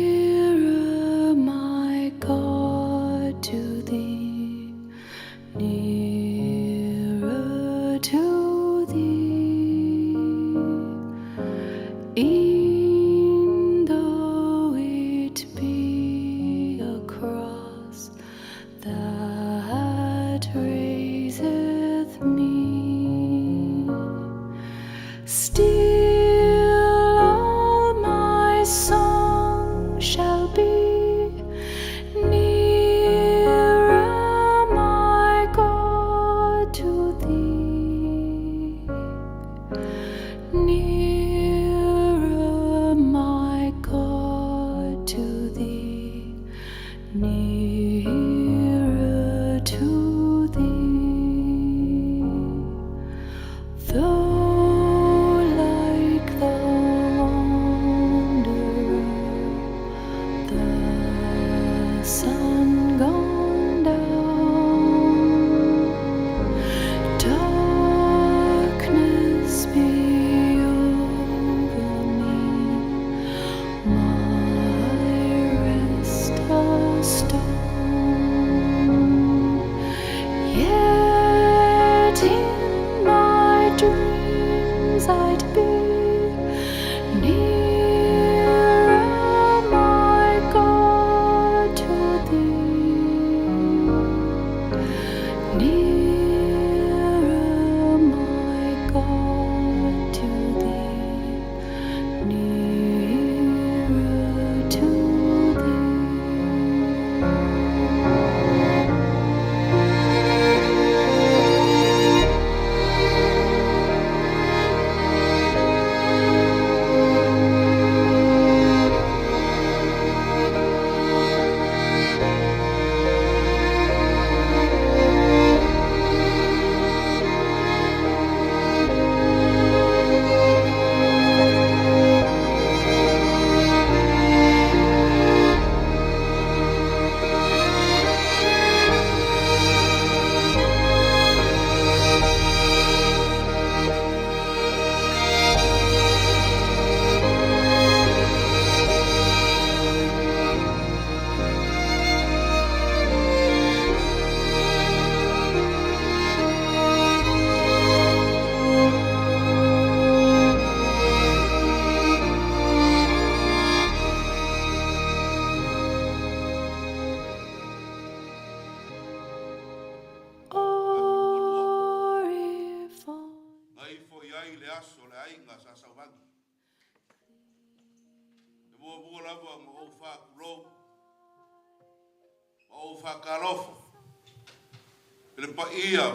Nearer, my God, to thee, nearer to thee. E'en though it be a cross that raiseth me, still all my song shall be nearer, my God, to thee. Nearer, my God, to thee, nearer to thee. Though like the wanderer, the sun gone down, darkness be over me, my rest a stone. Yet in my dreams I'd be nearer, my aso o le aiga sa Sauvagi. E muamua lava ona ou faatulou ma ou faatalofa i le paia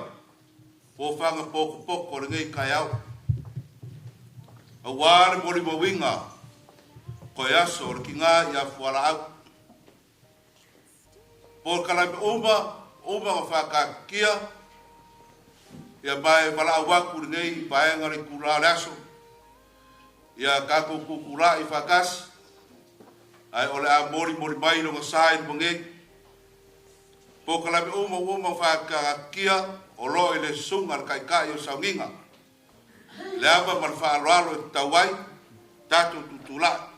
o ofaga potopoto o lenei taeao, aua le molimauina toe aso o le tina ia Fualaau. Polokalame uma uma na faataatitia ia ma e valaau atu lenei vaega o le itula o le aso ia tatou tutulai faatasi, ae o le a molimoli mai lona sa i luma nei. Polokalame uma ua uma ona faataatitia o lo o i le susuga a le Taitai o le Sauniga, le ava ma le faaaloalo e tatau ai tatou tutulai.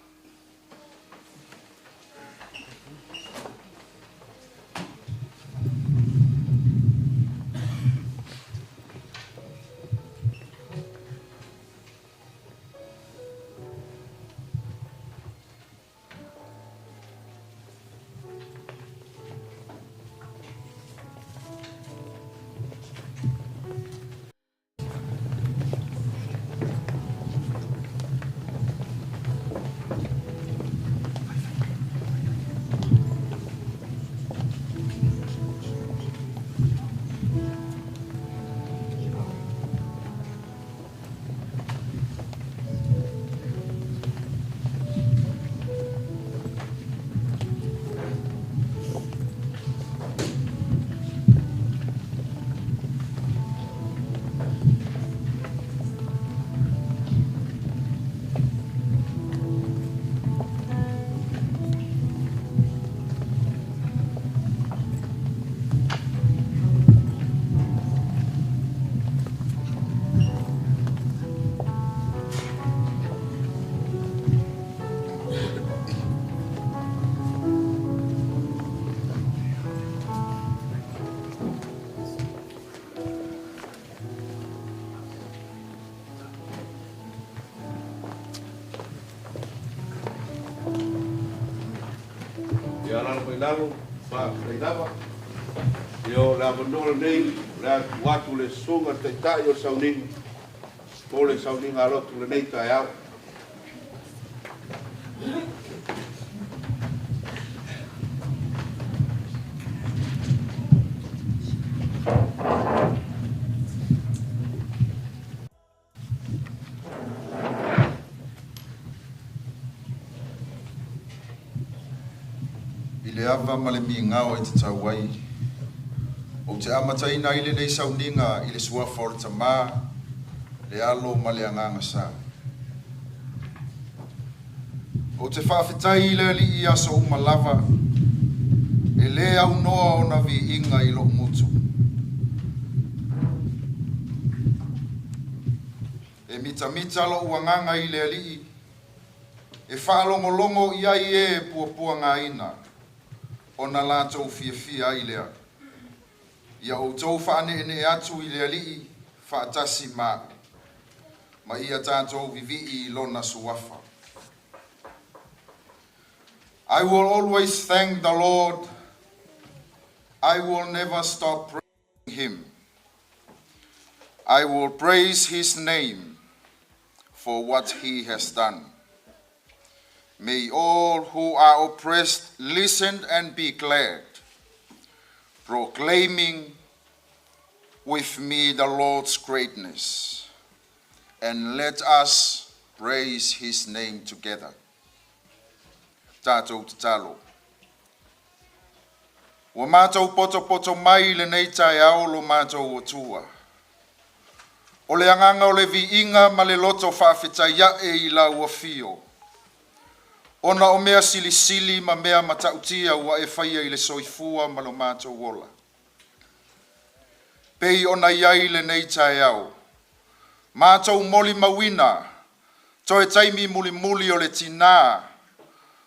Ia alaala mai lalo, faafetai lava. Ia o le avanoa lenei, o le a tuu atu le susuga i le Taitai o le Sauniga po o le Sauniga a Lotu lenei taeao. I le ava ma le migao e tatau ai, ou te amataina ai lenei sauniga i le suafa o le Tama, le Alo ma le Agaga Sa. Ou te faafetai i le Alii i aso uma lava, e lē aunoa ona viiga i lo'u gutu. E mitamita lo'u agaga i le Alii, e faalogologo i ai e e puapuagaina, ona latou fiafia ai lea. Ia outou faaneenee atu i le Alii faatasi ma a'u, ma ia tatou vivii i lona suafa. I will always thank the Lord. I will never stop praising him. I will praise his name for what he has done. May all who are oppressed listen and be glad, proclaiming with me the Lord's greatness, and let us praise his name together. Tatou tatalo. Ua matou potopoto mai i lenei taeao lo matou Atua. O le agaga o le viiga ma le loto faafetai ae i lau afio, ona o mea silisili ma mea matautia ua e faia i le soifua ma lo matou ola. Pei ona i ai lenei taeao, matou molimauina toe taimi mulimuli o le tinā,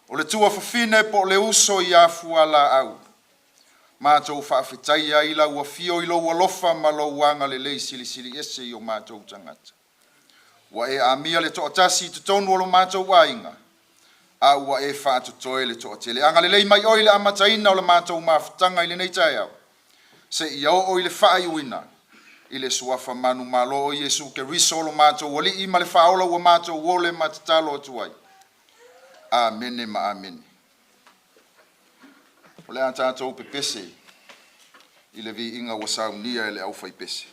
o le tuafafine po o le uso ia Fualaau, matou faafetaia ai lau afio i lou alofa ma lou agalelei silisili ese i o matou tagata. Ua e amia le toatasi i totonu o lo matou aiga, a ua e faatotoe le toatele. Agalelei mai oe i le amataina o le matou mafutaga i lenei taeao seia oo i le faaiuina. I le suafa manumalo o Iesu Keriso lo matou Alii ma le Faaola ua matou ole ma tatalo atu ai. Amene ma amene. O le a tatou pepese i le viiga ua saunia e le aufaipese.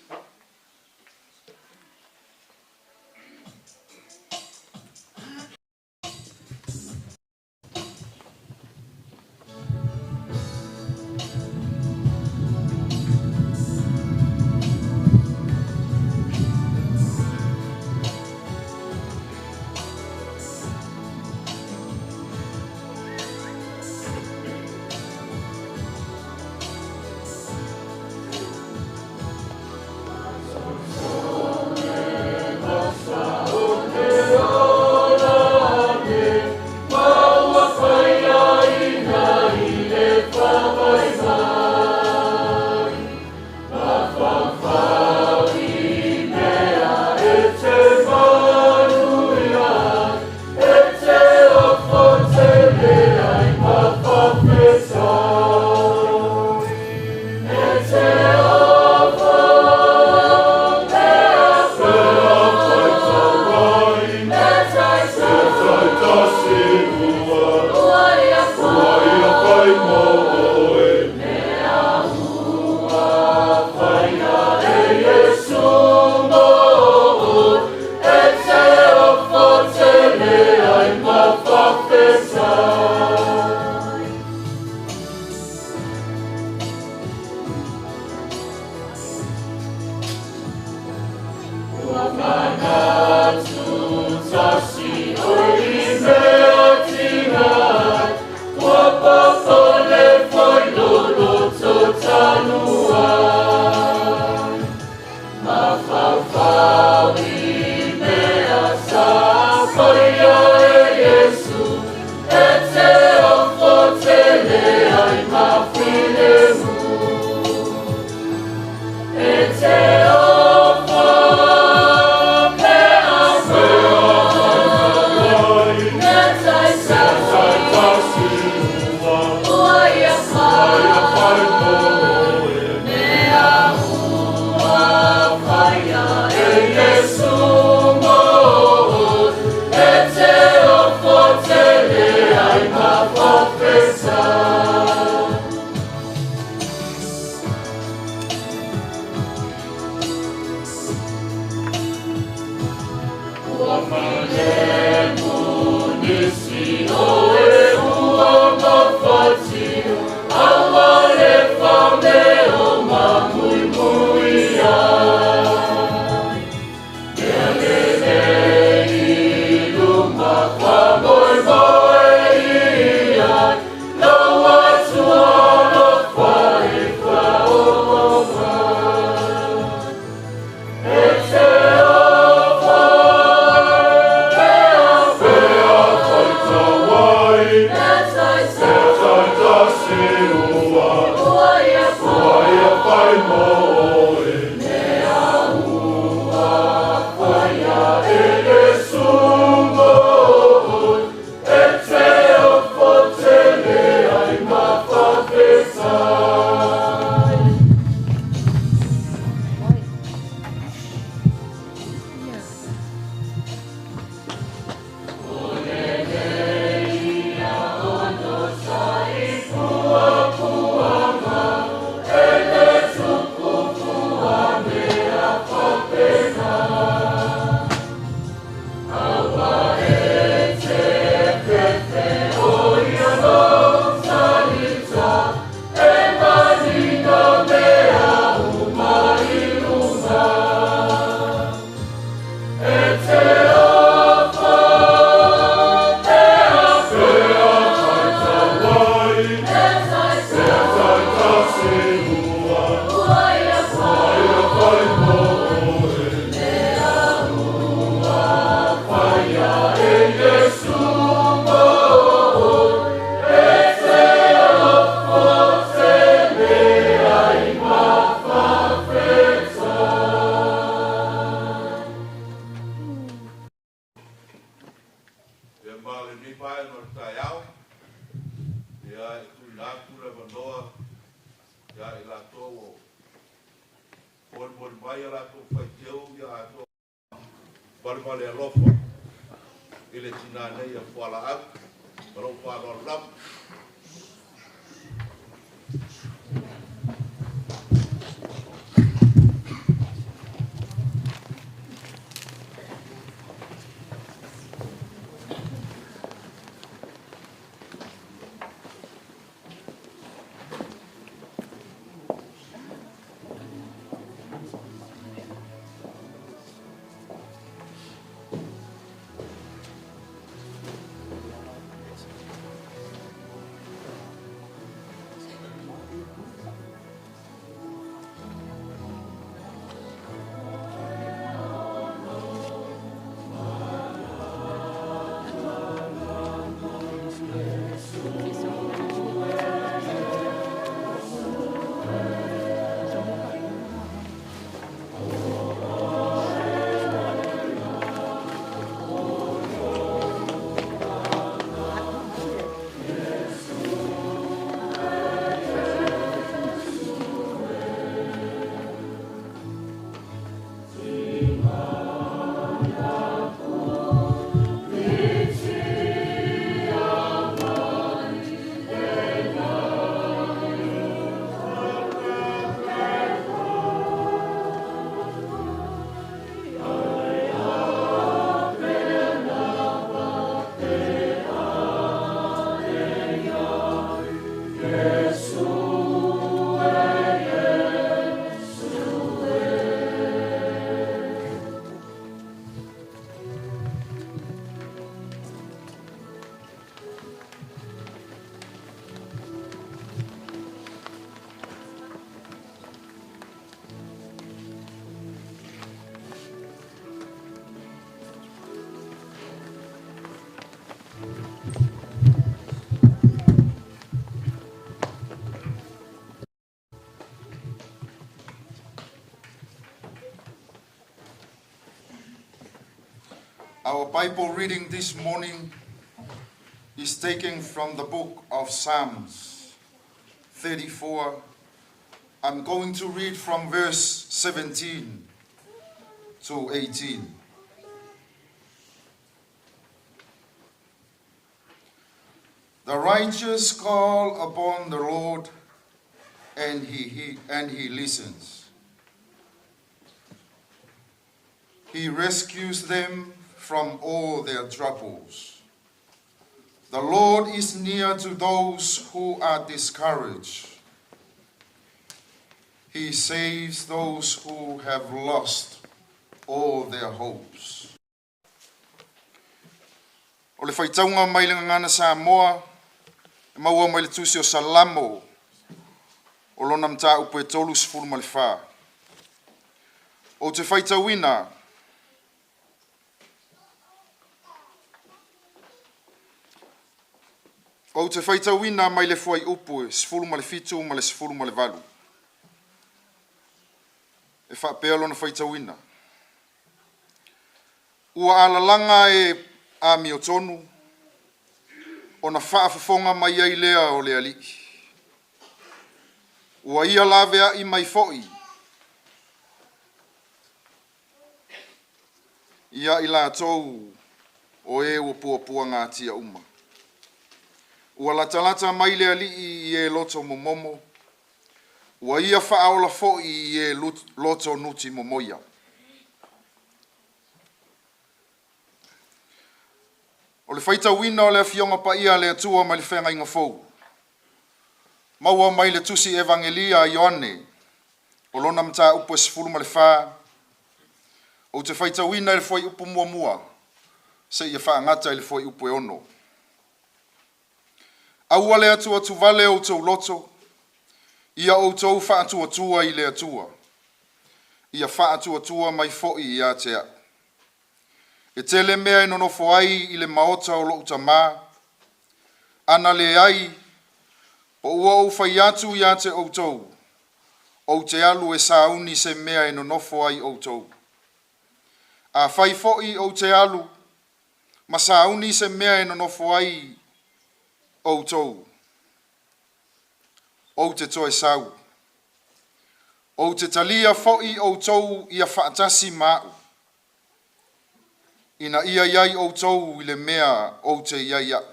Ia ma o lenei vaega o le taeao, ia e tuuina atu le avanoa ia i latou o Molimoli mai a latou faitio ia atoa valevale alofa i le tinā nei a Fualaau. Ma lou faaaloalo lava. Our Bible reading this morning is taken from the book of Psalms 34. I'm going to read from verse 17 to 18. The righteous call upon the Lord, and he listens. He rescues them from all their troubles. The Lord is near to those who are discouraged. He saves those who have lost all their hopes. O le faitauga mai le Gagana Samoa e maua mai le Tusi o Salamo o lona mataupu e 34. Ou te faitauina Ou te faitauina mai le fuaiupu e 17 ma le 18. E faapea lona faitauina. Ua alalaga e amiotonu, ona faafofoga mai ai lea o le Alii. Ua ia laveai mai foi ia i latou o e ua puapuagatia uma. Ua latalata mai le Alii i e loto momomo, ua ia faaola foi i e loto nuti momoia. O le faitauina o le Afioga Paia a le Atua mai le Feagaiga Fou, maua mai le Tusi Evagelia a Ioane, o lona mataupu e 14, ou te faitauina i le fuaiupu muamua, seia faagata i le fuaiupu e 6. Aua le atuatuvale o outou loto, ia outou faatuatua i le Atua, ia faatuatua mai foi ia te au. E tele mea e nonofo ai i le maota o lou tamā, ana leai, po ua ou fai atu ia te outou, ou te alu e sauni se mea e nonofo ai outou. A fai foi ou te alu, ma sauni se mea e nonofo ai outou, ou te toe sau. Ou te talia foʻi outou ia faatasi ma aʻu, ina ia iai outou i le mea ou te iai aʻu.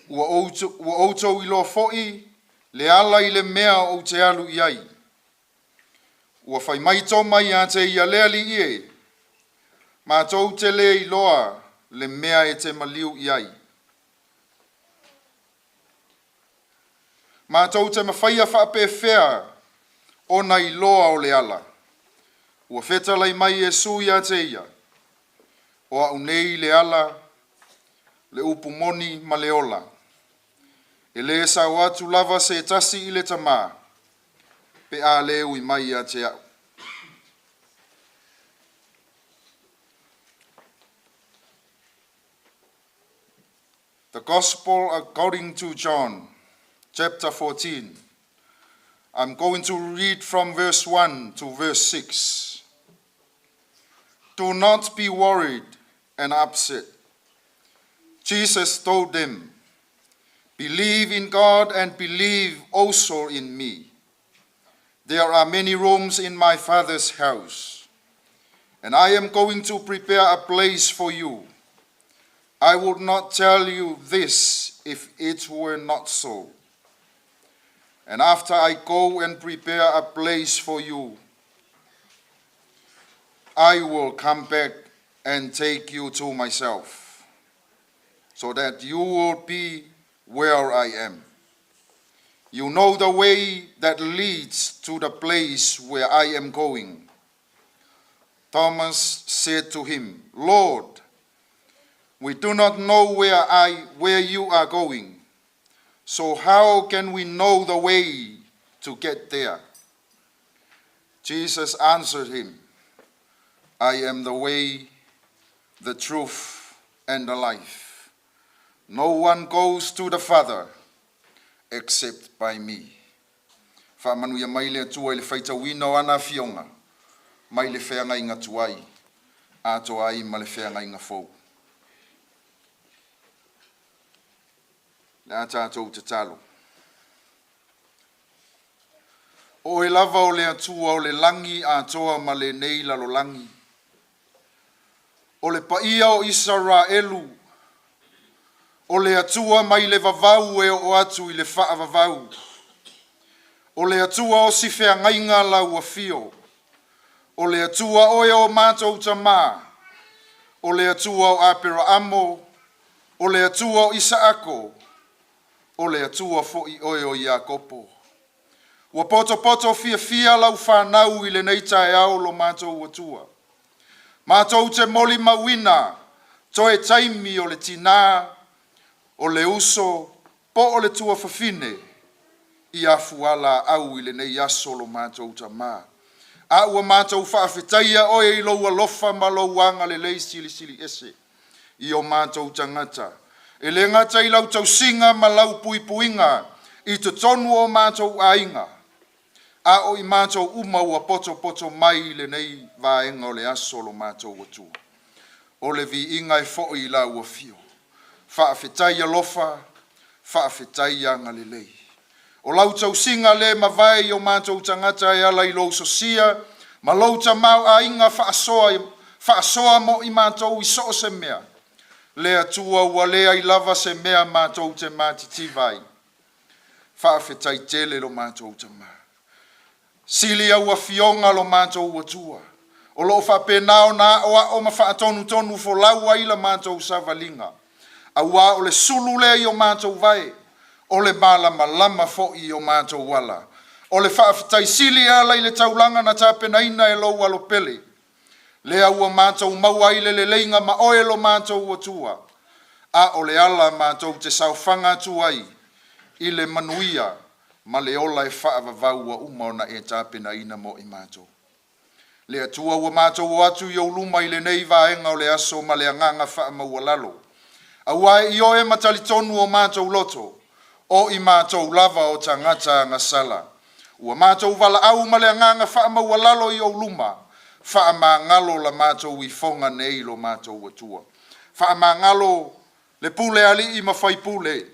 Ua outou iloa foʻi le ala i le mea ou te alu i ai. Ua fai mai Toma ia te ia, “Le Alii e, matou te le iloa le mea e te maliu i ai. Matou te mafaia faapefea ona iloa o le ala?” Ua fetalai mai Iesu ia te ia, “O a'u nei le ala, le upu moni ma le ola. E le sao atu lava se tasi i le Tamā, pe a le ui mai ia te a'u.” The Gospel according to John, chapter 14. I'm going to read from verse 1 to verse 6. "Do not be worried and upset," Jesus told them. "Believe in God and believe also in me. There are many rooms in my Father's house, and I am going to prepare a place for you. I would not tell you this if it were not so. And after I go and prepare a place for you, I will come back and take you to myself, so that you will be where I am. You know the way that leads to the place where I am going." Thomas said to him, "Lord, we do not know where you are going, so how can we know the way to get there?" Jesus answered him, "I am the way, the truth, and the life. No one goes to the Father except by me." Faamanuia mai le Atua i le faitauina o ana afioga mai le feagaiga tuai atoa ai ma le feagaiga fou. Le a tatou tatalo. O oe lava o le Atua o le lagi atoa ma lenei lalolagi. O le paia o Isaraelu, o le Atua mai le vavau e oo atu i le faavavau. O le Atua o si feagaiga lau afio. O le Atua oe o matou tamā. O le Atua o Aperaamo, o le Atua o Isaako, o le Atua foʻi oe o Iakopo. Ua potopoto fiafia lau fanau i lenei taeao lo matou Atua. Matou te molimauina toe taimi o le tinā, o le uso, po o le tuafafine ia fualaau i lenei aso lo matou tamā. A ua matou faafetaia oe i lou alofa ma lou agalelei silisili ese i o matou tagata. E le gata i lau tausiga ma lau puipuiga i totonu o matou aiga, a o i matou uma ua poto poto mai i lenei vaega o le aso lo matou Atua. O le viiga e foi i lau afio. Faafetai alofa, faafetai agalelei. O lau tausiga le mavae i o matou tagata e ala i lou sosia ma lou tamaoaiga faasoa, faasoa mo i matou i so o se mea. Le Atua ua leai lava se mea matou te matitiva ai. Faafetai tele lo matou tamā. Sili au afioga lo matou Atua. O lo o faapena ona ao ao ma faatonutonu folau ai la matou savaliga. Auā o le sulu lea i o matou vae, o le malamalama foi i o matou ala. O le faafetai sili e ala i le taulaga na tapenaina e lou alo pele. Lea ua matou maua ai le leleiga ma oe lo matou Atua. A o le ala matou te saofaga atu ai i le manuia ma le ola e faavavau ua uma ona e tapenaina mo i matou. Le Atua ua matou o atu i ou luma i lenei vaega o le aso ma le agaga faamaualalo. Auā e ioe ma talitonu o matou loto, o i matou lava o tagata agasala. Ua matou valaau ma le agaga faamaualalo i ou luma, faamagalo la matou ifoga nei lo matou Atua. Faamagalo le pule alii ma faipule,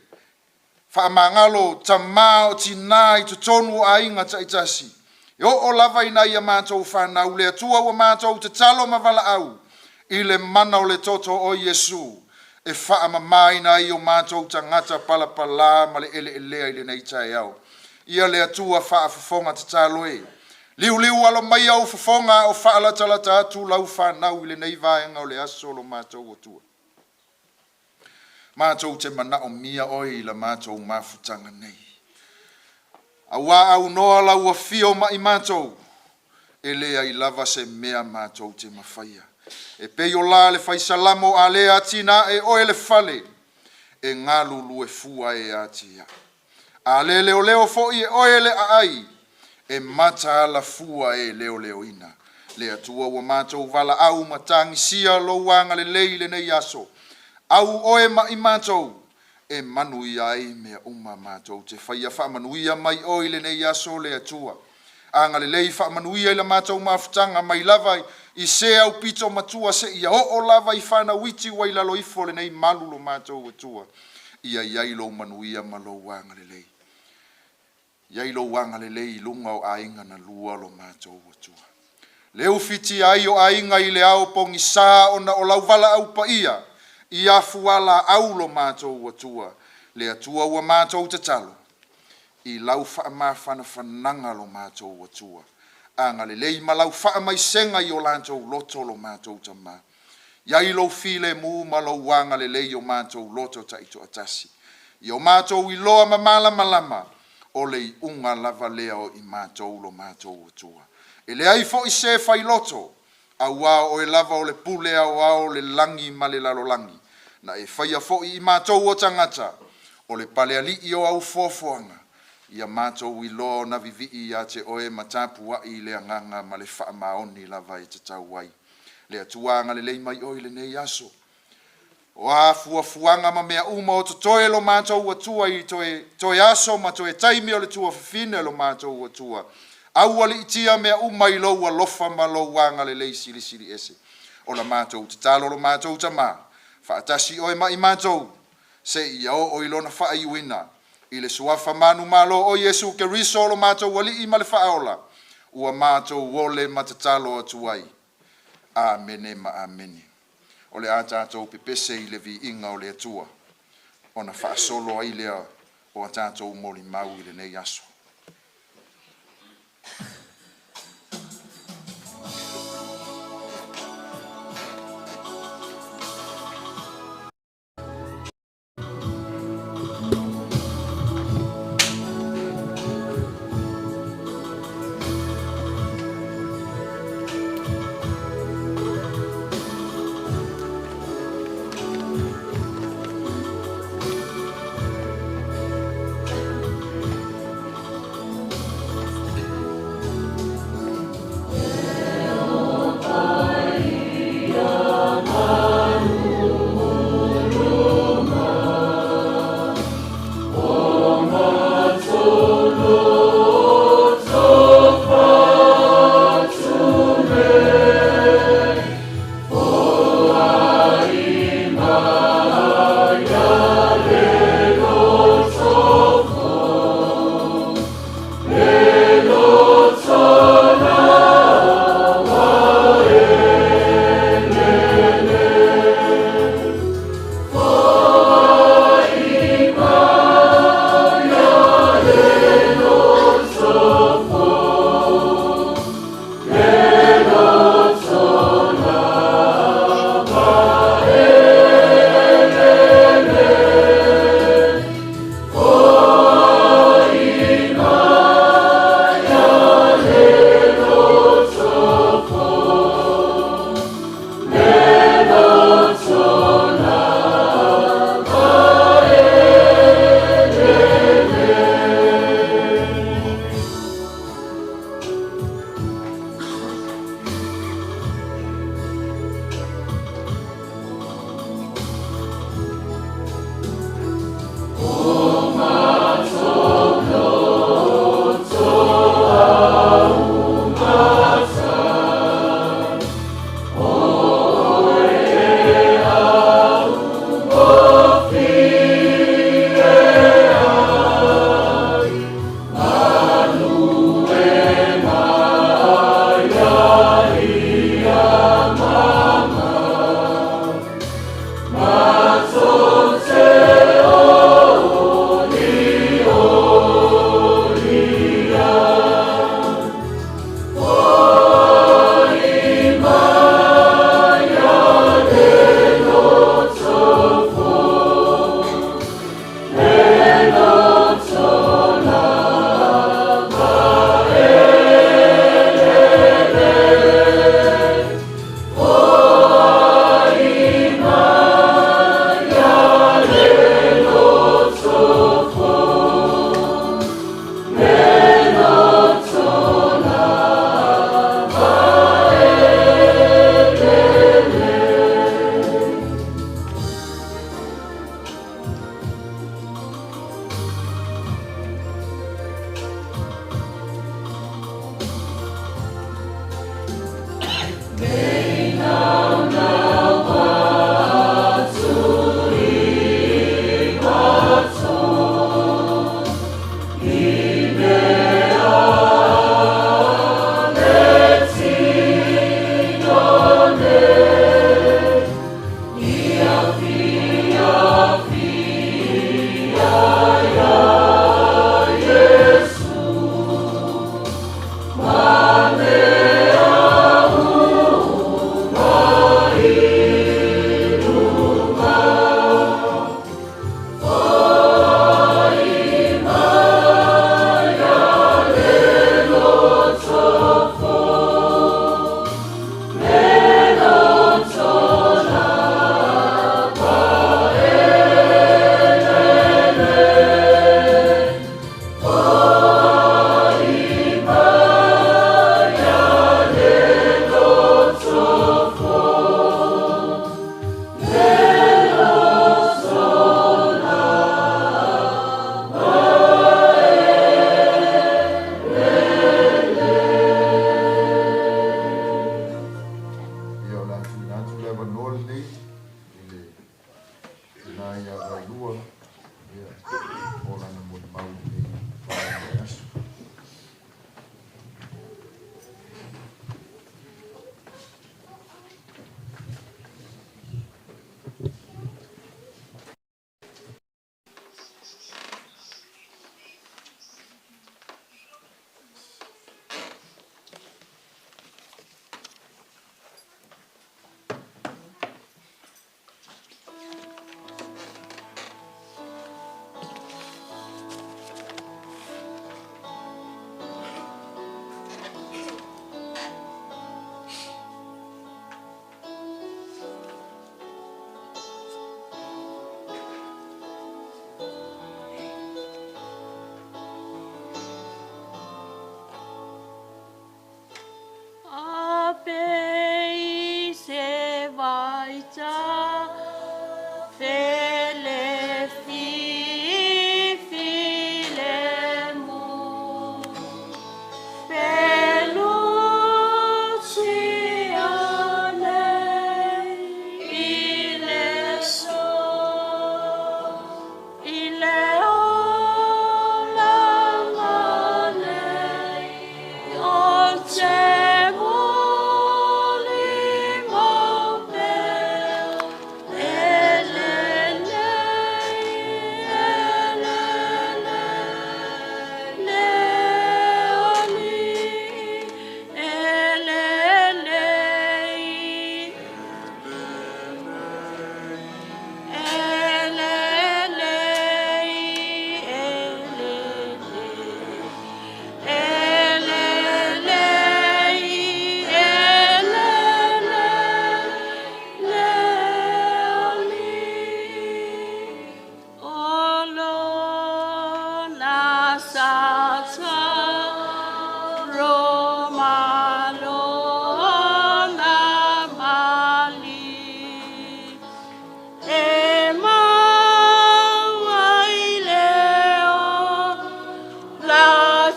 faamagalo tamā o tinā i totonu o aiga taitasi. E oo lava ina ia matou fanau le Atua ua matou tatalo ma valaau i le mana o le toto o Iesu e faamamaina ai o matou tagata palapala ma le eleelea i lenei taeao. Ia le Atua faafofoga tatalo e, liuliu alo mai au fofoga a o faalatalata atu lau fanau i lenei vaega o le aso lo matou Atua. Matou te manaomia oe i la matou mafutaga nei. Auā aunoa lau afio ma i matou, e leai lava se mea matou te mafaia. E pei o la le fai Salamo, a le atinae e oe le fale, e galulue fua e atiae. A le leoleo foi e oe le aai, e mataala fua e leoleoina. Le Atua ua matou valaau ma tagisia lou agalelei i lenei aso, au oe ma i matou e manuia ai mea uma matou te faia. Faamanuia mai oe i lenei aso le Atua. Agalelei faamanuia i la matou mafutaga mai lava i se aupito matua seia oo lava i fanau iti ua i lalo ifo o lenei malu lo matou Atua. Ia i ai lou manuia ma lou agalelei. I ai lou agalelei i luga o aiga na lua lo matou Atua. Le ufitia ai o aiga i le ao pogisa ona o lau valaau paia i afualaau lo matou Atua, le Atua ua matou tatalo i lau faamafanafanaga lo matou Atua, agalelei ma lau faamaisega i o latou loto lo matou Tama. I ai lou filemu ma lou agalelei i o matou loto taitoatasi, ia o matou iloa ma malamalama, o le iuga lava lea o i matou lo matou Atua. E leai foi se failoto, auā o Oe lava o le Pule Aoao o le lagi ma le lalolagi, na e faia foi i matou o tagata, o le palealii o au foafoaga, ia matou iloa ona vivii ia te Oe ma tapuai i le agaga ma le faamaoni lava e tatau ai. Le Atua agalelei mai Oe i lenei aso. O a fuafuaga ma mea uma o totoe lo matou Atua i toe, toe aso ma toe taimi o le tuafafine o lo matou Atua, aualiitia mea uma i lou alofa ma lou agalelei silisili ese. O la matou tatalo lo matou Tama, faatasi oe ma i matou, seia oo i lona faaiuina, i le suafa manumalo o Iesu Keriso o lo matou Alii ma le Faaola, ua matou ole ma tatalo atu ai. Amene ma amene. O le a tatou pepese i le viiga o le Atua, ona faasolo ai lea o a tatou molimau i lenei aso.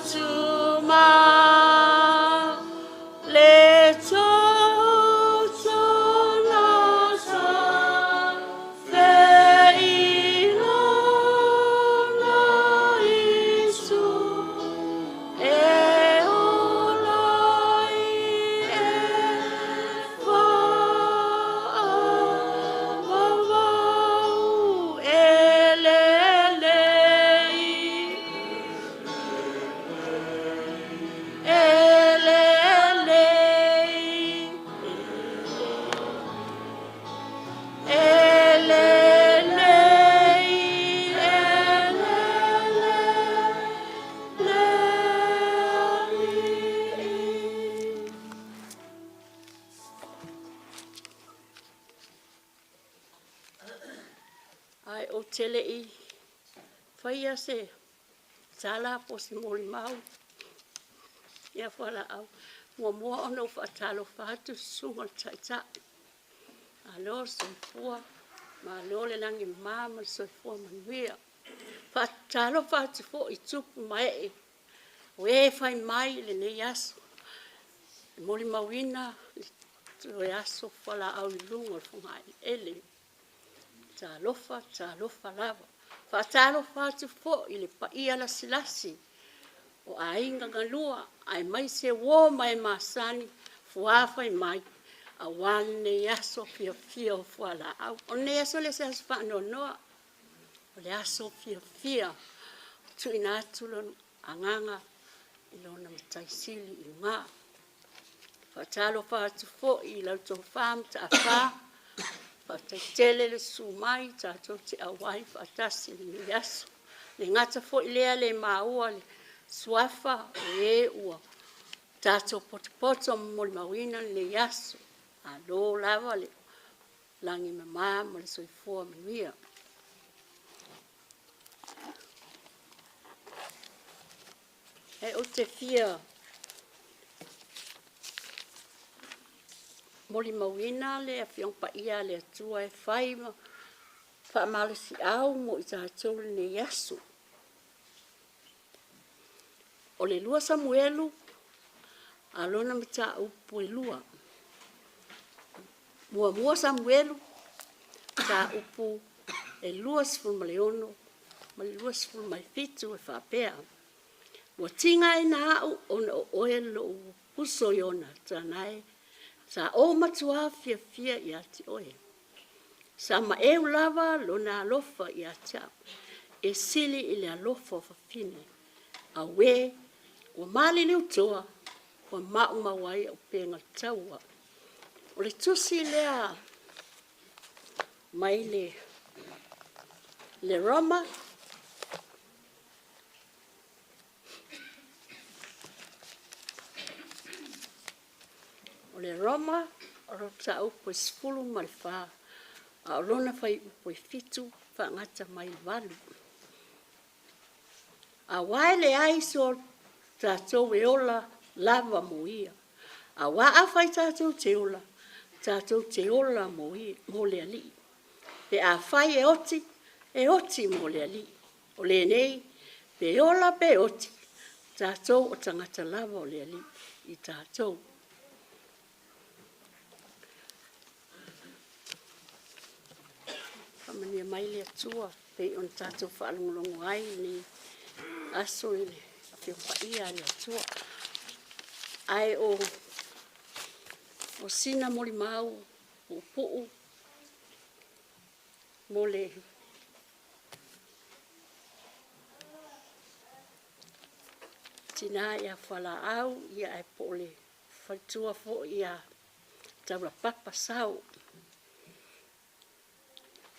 atu ma le toto na sa fe i lona Isu e ola ai e faavavau e lelei. E lelei, e lelei, e lelei le Alii. Ae ou te le i faia se tala po o se molimau ia fualaau, muamua ona ou faatalofa atu i le susuga i le Taitai. Malo le soifua, malo le lagi e mama ma le soifua manuia. Faatalofa atu foi i tupu ma ee o e fai mai i lenei aso, e molimauina le aso fualaau i luga o le fogaeleele. Talofa, talofa lava. Faatalofa atu foi i le paia lasilasi o aiga galua aemaise uo ma e masani, ua fai mai aua lenei aso fiafia o fualaau. O lenei aso e le o se aso faanoanoa, o le aso fiafia, tuuina atu lona agaga i lona Matai Sili i luga. Faatalofa atu foi i lau tofa Mataafa, faafetai tele le susu mai tatou te auai faatasi i lenei aso. E le gata foi lea le maua le suafa o e ua tatou potopoto ma molimauina lenei aso. Malo lava le lagi e mama ma le soifua manuia. Ae ou te fia molimauina le Afioga Paia a le Atua e fai ma faamalosiau mo i tatou lenei aso. O le 2 Samuelu a lona mataupu e lua. Muamua Samuelu, mataupu e 26 ma le 27 e faapea, Ua tigaina au ona o oe lou uso Ionatana e, sa ou matuā fiafia ia te oe. Sa maeu lava lona alofa ia te au, e sili i le alofa o fafine. Auē, ua maliliu toa, ua maumau ai auupega taua. O le tusi lea mai le, le Roma, O le Roma, o le mataupu e 14, a o lona fuaiupu e 7 faagata mai i le 8. Aua e leai so tatou e ola lava mo ia. Aua afai tatou te ola, tatou te ola mo, ia, mo le Alii. Pe afai e oti, e oti mo le Alii. O lenei, pe ola pe oti, tatou o tagata lava o le Alii i tatou. Faamanuia mai le Atua pei ona tatou faalogologo ai i lenei aso i le Afio Paia a le Atua. Ae o, o sina molimau puupuu mo le tinā ia Fualaau, ia ae po o le faletua foi ia Taulapapa Sao.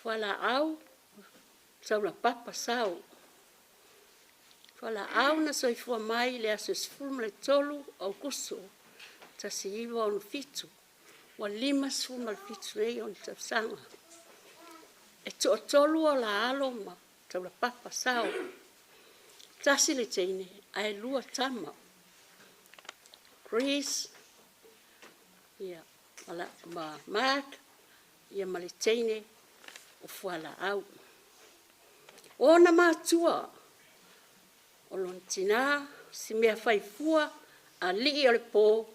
Fualaau, Taulapapa Sao. Fualaau na soifua mai i le aso 13 o Aokuso 1967, ua 57 nei ona tausaga. E toatolu o la alo ma Taulapapa Sao. Tasi le teine ae lua tama. Chris ia, ma Mark ia ma le teine o Fualaau. O ona matua, o lona tinā Simeafaifua, alii o le po,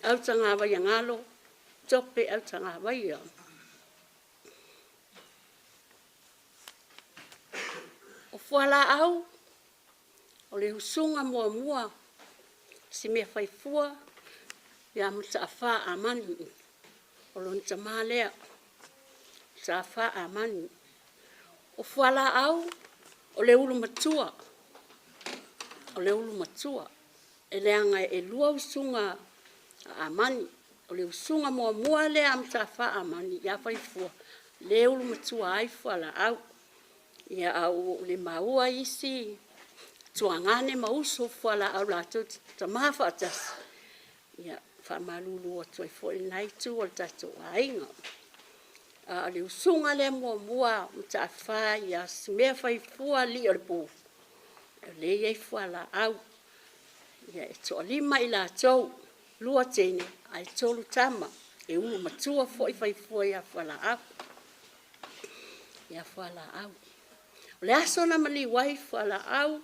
Autagavaiagalo, Tope Autagavaia. O fualaau o le usuga muamua Simeafaifua ia Mataafa Amani, o lona tama lea, Mataafa Amani. O fualaau o le ulu matua, o le ulu matua, e leaga e lua usuga a Amani. O le usuga muamua lea a Mataafa Amani ia Faifua, lea e ulu matua ai fualaau. Ia, a ua ou le maua isi tuagane ma uso o fualaau latou te tama faatasi, ia faamalulu atu ai foi i lena itu o le tatou aiga. A o le usuga lea muamua Mataafa ia Simeafaifua alii o le po, o lea e i ai fualaau. Ia, e toalima i latou, lua teine ae tolu tama, e ulu matua foi faifua ia fualaau. Ia fualaau. O le aso na maliu ai fualaau,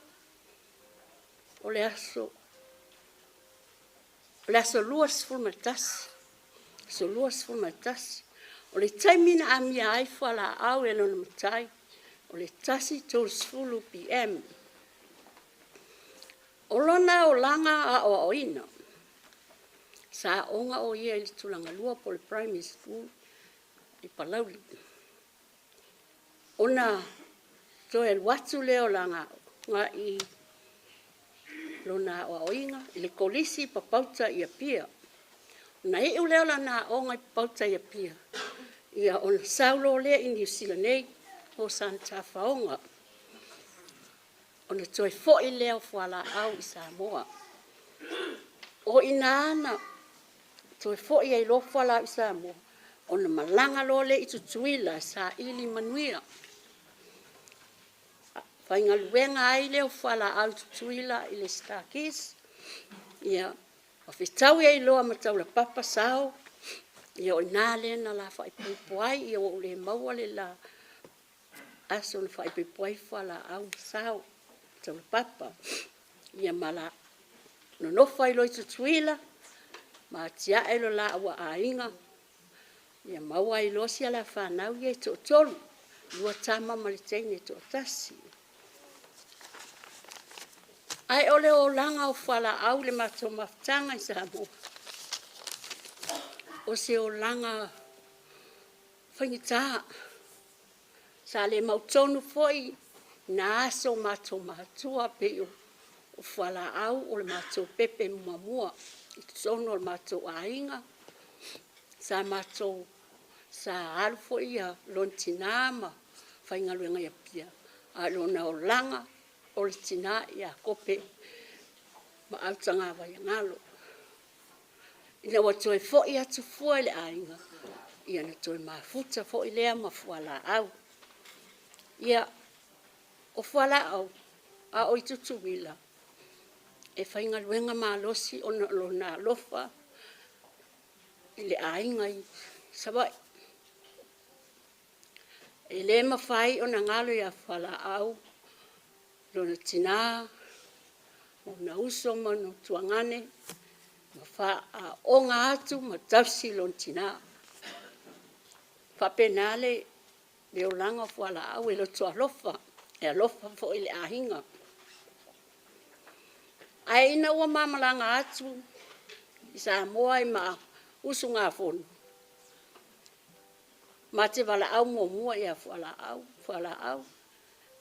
o le aso 21, aso 21. O le taimi na amia ai fualaau e lona matai, o le 1:30 PM. O lona olaga aoaoina, sa aoga o ia i le tulaga lua po o le primary school i Palauli. Ona toe alu atu lea o lana aoga i lona aoaoina i le Kolisi i Papauta i Apia. Ona iu lea o lana aoga i Papauta i Apia, ia ona sau loa lea i Niu Sila nei mo sana tafaoga. Ona toe foi lea o fualaau i Samoa. O i ina na toe foi ai loa fualaau i Samoa, ona malaga loa lea i Tutuila e saili manuia. Faigaluega ai lea o fualaau i Tutuila i le Star-Kist, ia, ma fetaui ai loa ma Taulapapa Sao, ia o i ina lea na la faaipoipo ai, ia ua ou le maua le la aso na faaipoipo ai fualaau ma Sao Taulapapa. Ia ma la nonofo ai loa i Tutuila ma atiae lo laua aiga, ia maua ai loa si ala fanau ia e toatolu, lua tama ma le teine e toatasi. Ae o le olaga o fualaau i le matou mafutaga i Samoa, o se olaga faigata. Sa le mautonu foi i na aso matou matua pei o fualaau o le matou pepe muamua i totonu o le matou aiga. Sa matou sa alu foi ia lona tina ma faigaluega i Apia, a o lona olaga o le tina ia Kope ma Autagavaiagalo. Ina ua toe foi atu fua i le aiga, ia na toe mafuta foi lea ma fualaau. Ia, o fualaau, a o i Tutuila, e faigaluega malosi ona o lona alofa i le aiga i Savaii. E le mafai ona galo ia Fualaau lona tina, ona uso ma ona tuagane, ma faaaoga atu ma tausi lona tina. E faapena le olaga o fualaau, e loto alofa, e alofa foi i le aiga. Ae ina ua ma malaga atu i Samoa i ma usugafono, ma te valaau muamua ia Fualaau, Fualaau,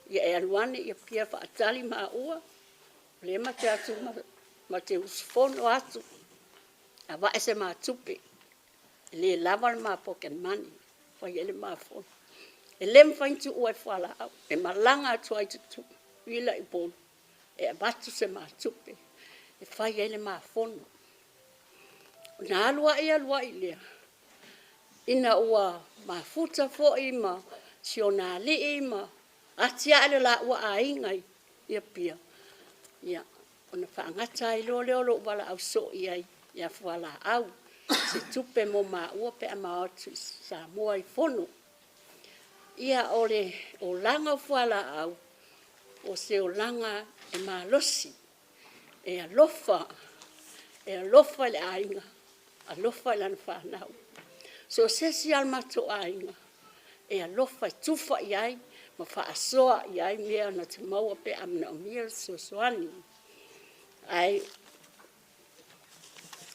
ia e alu ane i Apia e faatali maua, o lea ma te atu ma te usufono atu, avae se ma tupe, e le lava le ma pocket money, fai ai le ma fono. E le mafai ona tuua e Fualaau, e malaga atu ai i Tutuila i Upolu e avatu se ma tupe e fai ai le ma fono. Ona alu ai alu ai lea, ina ua mafuta foi ma si ona alii ma atiae le laua aiga i Apia, ia, ona faagata ai loa lea o lou valaau soo i ai ia Fualaau, se tupe mo maua pe a ma o atu i Samoa i fono. Ia, o le olaga o fualaau, o se olaga e malosi. E alofa, e alofa i le aiga, alofa i lana fanau. So o se isi lava o le matou aiga, e alofa e tufa i ai ma faasoa i ai mea na te maua pe a manaomia le fesoasoani. Ae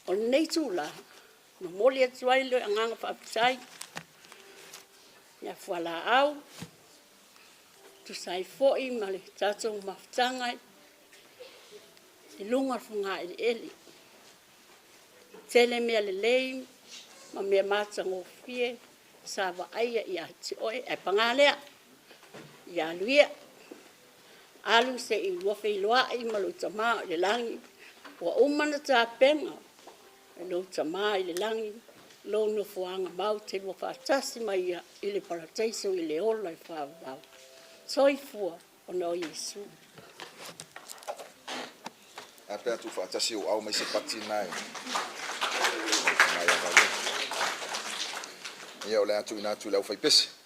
o lenei itula, momoli atu ai le agaga faafetai ia Fualaau, tusa ai foi ma le tatou mafutaga i luga o le fogaeleele. Tele mea lelei ma mea matagofie sa vaaia ia te oe, ae paga lea, ia alu ia, alu se i lua feiloai ma lou Tama o i le lagi, ua uma ona tapena e lou Tama i le lagi lou nofoaga mau e te lua faatasi ma Ia i le Parataiso i le ola e faavavau. Soifua ona o Iesu. Ae a pe a tuufaatasi ou ao ma isi pati na e. Ia, o le a tuuina atu i le aufaipese.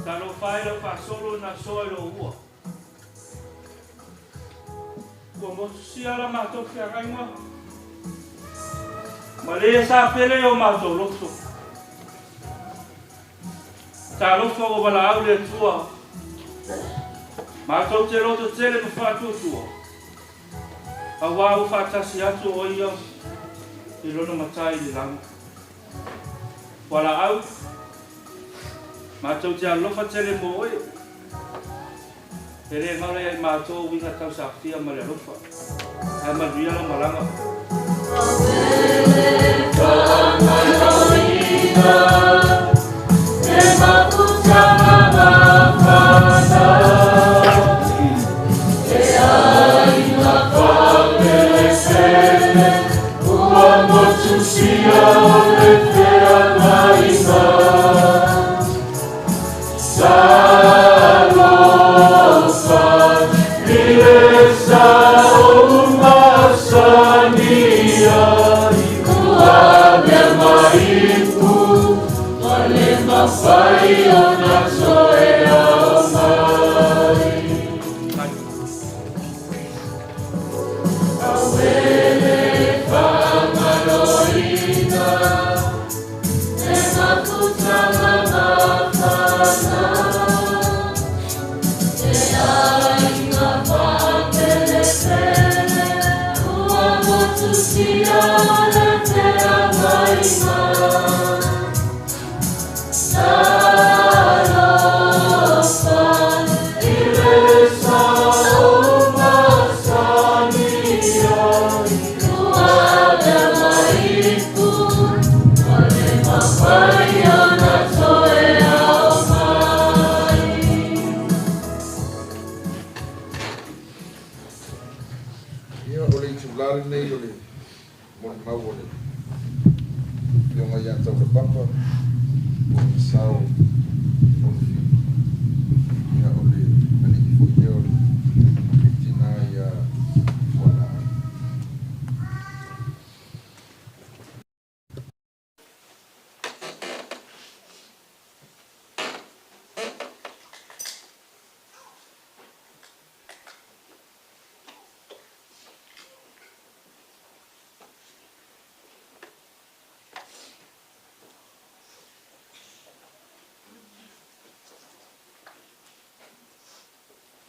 Talofa e lau faasolo na soa i lou ua. Ua motusia la matou feagaiga ma le sa pele i o matou loto. Talofa ua valaau le Atua matou te loto tele ma faatuatua auā ua faatasi atu o Ia i Lona Matai i le lagi. Fualaau, matou te alolofa tele mo oe. E le galo ia i matou uiga tausafia ma le alofa. Ae manuia lau malaga. Ia, o le itulā lenei o le molimau o le Afioga ia Taulapapa mo le sao Fonofi. Ia, o le alii foi lea o le tinā ia Fualaau.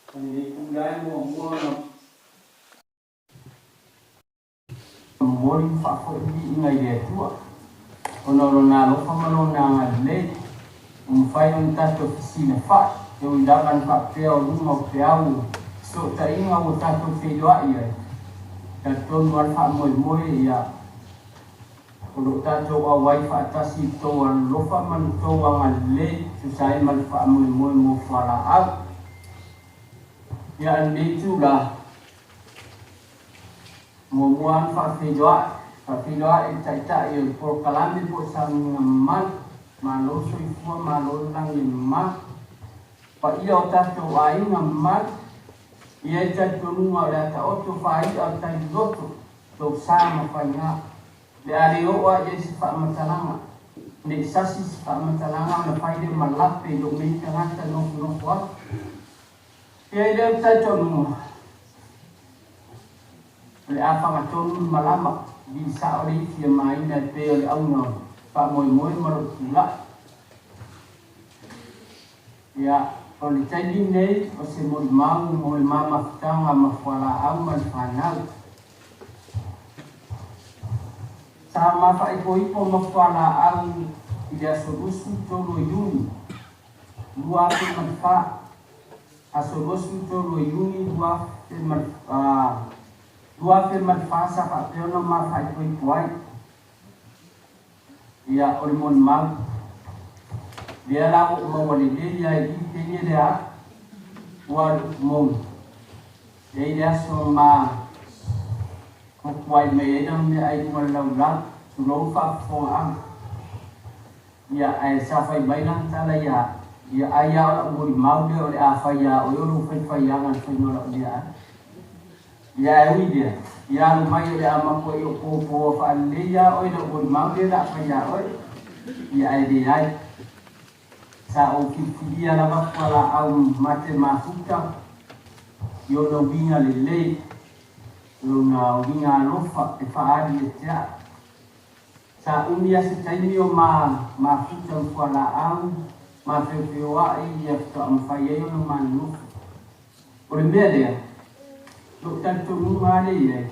O lenei itula e muamua ona momoli ma faafoi viiga i le Atua, ona o Lona alofa ma Lona agalelei, ua mafai ona tatou fesilafai, e ui lava ina faapea o luma o peau o fesootaiga ua tatou feiloai ai, talitonu lava le faamoemoe ia o lo o tatou auai faatasi i le tou alolofa ma le tou agalelei e tusa ai ma le faamoemoe mo fualaau. Ia, i lenei itula, muamua lava ona faafeiloai, faafeiloai i le Taitai o le polokalame po o Sauniga Mamalu, malo le soifua, malo le lagi e mama. Paia o tatou aiga mamalu, e i ai le talitonuga o le a taoto faai'a o le tai loto, tou sa ma faiga. Le a le oo lava i ai se faamatalaga, ne i sasi se faamatalaga ona fai lea ma lape i lou nei tagata nofonofo atu. E i ai lea talitonuga, o le a fagatonu le malama, vili sao le ifi a maina e pei o le auga o le faamoemoe ma lou tulai. Ia, O le taimi lenei o se molimau mo le ma mafutaga ma fualaau ma le fanau. Sa ma faaipoipo ma fualaau i le aso 23 o Iuni 2004, aso 23 o Iuni 2004 sa faapea ona ma faaipoipo ai. Ia, o le molimau, lea la ua ou maua lelei lava i i teine lea, ua le upu moni, e i ai le aso ma kokuai mai ai lana meaai i luga o le laulau, tulou le faafofogaaga. Ia, ae sa fai mai lana tala ia, Ia, ai lava o lau molimau lea o le a fai ia oe o lou faifaiaga i le faiga o lau meaai. Ia ae ui lea, ia alu mai o le a makuai o pōpōa faalelei ia oe lau molimau lea o le a fai ia oe. Ia ae leai. Sa ou filifilia lava fualaau mate mafuta i ona uiga lelei, lona uiga alofa e faaali ia te au. Sa umi a se taimi o ma mafuta ma fualaau ma feofeoai ia faatoa mafai ai ona manonofo. O le mea lea, lou talitonuga lava lea i ai,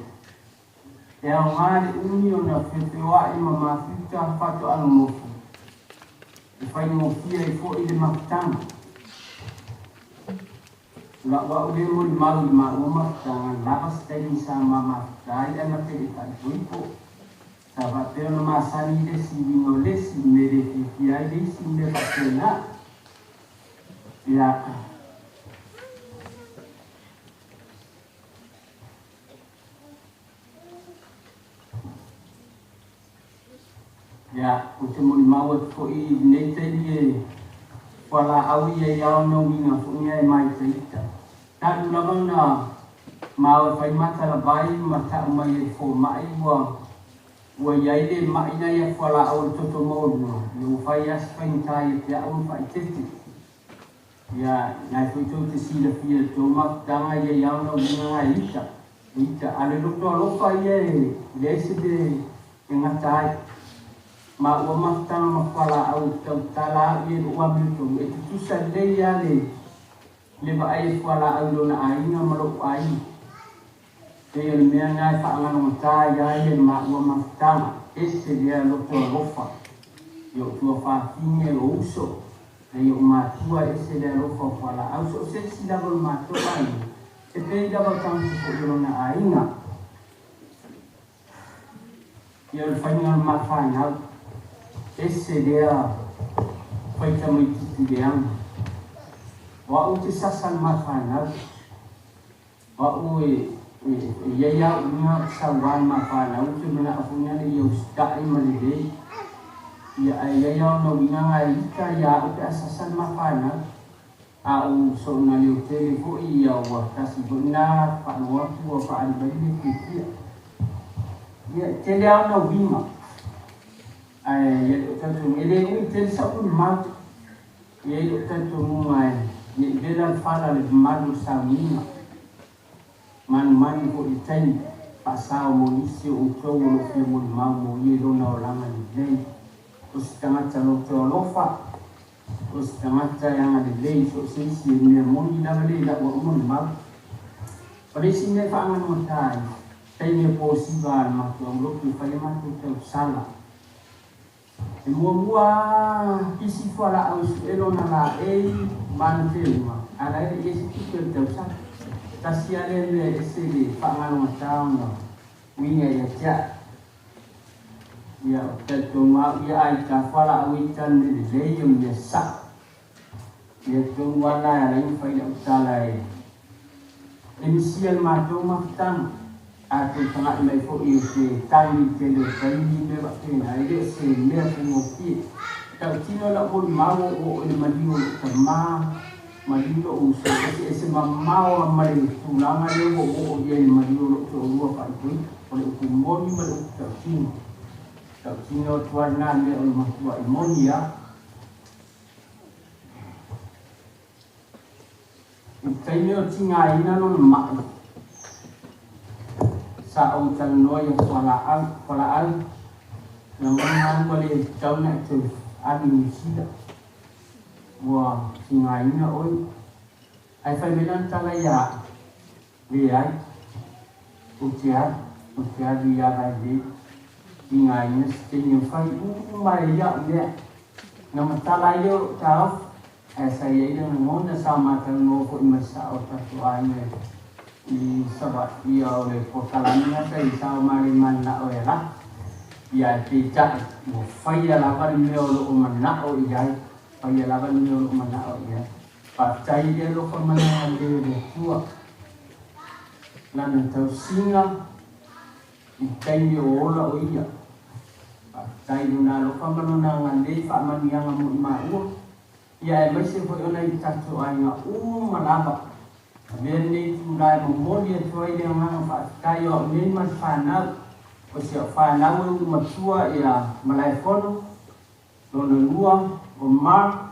e aoga le umi ona feofeoai ma mafuta faatoa nonofo, e faigofie ai foi le mafutaga. O lau au lea molimau i le maua mafutaga, lava se taimi sa ma mafuta ai ae ma te le i faaipoipo. Sa faapea ona masani le isi uiga o le isi mea le fiafia ai le isi mea faapena. Ia. Ia, ou te molimau atu foi i lenei taimi e fualaau ia i ao na uiga foi ia e maitaita. Talu lava ona ma e fai matalavai ma tau mai e le fomai ua ua i ai le ma'i na ia fualaau o le toto maualuga, ia ua fai lava si faigata ia te a'u ma faaeteete. Ia, na e foi tou te silafia i le tou mafutaga ia i ao na uiga na e ita, e ita, a o le loto alofa ia e leai se mea e gata ai. Ma ua mafutaga ma fualaau e tautala a'u ia i lo'u amiotonu, e tutusa lelei lava le Le vaai e fualaau i lona aiga ma lo'u aiga. Pei o le mea lena e faagalogata ai a ia le maua mafutaga, ese lea loto alofa i o'u tuafafine, o uso, nai o'u matua, ese le alofa o fualaau. So o se isi lava o le matou aiga, e pei lava o tagata foi o lona aiga. Ia o le faiga o le ma fanau, ese lea faita maititi leaga. O a'u ou te sasa le ma fanau. O a'u e iai a o'u uiga o te sauā le ma fanau, ou te mana'o foi lea ia usitai ma lelei. Ia ae iai a ona uiga na e ita ia a'u pe a sasa le ma fanau. A ou soona leo tele foi ia ua tasi foi lena faalogo atu ua faaali mai le fiafia. Ia, e tele lava ona uiga, ae ia le o talitonuga, e le ui tele sau molimau. E i ai lou talitonuga e ne i vela le fala le mamalu o le sauniga, manumanu foi i le taimi faasao mo nisi o outou o lo o fia molimau mo ia i lona olaga lelei. O se tagata loto alofa, O se tagata e agalelei so o se isi, e mea moni lava lea i lau au molimau. O le isi mea e faagalogata ai, taimi e posiva a le matou aulotu e fai a matou tausala. E muamua a pisi fualaau e sue lona laei ma ana feuga, a la e le i ai se tupe o le tausala. Tasi a lea mea e ese le faagalogata ona uiga ia te a'u. Ia, ou te talitonu au ia a i ta fualaau i ta mea lelei o le mea sa'o. Ia tonu lava la e ala ai ona fai lau tala e e misia le matou mafutaga. A toe taga'i mai foi o se tagi i le tele o taimi mea faapena, e le o se mea faigofie. Tautino lau molimau o oo i le maliu o lo'u tamā, maliu lo'u uso, eseese mamao lava ma le tulaga lea ua ou oo i ai i le maliu o lo'u toalua faaipoipo. O le upu moni ma le upu tautino. Tautino atu lava lena mea o le matua'i moni lava. I le taimi o tigaina lona ma'i, sa ou talanoa ia fualaau, fualaau, lagona lava ua le tatau ona e toe alu i Niu Sila. Ua tigaina oe. Ae fai mai lana tala ia a'u, Leai, ou te alu, ou te alu i ala e lē tigaina se taimi o fai uma ai a'u mea. Na matala ai lea o lo'u taofi, ae sa i ai le lagona sa matalanoa foi ma le sa'o o le tatou aiga i Savaii ia o le polokalame lena sa i ai sa o ma le manana'o e alafi. Ia ae peitai ua faia lava le mea o lo'o mana'o i ai, faia lava le mea o lo'o mana'o i ai. Faafetai i le alofa ma le agalelei o le Atua, Lana tausiga i le taimi o ola o Ia. Faafetai i Lona alofa ma Lona agalelei i faamanuiaga mo i maua, ia aemaise foi o nai o tatou aiga uma lava. Avea lenei itula e momoli atu ai le agaga faafetai o au nei ma le fanau, o si au fanau e ulu matua ia Malaefono, Lona lua, o Mark.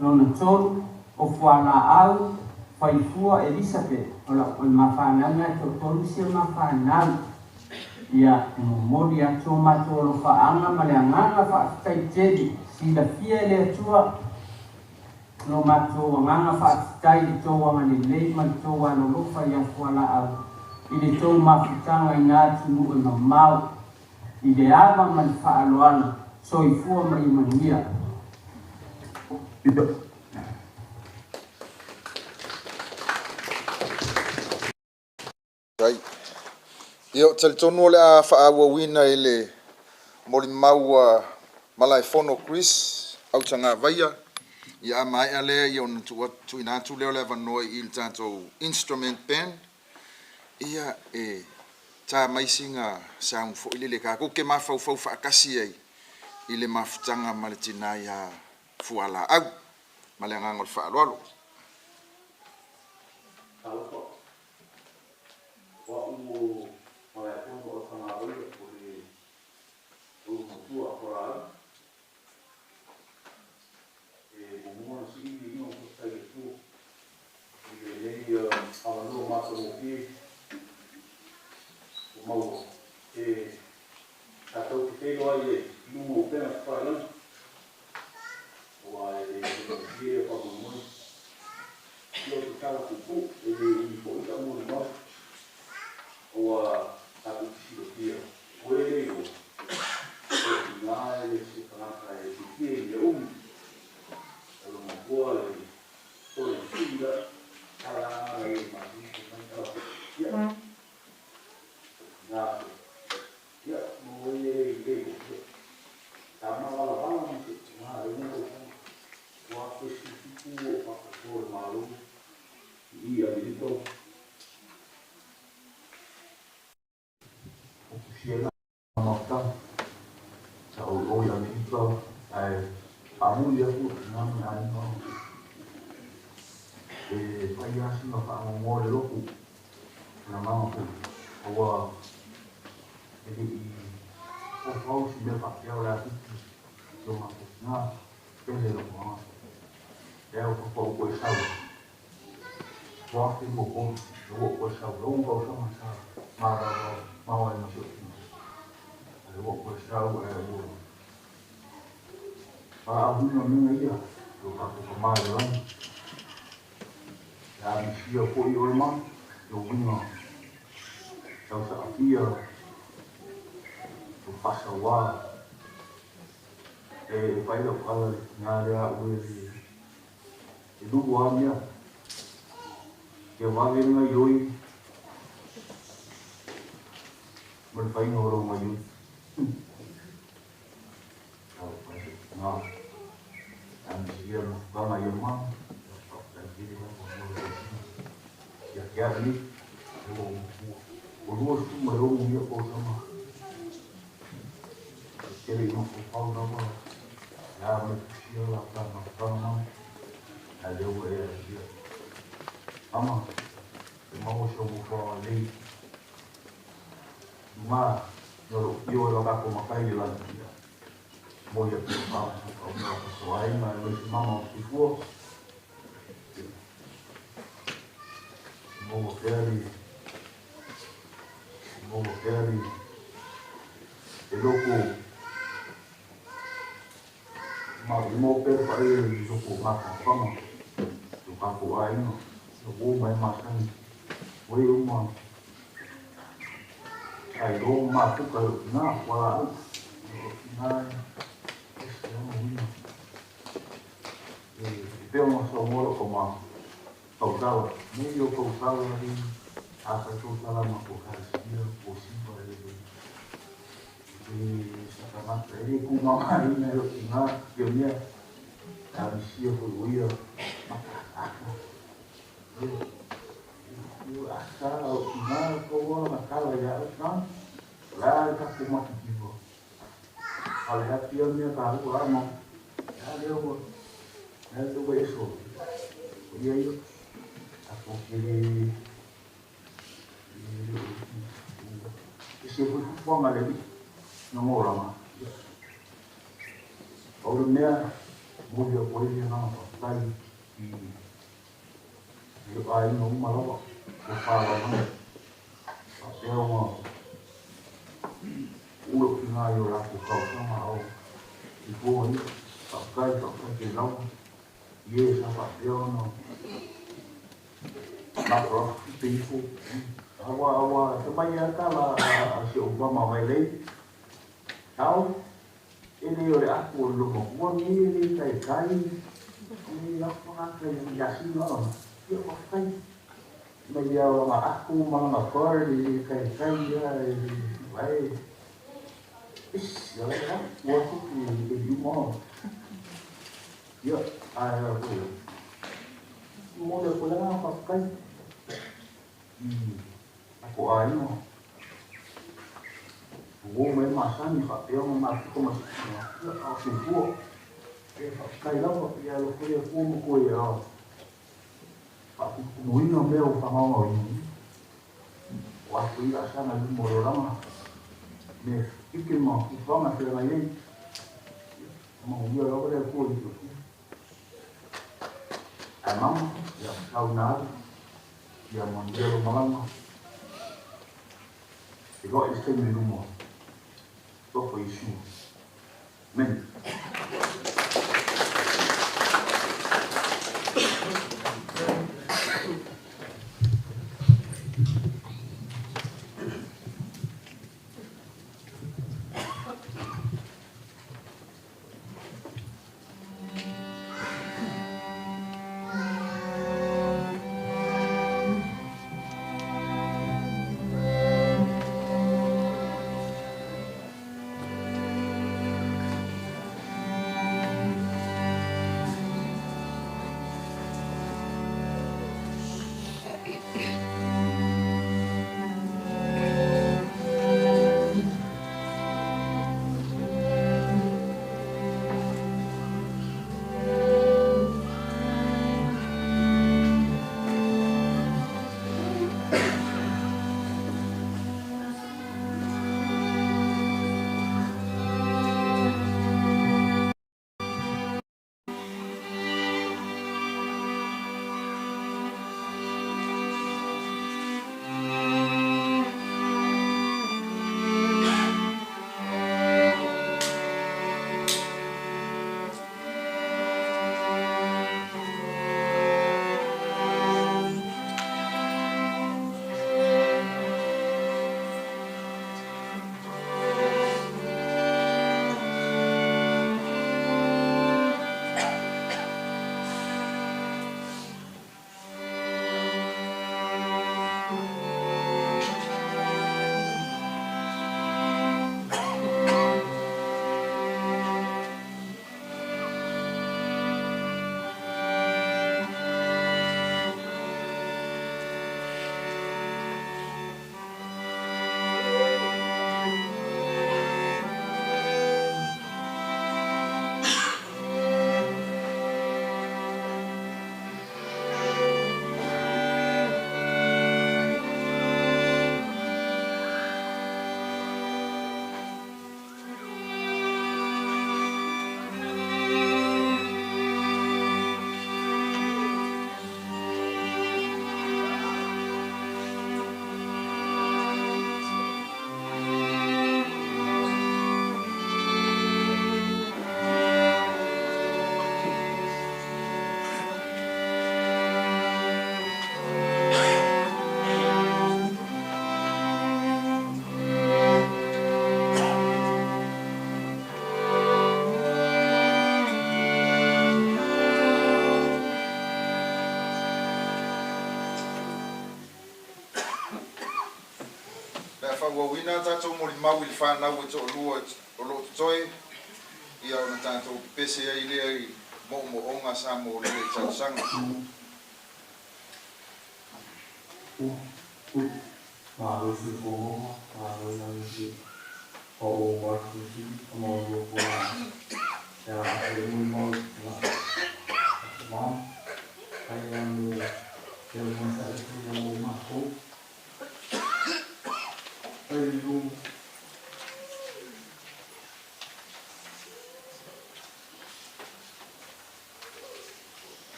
Lona tolu, o Fualaau, Faifua, Elisabeth. O lau o le ma fanau na e toatolu si a ma fanau. Ia, e momoli atu o matou alofaaga ma le agaga faafetai tele. Silafia e le Atua lo matou agaga faafetai i le tou agalelei ma le tou alolofa ia Fualaau i le tou mafutaga i na atunuu e mamao. I le ava ma le faaaloalo. Soifua ma ia manuia. Ai. Ia, ou te talitonu o le a faaauauina i le molimau a Malaefono Chris Autagavaia. Ia, a maea lea, ia ona tuuina atu lea o le avanoa i le tatou instrument band. Ia, e ta mai sina sound foi lele tatou te mafaufau faatasi ai i le mafutaga ma le tina ia Fualaau. Ma le agaga o le faaaloalo. Talofa, o a'u o Malaefono o Tagavaia o le ulu matua a Fualaau. E muamua ona sii le igoa o Faafetai i le Atua i lenei avanoa matagofie ua maua e tatou te feiloai ai i luga o upega tafailagi, aua e le faigofie lea faamoemoe. Ia o se tala puupuu, e le umi foi lau molimau, aua tatou te silafia, o e le iloa, o tina e le se tagata e fiafia i mea umi. O le matua e toe sui la tala ana ia i masina fai mai tala ia tina ia mo e le le ia tama wala wala ma se tina e mo ua ke sifiku o whakatoa le malo i Amerika. O kusiela Mafutaga, sa ʻoiʻoi ʻAmelika ae faamuli aku i nā mea ʻāina e fai lava sina faanoanoa i le loku i le agaga foi, aua e le i ofau se mea faapea o le a tupu i o matou tina pele i lou agaga. Lea ua papa ou koe sau, 2023, ua ou koe sau, e ono tausaga sa mavaavao ai ma si ou tina. Ae ua ou koe sau ae ua valaauina mea ia e o tatou tama i le lagi. E amisia foi oe ma lou uiga tau saafia, lou faasauā. E fai lau tala i le tina lea a'u e le E lua lava mea. Ia vave le gaioi ma le faiga o lou gaioi. Na, amisia le mafutaga ia ma, faafetai tele lava mo le tausiga. Ia te au nei, e ua ou matua. Ua 26 ia tausaga. E tele i mafaufau lava e a mai fusia la ta mafutaga mama. Ae lea ua e aafia. Mama, e maua si ou nofoaga lelei. Luma, no lou pio e lo tatou matai i le lagi. Ia, momoli atu i mama, au mea o tatou aiga, aemaise mama o Sifua. Ia, maua pea le, maua pea le, le loko. Maua pea le ai i loko o mafaufauga i o tatou aiga, o uo ma e masani, o e uma sa iloa ma mafuta i lou tina fualaau. O lou tina e ese lona uiga. E pei ona saunoa lou tama tautala, nei o tautala i a fai tautala ma ko ekalesia po siva e le sakamata e le tumamaina e lou tina ia mea sa misia foi o ia mataata ia asa o tina koa na tala ia au na o le a le tatou matitiva a o le happy ia mea taua a ma a lea ua lea le ua eso o ia ia tatou te le ese foi fuafuaga a le Alii na olaga. Pau le mea e momoli atu ai le agaga faafetai i lou aiga uma lava ua palau mai faapea ona uu lou tina i o latou talosaga a o soifua ia. Faafetai, faafetai tele lava i e sa faapea ona lafolafoa tupe ifo. Aua, aua, fai mai lava tala a si ou mama mai lei, Tao, e le o le apu o le lomatua lenei e le taitai e afu tagata i asina ona. Ia faafetai mai ia o lana apu ma lana card e le taitai ia e vae isi ia la ua tupu i le uma ona. Ia ae o momoli atu ai le agaga faafetai i tatou aiga. Uo ma e masani faapea ona mafuta ma ia a o soifua. E faafetai lava ia alofa le Atua ma toe faatutumuina mea ua faagaogaoina. O aso ia laasaga i luma o le olaga me tiute ma fuafuaga e feagai ai. Manuia lava le Atua i le silafia. Ae mama, ia sau ina alu, ia manuia lou malaga. Feiloai i se taimi i luma. Alofa Iesu. Amene. faaauauina a tatou molimau i le fanau e toalua o lo o totoe, ia ona tatou pepese ai lea i moomooga sa mo lele tausaga.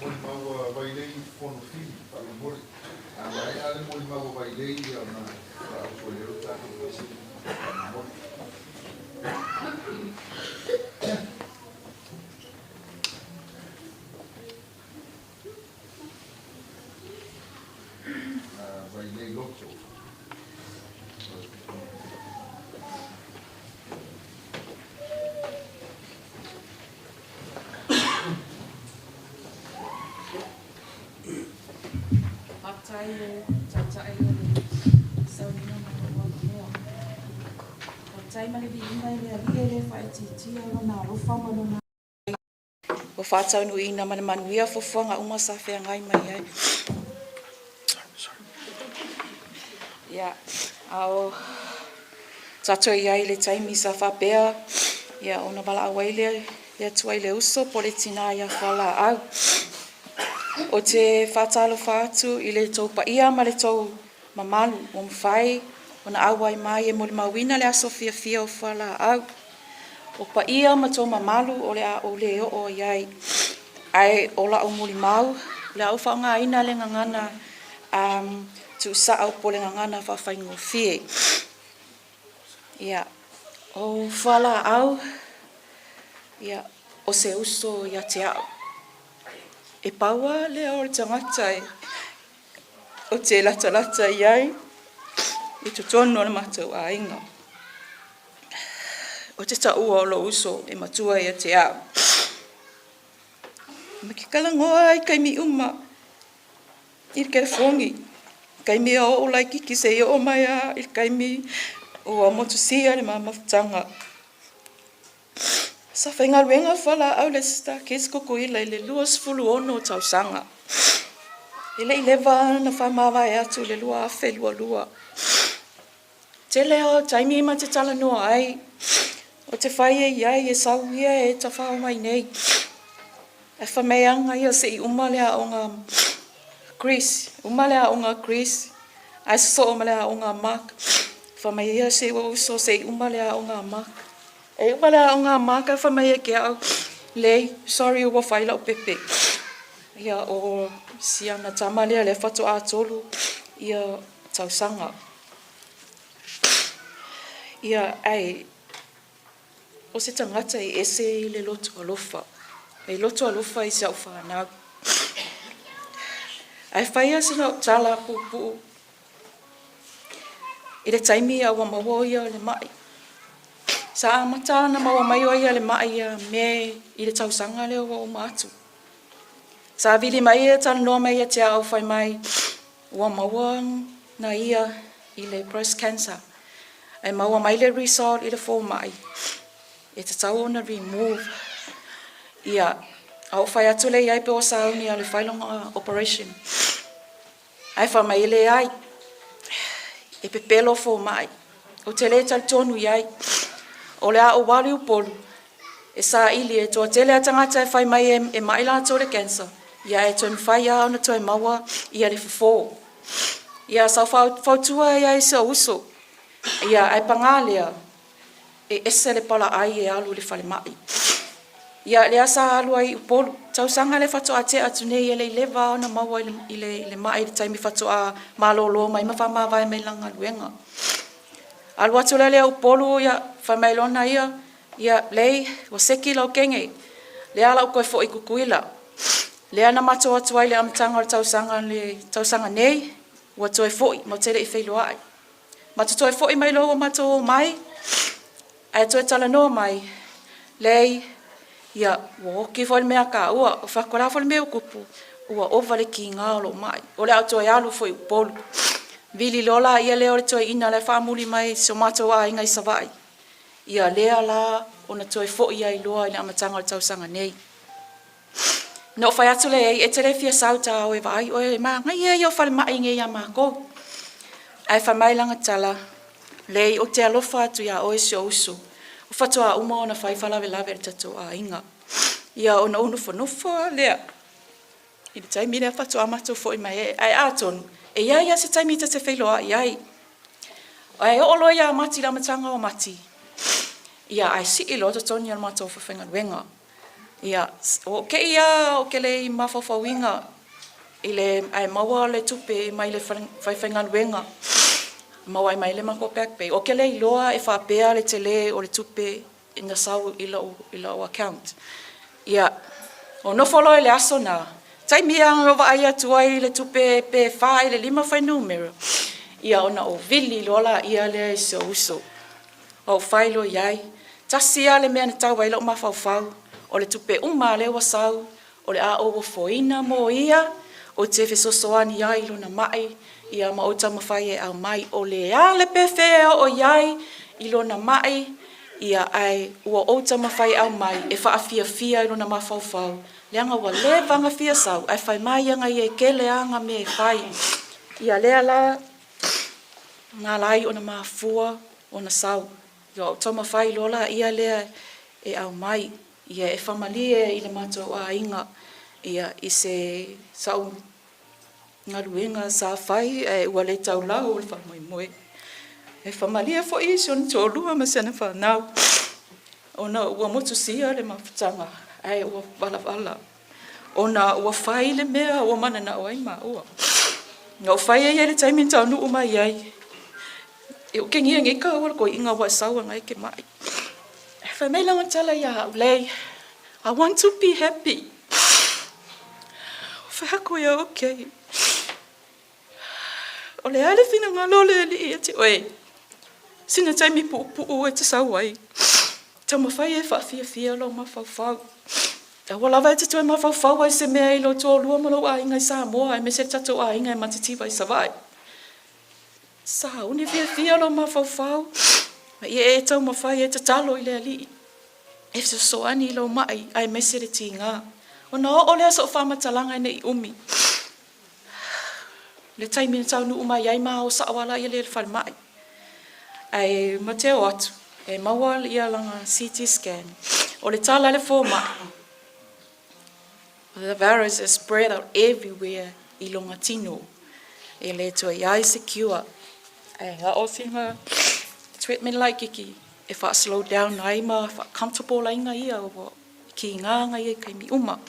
Molimau a Vailei Fonofili, faamolemole. A maea le molimau a Vailei ia ona faaupu ai lea o le tatou pese, faamolemole. Vailei Loto. Faafetai i le Taitai o le sauniga ma lou avanoa. Faafetai ma le viiga i le Alii e le faaitiitia Lona alofa ma Lona. Ua faataunuuina ma le manuia fuafuaga uma sa feagai mai ai. Ia, a o tatou i ai i le taimi sa faapea, ia, ona valaau ai lea le Atua i le uso po o le tinā ia Fualaau. Ou te faatalofa atu i le tou paia ma le tou mamalu ua mafai ona auai mai e molimauina le aso fiafia o Fualaau. O paia ma tou mamalu o le a ou le oo i ai, ae o la'u molimau, o le a ou faaaogaina le gagana tuusao po o le gagana faafaigofie. Ia, o Fualaau, ia, o se uso ia te au. E pau lava lea o le tagata e ou te latalata i ai i totonu o le matou aiga. Ou te taua o lou uso e matua ia te au. Ma ke talanoa i taimi uma i le telefoni, taimi e oo laitiiti seia oo mai lava i le taimi ua motusia le ma mafutaga. Sa faigaluega fualaau le Star Kids Tutuila i le 26 tausaga. E le i leva ona faamavae atu i le 2022. Tele lava o taimi ma te talanoa ai, o te fai e i ai e sau ia e tafao mai nei. Ae fai mai ana ia se i uma le aoga Greece, uma le aoga Greece, ae sosoo ma le aoga Mark. Fai mai ia se ua uso se i uma le aoga Mark. E uma le aoga a Mark ae fai mai e ke au, Leai, sorry ua fai lau pepe. Ia o si ana tama lea lea faatoa 3 ia tausaga. Ia ae o se tagata e ese i le loto alofa. E loto alofa i si au fanau. Ae fai lava sina au tala puupuu i le taimi a ua maua o ia o le ma'i. Sa amata ona maua mai o ia le ma'i ia Me i le tausaga lea ua uma atu. Sa vili mai ia talanoa mai ia te au fai mai ua maua na ia i le breast cancer ae maua mai le result i le fomai e tatau ona remove ia a ou fai atu lea iai pe ua sauni a le fai lona operation ae fai mai e leai e pepelo fomai ou te le talitonu iai o le a ou alu i Upolu e saili e toatele a tagata e fai mai e mai latou le cancer ia e toe mafai lava ona toe maua ia le fofo. Ia sa fautua ai i si ou uso, ia ae paga lea, e ese le palaai e alu i le falemai. Ia lea sa alu ai i Upolu, tausaga lea faatoa tea atu nei e le i leva ona maua i le mai i le taimi faatoa malolo mai ma faamavae mai lana galuega. Alu atu la lea Upolu, ia, fai mai lona ia, ia, lei, ua seki lau kege, lea la ua toe foi i Tutuila. Lea na matou atu ai i le amataga o le tausaga, le tausaga nei, ua toe foi, matou te le i feiloai. Matou toe foi mai loa ua matou omai, ae toe talanoa mai, lei, ia, ua oti foi le mea a taua, ua fai atu, o le a foi le mea ua tupu, ua ova le tiga o lou mai, o le a ou toe alu foi i Upolu. Vili loa laia lea o le toeaina la e faamuli mai si o matou aiga i Savaii, ia lea la ona toe foi ai loa i le amataga o le tausaga nei. Na ou fai atu lea i ai, e te le fia sau ta o e vaai oe, e manaia ia o falemai nei ia matou. Ae fai mai lana tala, leai ou te alofa atu ia oe si ou uso, ua faatoa uma ona fai faalavelave i le tatou aiga. Ia ona ou nofonofo lava lea i le taimi lea faatoa matou foi mai ai. Ae atonu e i ai lava se taimi ta te feiloai ai. Ae oo loa ia Mati i le amataga o Mati, ia ae sii loa totogi o le matou faafaigaluega. Ia, ua ou te i lava ou te le i mafaufauina i le, ae maua le tupe mai le faifaigaluega, maua ai mai le matou back pay. Ou te le iloa e faapea le tele o le tupe na sau i lou account. Ia, ou nofo loa i le aso na, taimi lava na ou vaai atu ai i le tupe pe 4 i le 5 fuainumera, ia ona ou vili loa laia lea i si ou uso. Ou fai loa i ai, tasi lava le mea na tau ai lou mafaufau, o le tupe uma lava lea ua sau, o le a ou ofoina mo ia, ou te fesoasoani ai i lona mai, ia ma ou taumafai e aumai. O le a le pefe e oo i ai i lona mai, ia ae ua ou taumafai e aumai e faafiafia i lona mafaufau, leaga ua leva ona fia sau, ae fai mai ana ia e tele ana mea e fai. Ia lea la na ala ai ona mafua ona sau. Ia ou taumafai loa laia lea e aumai, ia e faamalie i le matou aiga, ia i se sau galuega sa fai ae ua le taulau o le faamoemoe. E faamalie foi i si ona toalua ma si ana fanau ona ua motusia le mafutaga ae ua valavala ona ua fai le mea ua mananao ai maua. Na ou fai ai i le taimi na taunuu mai ai, e okegia nei kāua le toeaina ua e sau ana e ke maʻi. Fai mai lana tala ia au, Lei, I want to be happy. Fai atu ia, okay. O le a le finagalo o le Alii ia te oe? Sina taimi puupuu e te sau ai. Taumafai e faafiafia lou mafaufau. Aua lava e te toe mafaufau ai se mea i lou toalua ma lou aiga i Samoa aemaise le tatou aiga e matitiva i Savaii. Sauni fiafia lou mafaufau ma ia e taumafai e tatalo i le Alii e fesoasoani i lou mai aemaise le tiga. Ona oo lea o sou faamatalaga ne i umi. Le taimi na taunuu mai ai ma o sao lava ia lea i le falemai. Ae mateo atu, e maua ia lana CT scan. O le tala a le fomai, the virus is spread out everywhere i lona tino. E le toe i ai se cure. Ae na o sina treatment laititi e faa-slow down ai ma faa-comfortable ai na ia ua kiga na ia i taimi uma.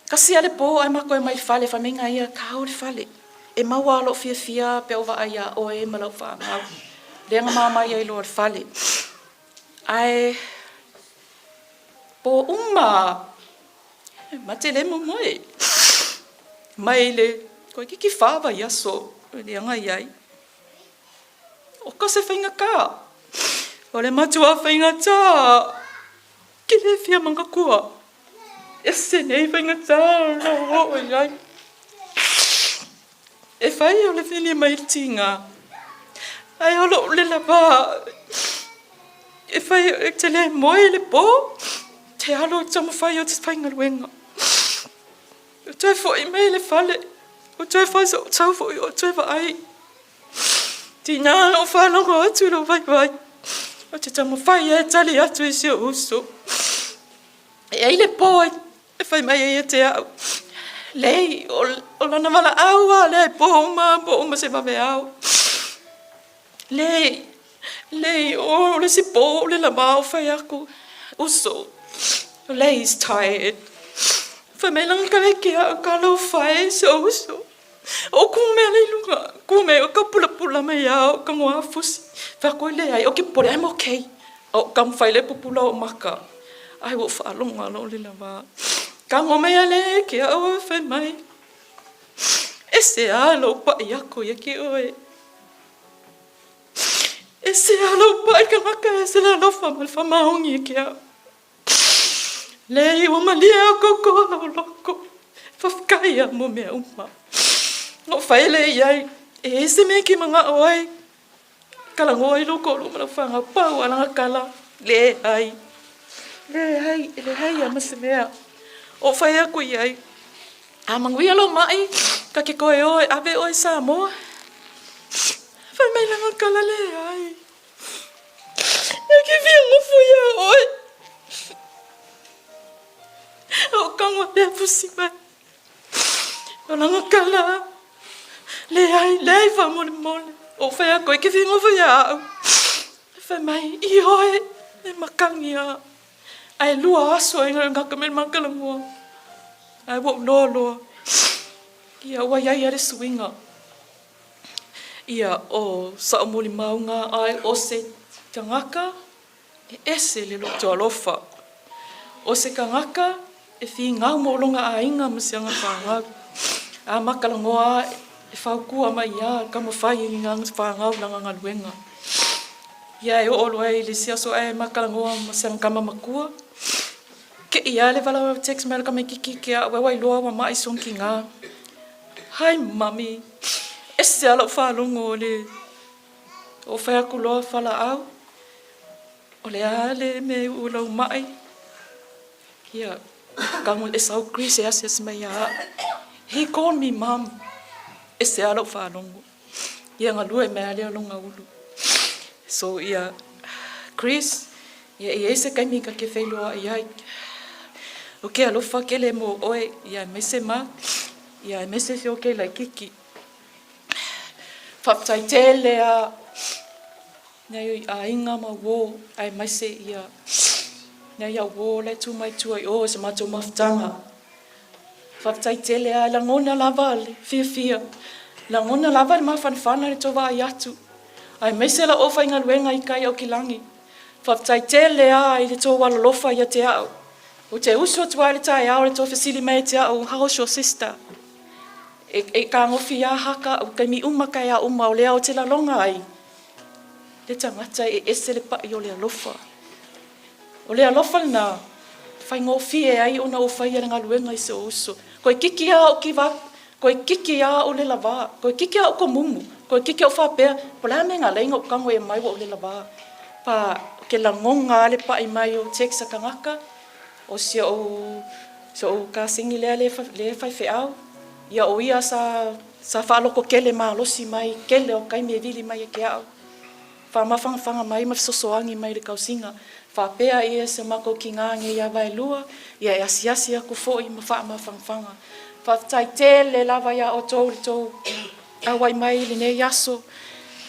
Kasi a le po ae matou e mai le fale fai mai na ia ka o le fale e maua a lou fiafia pe ou vaai ia oe ma lau fanau lea na mamae ai loa le fale ae po uma e mate le momoe mai le toeititi fa vaiaso lea na iai o ka se faigata. O le matua faigata ke le fia mangatua. Ese nei faigata o lou oo i ai. E fai o le fili mai le tiga, ae o lou le lava e fai e te le moe i le po, te alo i taumafai o te faigaluega. O toe foi mai le fale, o toe fai sou tau foi o toe vaai. Tina lou faalogo atu i lou vaivai, ou te taumafai e tali atu i si ou uso. E ai le po e fai mai ai ia te au, Lei, o lana valaau a lea e po uma, po uma se vaveao. Lei, lei, o le isi po o le lava o fai aku, uso, Lei is tired. Fai mai lana kaleke au ka lau fai si ou uso. O ku mea le luga, ku mea o ka pulapula mai au ka ngoa fusi. Fai aku ai leai, o ke popole, I'm okay. O ka mawhai le pupula o maka. Ai ua faalogo alo le lava. Ka ngo mai ale ke au e fai mai. E se a lou paʻi aku ia ke oe. E se a lou paʻi kanaka e se le alofa ma le whamaongi e ke au. Leai ua malie au koukou lou loko. Faafetai a mo mea uma. Lou fai le iai, e ese mea ki manga'o ai. Kalagoa ai lou toalua ma lau fanau, pau a lana tala, leai, leai, e leai a ma se mea o fai aku iai. A manuia lou maʻi, ka ke koe o e ave oe i Samoa. Fai mai lana tala, leai. E ke fia nofo iā oe. O kago lea fusi mai. O lana tala, leai, leai faamolemole. O fai aku e ke fia nofo iā au. Fai mai, ioe, e makani a. Ae lua aso ai gaka me le makalagua. Ae ua ou loa loa. Ia, ua iai a le suiga. Ia, o sa'u molimauga ai o se tagaka e ese le loto alofa, o se tagaka e figau mo lona aiga ma si ana fanau, a makalagoa e faukua mai ia ka mafai i na fanau lana galuega. Ia e oo loa i le isi aso ae makalagoa ma si ana tama matua, ke'i a le valaau text mai o le tamaititi ke a'u ai ua iloa ua ma'i sona tiga. Hi mummy, ese a lou faalogo o le o fai aku loa falaau, o le a le mea i uu lau mai, ia, kago e sau Chris e asiasi mai ia au. He called me mum, ese a lou faalogo, ia galue mai a lea lona ulu. So ia, Chris, ia e iai se taimi ka ke feiloai ai, o ke alofa kele mo oe, ia aemaise ma, Ia, aemaise se o kei laititi. Faafetai tele a nei aiga ma uō, aemaise ia nei au uō la e tū mai tua i o i sa matou mafutaga. Faafetai tele a, e lagona lava le fiafia, lagona lava le mafanafana i le tou vaai atu, aemaise lau aufaigaluega i kai Aukilagi. Faafetai tele a i le tou alolofa ia te au. Ou te usu atu ai i le taeao i le tou fesili mai ia te au, How's your sister? E, e kagofi a haka au taimi uma taeao uma o lea ou te laloga ai le tagata e ese le paʻi o le alofa. O le alofa lena, faigofie ai ona ou faia le galuega i se uso. Koe kiki a ou kiva, koe kiki a ou lela va, koe kiki a ou komumu, koe kiki a ou faapea, po le a mea nga leinga ou kago e mai ua ou lela va. Pa ke lagoga a le paʻi mai o text a kangaka, o si ou si ou kasini lea le le faifeau, ia o ia sa sa faaloko kele malosi mai kele o kaimi e vili mai e ke a'u. Faamafanafana mai ma fesosoani mai i le tausiga. Faapea ia si o matou kina nei ia Vaelua, ia e asiasi aku foi ma faamafanafana. Faafetai tele lava ia outou i le tou auai mai i lenei aso,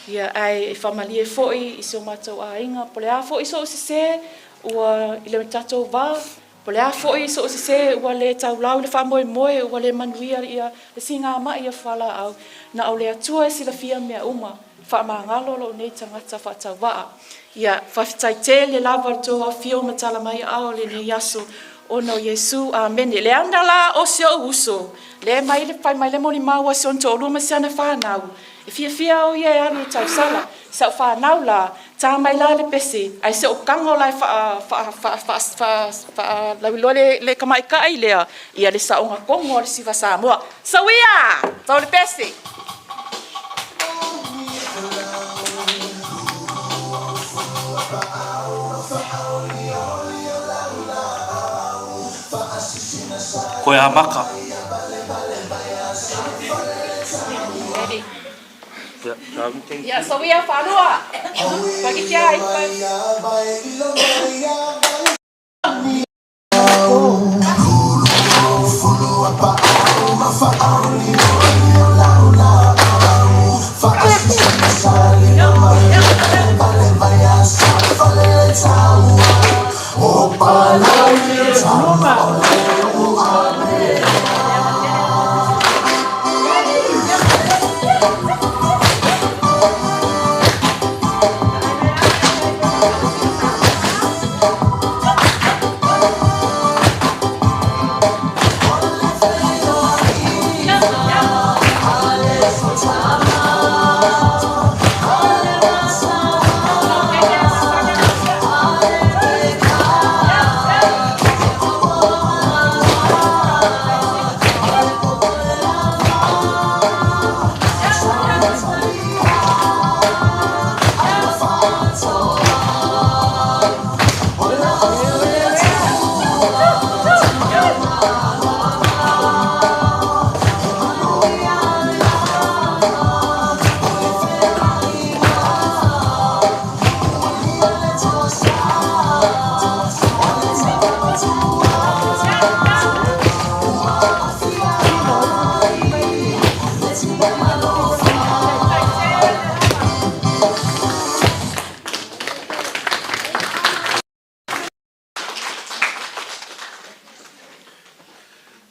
ia ae e faamalie foi i si o matou aiga, po o le a foi sou sese ua i le tatou va, po o le a foi sou sese ua le taulau i le faamoemoe, ua le manuia ia le sigamai ia fualaau, na o le Atua e silafia mea uma. Faamagalo lou nei tagata faatauvaa. Ia, faafetai tele lava le tou afio ma tala mai aao i lenei aso ona o Iesu. Amene. Leaga la o si ou uso, le mai le fai mai le molimau a si ona toalua ma si ana fanau, e fiafia au ia e alu i tausala. Sa ou fanau la, Ta mai la le pese, ae se o tago la e faalauiloa le tamaitai lea, ia le saoga tonu a le siva Samoa. Sauia! Tau le pese! Koe amata. Ia, sauia faalua! Pagiti ai!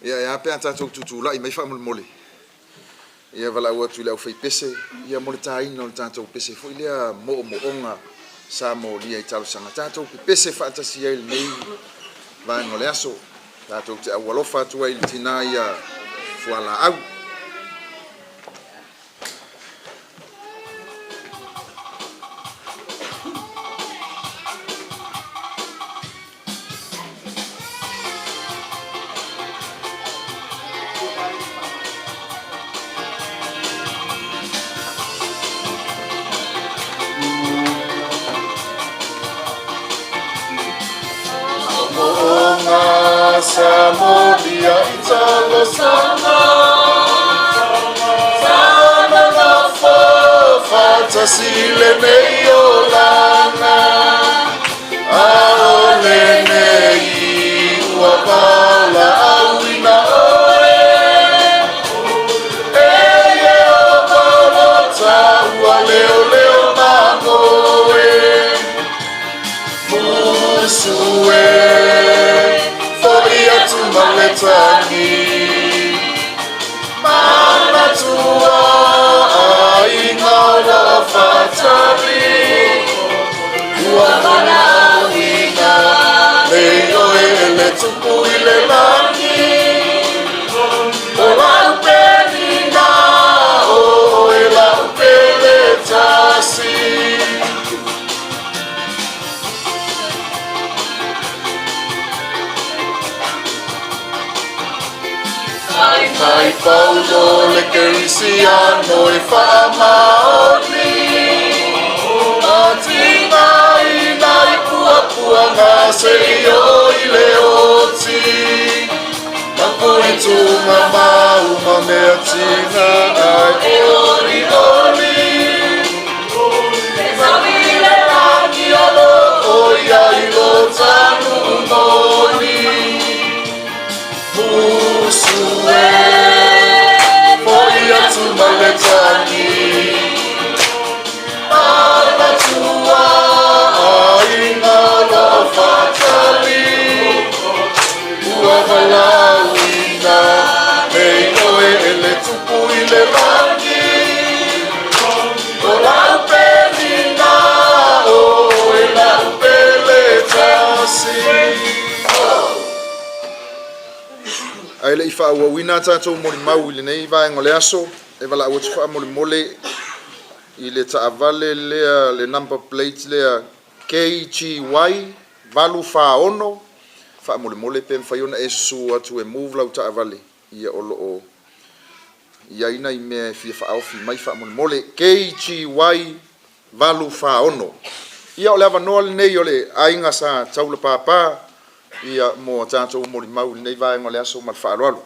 Ia, e a pe a tatou tutulai mai faamolemole. Ia, valaau atu i le aufaipese, ia, mo le taina o le tatou pese foi lea moomooga sa molia i talosaga. Tatou pepese faatasi ai i lenei vaega o le aso. Tatou te aualofa atu ai i le tina ia Fualaau. Ae le i faaauauina a tatou molimau i lenei vaega o le aso, e valaau atu faamolemole. i le taavale lea le number plate lea KGY 846, faamolemole pe mafai ona e susu atu e move lau taavale, ia o lo o i ai nai mea e fia faaofi mai faamolemole. KGY 846. Ia o le avanoa lenei o le aiga Sa Taulapapa ia mo a tatou molimau i lenei vaega o le aso ma le faaaloalo.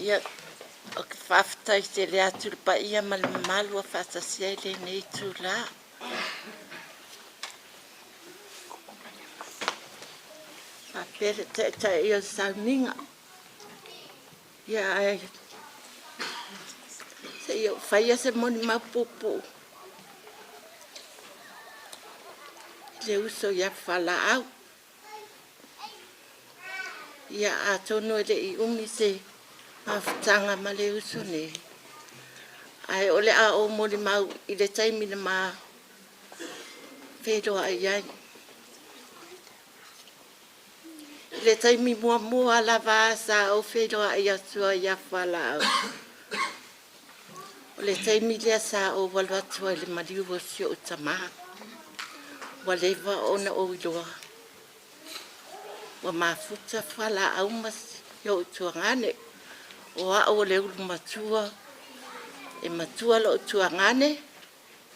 Ia, ou te faafetai tele atu i le paia ma le mamalu ua faatasi ai lenei itula. Faapea le taitaia o le sauniga. Ia ae se i ou faia se molimau puupuu i le uso ia Fualaau. Ia atonu e le i umi se mafutaga ma le uso nei, ae o le a ou molimau i le taimi na ma feiloai ai. I le taimi muamua lava sa ou feiloai atu ai ia Fualaau, o le taimi lea sa ou alu atu ai i le maliu o si ou tamā. Ua leva ona ou iloa ua mafuta fualaau ma si ou tuagane. O au o le ulu matua, e matua lou tuagane,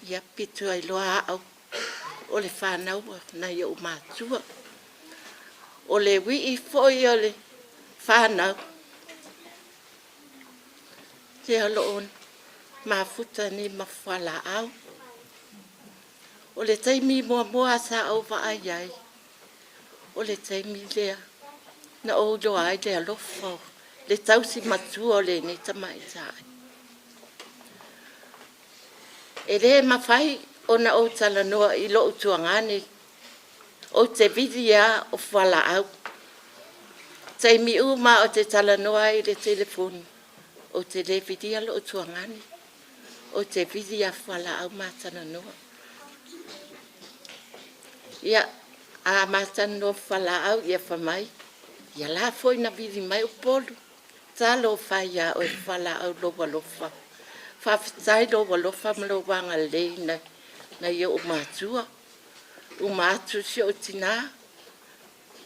ia pito ai loa au o le fanau a nai ou matua. O le wii foi o le fanau, lea o lo o mafuta nei ma fualaau. O le taimi muamua sa ou vaai ai, o le taimi lea na ou iloa ai le alofa o le tausi matua o lenei tamaitai. E le mafai ona ou talanoa i lou tuagane, ou te vili lava o fualaau. Taimi uma ou te talanoa ai i le telefoni, ou te le vilia lou tuagane, ou te vili ia fualaau ma talanoa. Ia, a ma talanoa fualaau, ia fai mai, ia la foi na vili mai Upolu. Talofa e ia oe Fualaau i lou alofa. Faafetai i lou alofa ma lou agalelei nai ou matua. Uma atu si ou tina,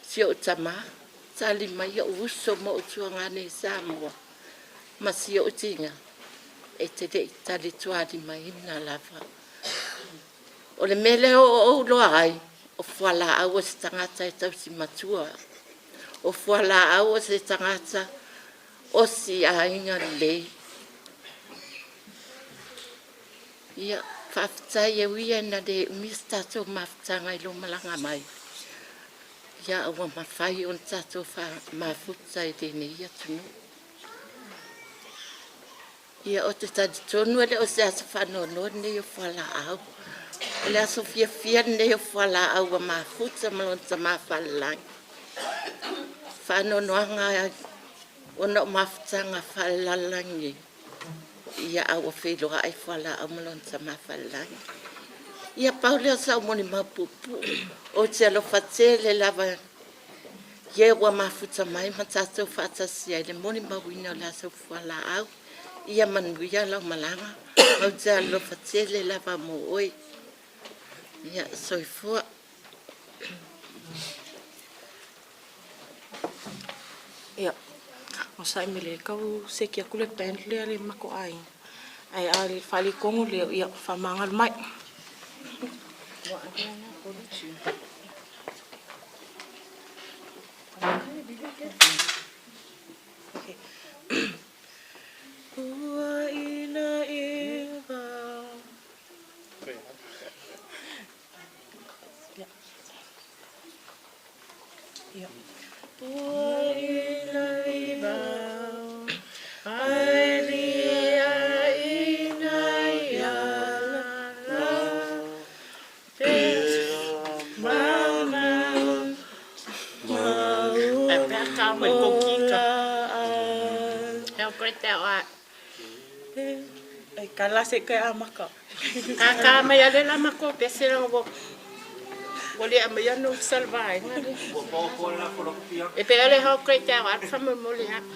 si ou tama, tali mai ou uso ma ou tuagane i Samoa ma si ou tina, e te le i talitualimaina lava. O le mea lea o ou iloa ai, o Fualaau o se tagata e tausi matua. O Fualaau o se tagata o si aiga lelei. Ia, faafetai e ui ina le umi se tatou mafutaga i lou malaga mai, ia ua mafai ona tatou mafuta i lenei atunuu. Ia, ou te talitonu e le o se aso faanoanoa lenei o Fualaau. O le aso fiafia lenei o Fualaau ua mafuta ma lona tama falelagi. Faanoanoaga Ona o mafutaga faalelalolagi ia a ua feiloai fualaau ma lona tama falelagi. Ia pau lea o sau molimau puupuu. Ou te alofa tele lava i e ua mafuta mai ma tatou faatasi ai i le molimauina o le aso fualaau. Ia manuia lau malaga, ou te alofa tele lava mo oe. Ia, soifua. Ia, onosai mai le tau seki atu le band lea a le matou aiga, ae a faaletonu lea, ia faamagalo mai. Ua ina iwa. Kaka mai ale la makou pese langa ua ua le aumaia notes a le vaega lea. E pei o le how great thou art faamolemole lava.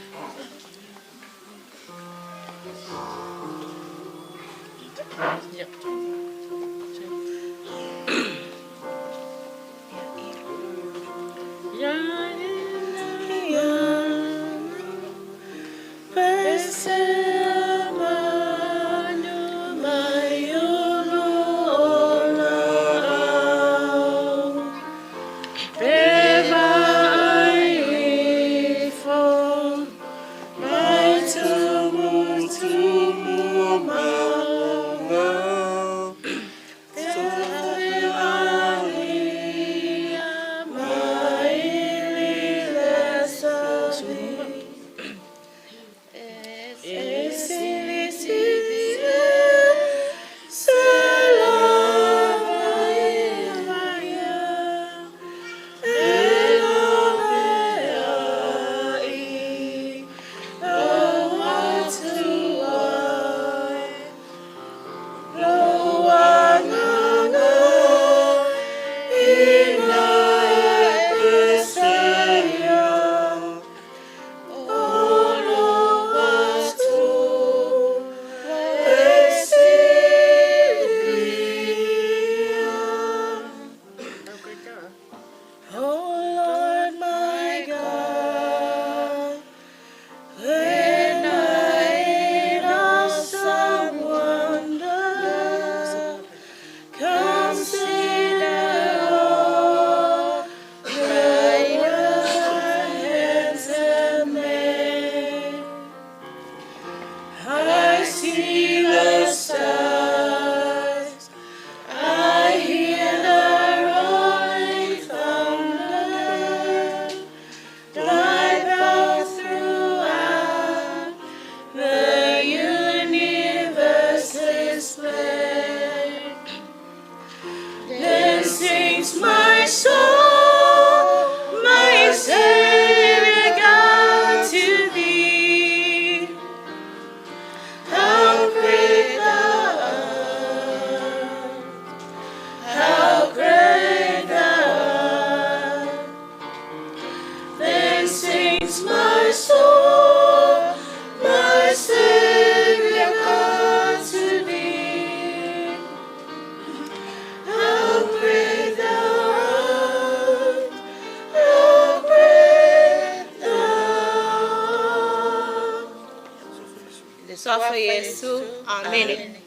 I le Suafa o Iesu. Amene.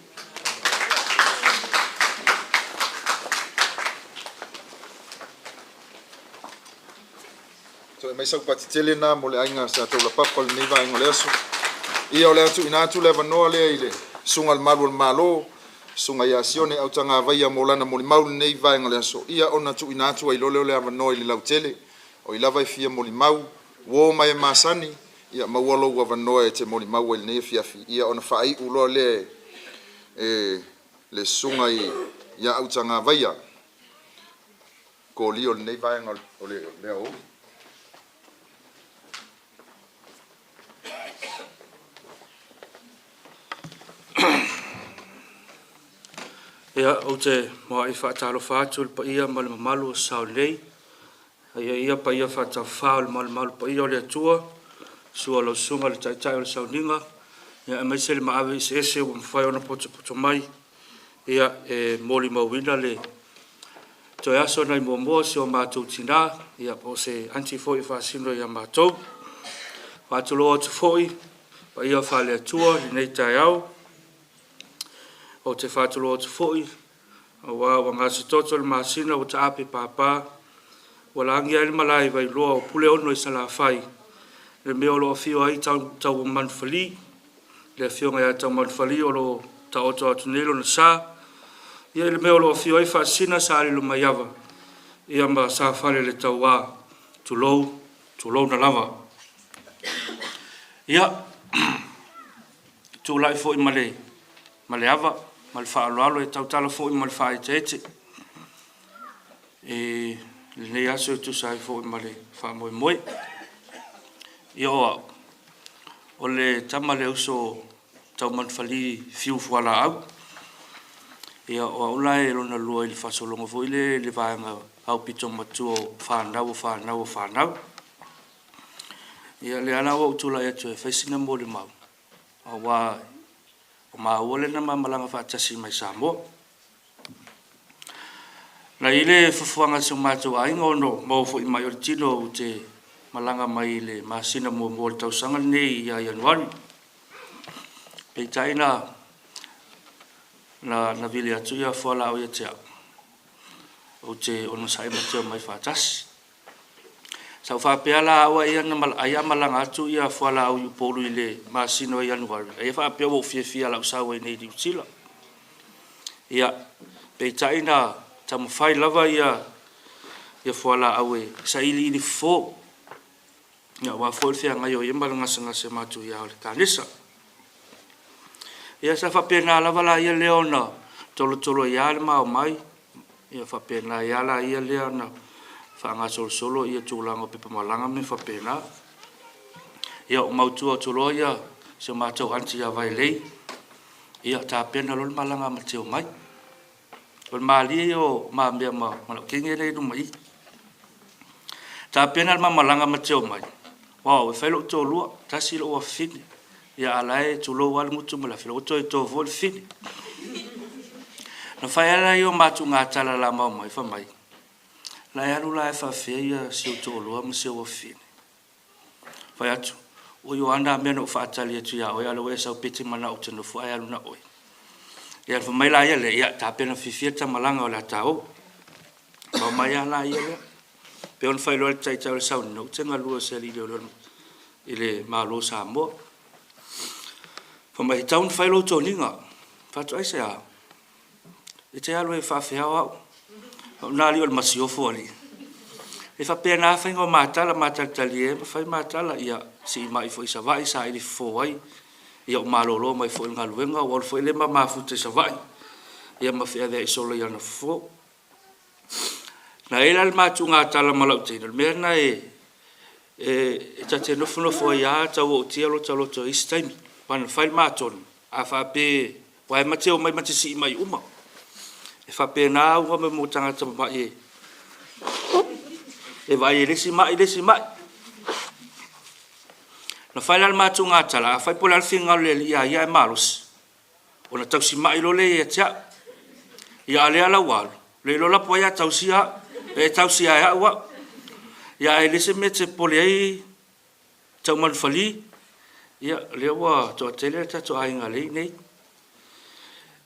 Toe mai sau pati tele na mo le aiga sa Taulapapa i lenei vaega o le aso. Ia o le a tuuina atu le avanoa lea i le Susuga i le Malu o le Malo, Susuga ia Sione Autagavaia mo lana molimau i lenei vaega o le aso. Ia ona tuuina atu ai loa lea o le avanoa i le lautele. O ai lava e fia molimau, uo ma e masani, ia maua lou avanoa e te molimau ai i lenei afiafi. Ia ona faaiu loa lea e le Susuga ia Autagavaia. Kolia o lenei vaega o le aoauli. Ia, ou te muai faatalofa atu i le paia ma le mamalu o Saole nei. Aia ia paia faataufā o le malumalu paia o le Atua, sua lau susuga i le Taitai o le Sauniga, ia aemaise le maave eseese ua mafai ona potopoto mai, ia e molimauina le toe aso nai muamua o si o matou tinā, ia po o se aunty foi e faasino ia matou. Faatulou atu foi paia faale-Atua i lenei taeao. Ou te faatulou atu foi aua ua gasetoto le masina ua taape papa, ua lagia ai le malae i Vailoa o Puleono i Salafai, le mea o lo o afio ai Taumanufali, le afioga ia Taumanufali o lo o taoto atu nei lona sa, ia i le mea o lo o afio ai Faasisina Salelomaiava, ia ma Safaleletaua, tulou, tulouna lava. Ia, tulai foi ma le ma le ava ma le faaaloalo e tautala foi ma le faaeteete i lenei aso e tusa ai foi ma le faamoemoe. Ia o au, o le tama le uso Taumanufali Fiu Fualaau. Ia o au la e lona lua i le faasologa foi lea i le vaega aupito matua o fanau o fanau o fanau. Ia lea la ua ou tulai atu e fai sina molimau, aua o maua lea na ma malaga faatasi mai Samoa. Na i ai le fuafuaga a si o matou aiga ona maua foi mai o le tino ou te malaga mai i le masina muamua o le tausaga lenei ia Ianuari. Peitai na na vili atu ia fualaau ia te au, ou te onosai ma te omai faatasi. Sa ou faapea la au ai a malaga atu ia fualaau i Upolu i le masina o Ianuari, ai a faapea ua ou fiafia o le a ou sau ai nei i Niu Sila. Ia, peitai na taumafai lava ia fualaau e sailiili fofo, ia aua foi le feagai o ia ma le gasegase matuia o le kanesa. Ia sa faapena lava la ia lea ona tolotolo ai lava le ma omai, ia faapena ai lava la ia lea ona faagasolosolo ia tulaga o pepa malaga ma mea faapena. Ia ou mautu atu loa ia si o matou aunty ia Vailei, ia tapena loa le malaga ma te omai. O le malie ia o ma mea ma lau teine lea i luma i i. Tapena le ma malaga ma te omai, wow, e fai lou toalua, tasi lou afafine, ia a la e tulou lava le gutu ma le afi, ua toe to foi le fafine. Na fai lava lea o matou tala la ma omai, fai mai, la e alu la e faafefea ia si ou toalua ma si ou afafine. Fai atu, oi o a na mea na ou faatali atu ia oe, a o lea ua e sau pei e te manao ou te nofo ae alu na oe. Ia fai mai la ia lea, ia tapena fiafia ta malaga o le a ta o. Ma omai lava la ia lea. Pei ona faailoa e le Taitai o le Sauniga, ou te galue o se alii leoleo i le Malo o Samoa. Fai mai, e tatau ona fai lou toniga. Fai atu, aisea? E te alu e faafeao au. Au na alii o le masiofo alii. E faapena faiga o matala, matalitalie ai ma fai matala, ia sii mai foi i Savaii, saili fofo ai, ia ou malolo mai foi i le galuega, ua alu foi lea ma mafuta i Savaii, ia ma feaveai solo i ana fofo. Na i ai la le matuga tala ma lau teine, o le mea lena e ta te nofonofo ai lava tau ootia lota loto i isi taimi. Aua na fai le ma tonu, a faapea, aua e ma te omai ma te sii mai uma. E faapena auga mo tagata mamai e vaai e le isi mai le isi mai. Na fai la le matuga tala, afai po o le a le finagalo o le Alii ia ia ae malosi, ona tausi mai loa lea ia te au. Ia a o lea la ua alu, le iloa la po o ai a tausia au, e tausia e au au. Ia ae le se mea e te popole ai Taumanufali, ia o lea ua toatele le tatou aiga lea e i inei.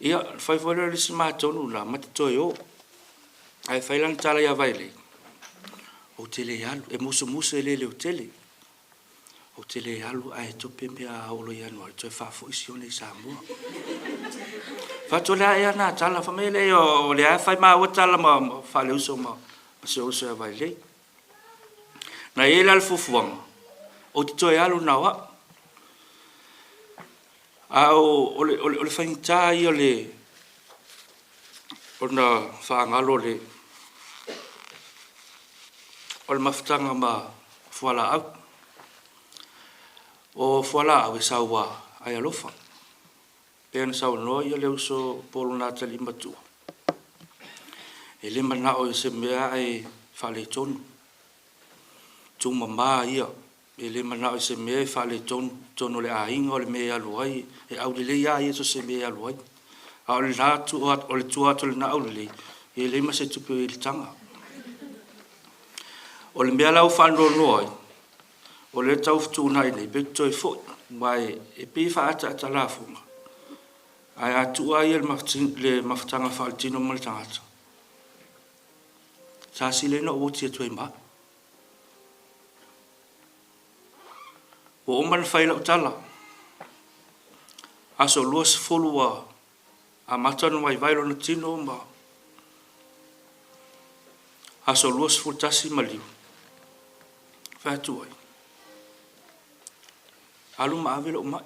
Ia ona fai foi lea o le isi matou lena, ma te toe o. Ae fai lana tala ia Vailei, ou te le alu, e musumusu e le leotele. Ou te le alu ae tupe mea a oo loa ia Ianuari toe faafoi Sione i Samoa. Fai atu, o le a ea na tala? Fai mai, e leai o lea lava e fai maua tala ma faaleuso ma si ou uso ia Vailei. Na i ai la le fuafuaga, ou te toe alu na o au. A o le faigata ia o le ona faagalo o le mafutaga ma fualaau. O fualaau e saua ae alofa. Pei ona saunoa le uso po o lona atalii matua. E le manao i se mea ae faaletonu. Tumama ia, e le manao i se mea e faaletonu i totonu o le aiga o le mea e alu ai, e aulelei lava ia so o se mea e alu ai. A o lena o le tua atu o lena aulelei, e leai ma se tupe o i ai i le taga. O le mea la ua faanoanoa ai, o lea e tau fetuunai nei pe toe foi, aua e pei e faaataata lafoga, ae a tuu lava ia le mafutaga faaletino ma le tagata, sa sili ai ona ou oti atu ai ma au. Ua uma ona fai lau tala, aso 20 ua amata ona vaivai lona tino ma aso 21 maliu, fai atu ai, alu ma ave lou mai.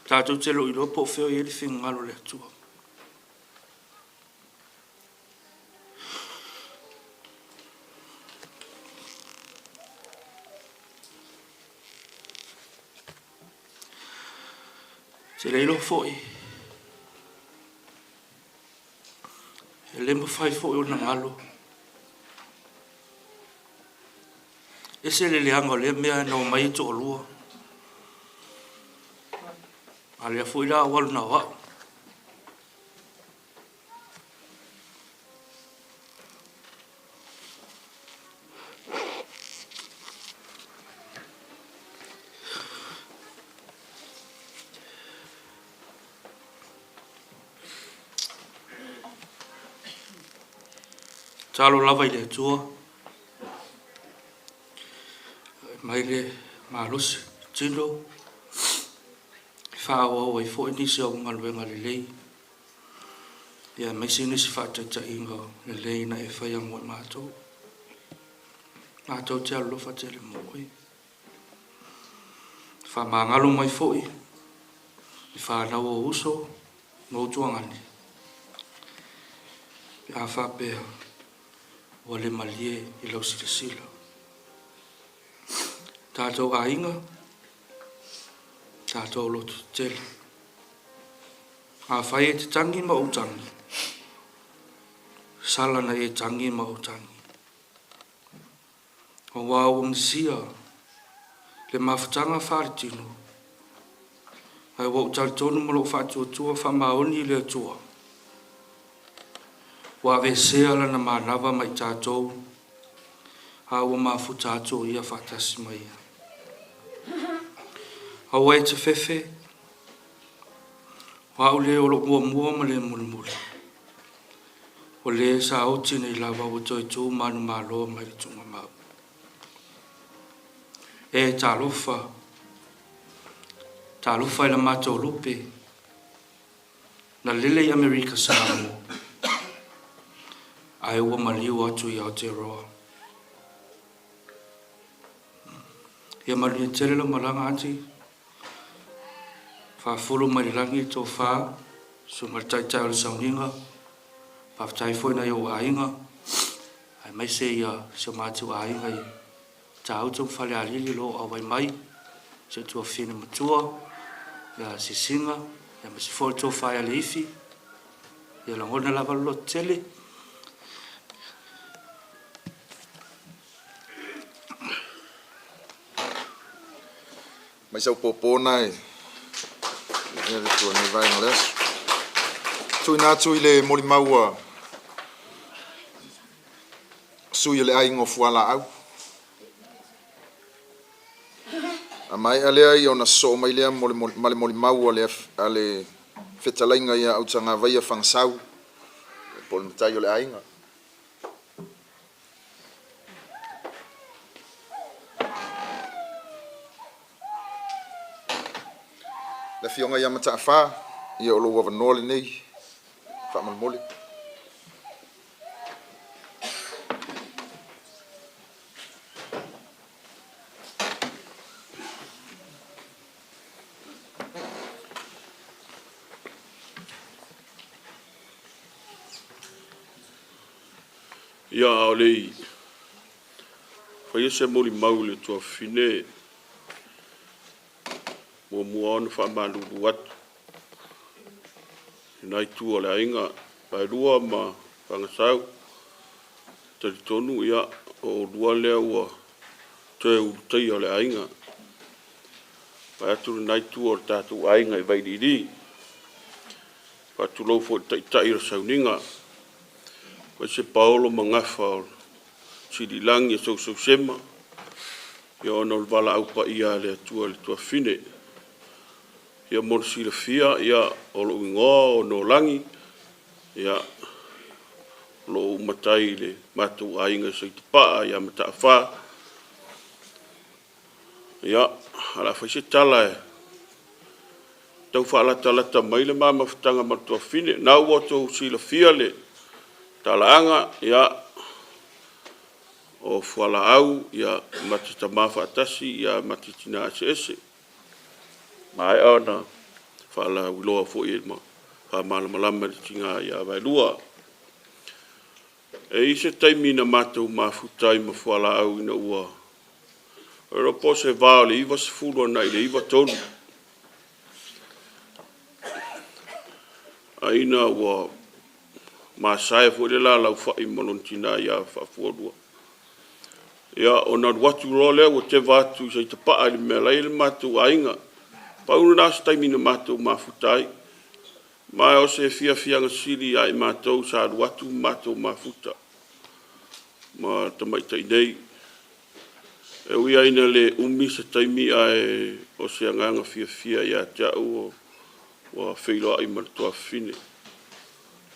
Tatou te le o iloa po o fea o i ai le finagalo o le Atua. Te le iloa foi, e le mafai foi ona galo. Ese le leaga o lea mea na omai ai toalua. A lea foi la ua alu na o au. Tatalo lava i le Atua e aumai le malosi tino e faaauau ai foi nisi o galuega lelei aemaise nisi faataitaiga lelei na e faia mo i matou. Matou te alolofa tele mo oe. Faamagalo mai foi i fanau o uso ma utuagani pe a faapea ua le malie i lau silasila. Tatou aiga, tatou loto tetele. Afai e te tangi ma ou tangi, sala na e tangi ma ou tangi. Aua ua misia le mafutaga faaletino, ae ua ou talitonu ma lou faatuatua faamaoni i le Atua, ua aveesea Lana manava ma i tatou, a ua mafuta atu o Ia faatasi ma ia. Aua e te fefe, o au le o lou muamua ma le mulimuli. O le sa oti nei lava ua toe tu manumalo mai le tuugamau. E talofa, talofa i la matou lupe, na lele i Amerika Samoa, ae ua maliu atu i Aotearoa. Ia manuia tele lau malaga aunty. Faafulu mai le lagi le tofa, susuga i le Taitai o le Sauniga, faafetai foi i nai ou aiga, aemaise ia si o matou aiga i Matautu ma Falealili o lo o auai mai, si ou tuafafine matua ia Sisiga, aemaise foi le tofa ia Leifi, ia lagona lava le lototele. Mai sau pōpō na e le tua nei vaega o le aso. Tuuina atu i le molimau a sui o le aiga o Fualaau. A maea lea ia ona sosoo mai lea ma le molimau a le fetalaiga ia Autagavaia Fagasau po o le matai o le aiga. Le Afioga ia Mataafa, ia o lou avanoa lenei, faamolemole. Ia, a o le i faia se molimau i le tuafafine, muamua ona faamalulu atu. lena itu o le aiga, Vaelua ma Fagasau, talitonu ia o oulua lea ua toe ulutaia o le aiga. Vaeatu lena itu o le tatou aiga i Vailiili. Faatulou foi i le Taitai o le Sauniga, aemaise paolo ma gafa o Siliilagi e sousousema, ia ona o le valaau paia a le Atua i le tuafafine. Ia mo le silafia, ia o lou igoa o Nolagi, ia o lo o ou matai i le matou aiga i Saitapaa ia Mataafa. Ia, o le a fai se tala e tau faalatalata mai le ma mafutaga ma le tuafafine. Na ua outou silafia le talaaga, ia, o fualaau, ia, ma te tama faatasi, ia, ma te tina eseese. Maea ona faalauiloa foi ma faamalamalama e le tina ia Vaelua. E i ai se taimi na matou mafuta ai ma fualaau ina ua iloa po o se va o le 90 agai i le 93. A ina ua masae foi le la laufai ma lona tina ia Faafualua. Ia, ona alu atu loa lea ua teva atu i Saitapaa i le mea la e i ai le matou aiga. Pau lena o se taimi na matou mafuta ai. Ma o se fiafiaga sili ia i matou sa alu atu ma matou mafuta ma le tamaitai nei. E ui lava ina le umi se taimi ae o se agaga fiafia ia te au ua feiloai ma le tuafafine.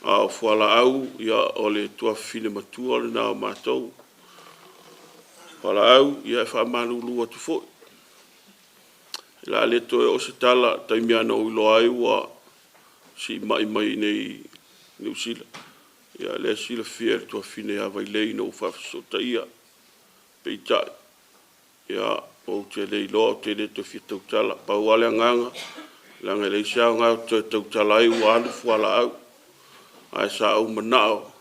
A o fualaau, ia o le tuafafine matua lena o matou. Fualaau, ia e faamalulu atu foi. O le a le toe oo se tala, taimi lava na ou iloa ai ua siimai mai i inei i Niu Sila. Ia lea e silafia e le tuafafine ia Vailei na ou faafesootaia. Peitai, ia, ou te le iloa, ou te le toe fia tautala. Pau lava le agaga, leaga e leai se aoga ou te toe tautala ai ua alu fualaau. Ae sa ou manao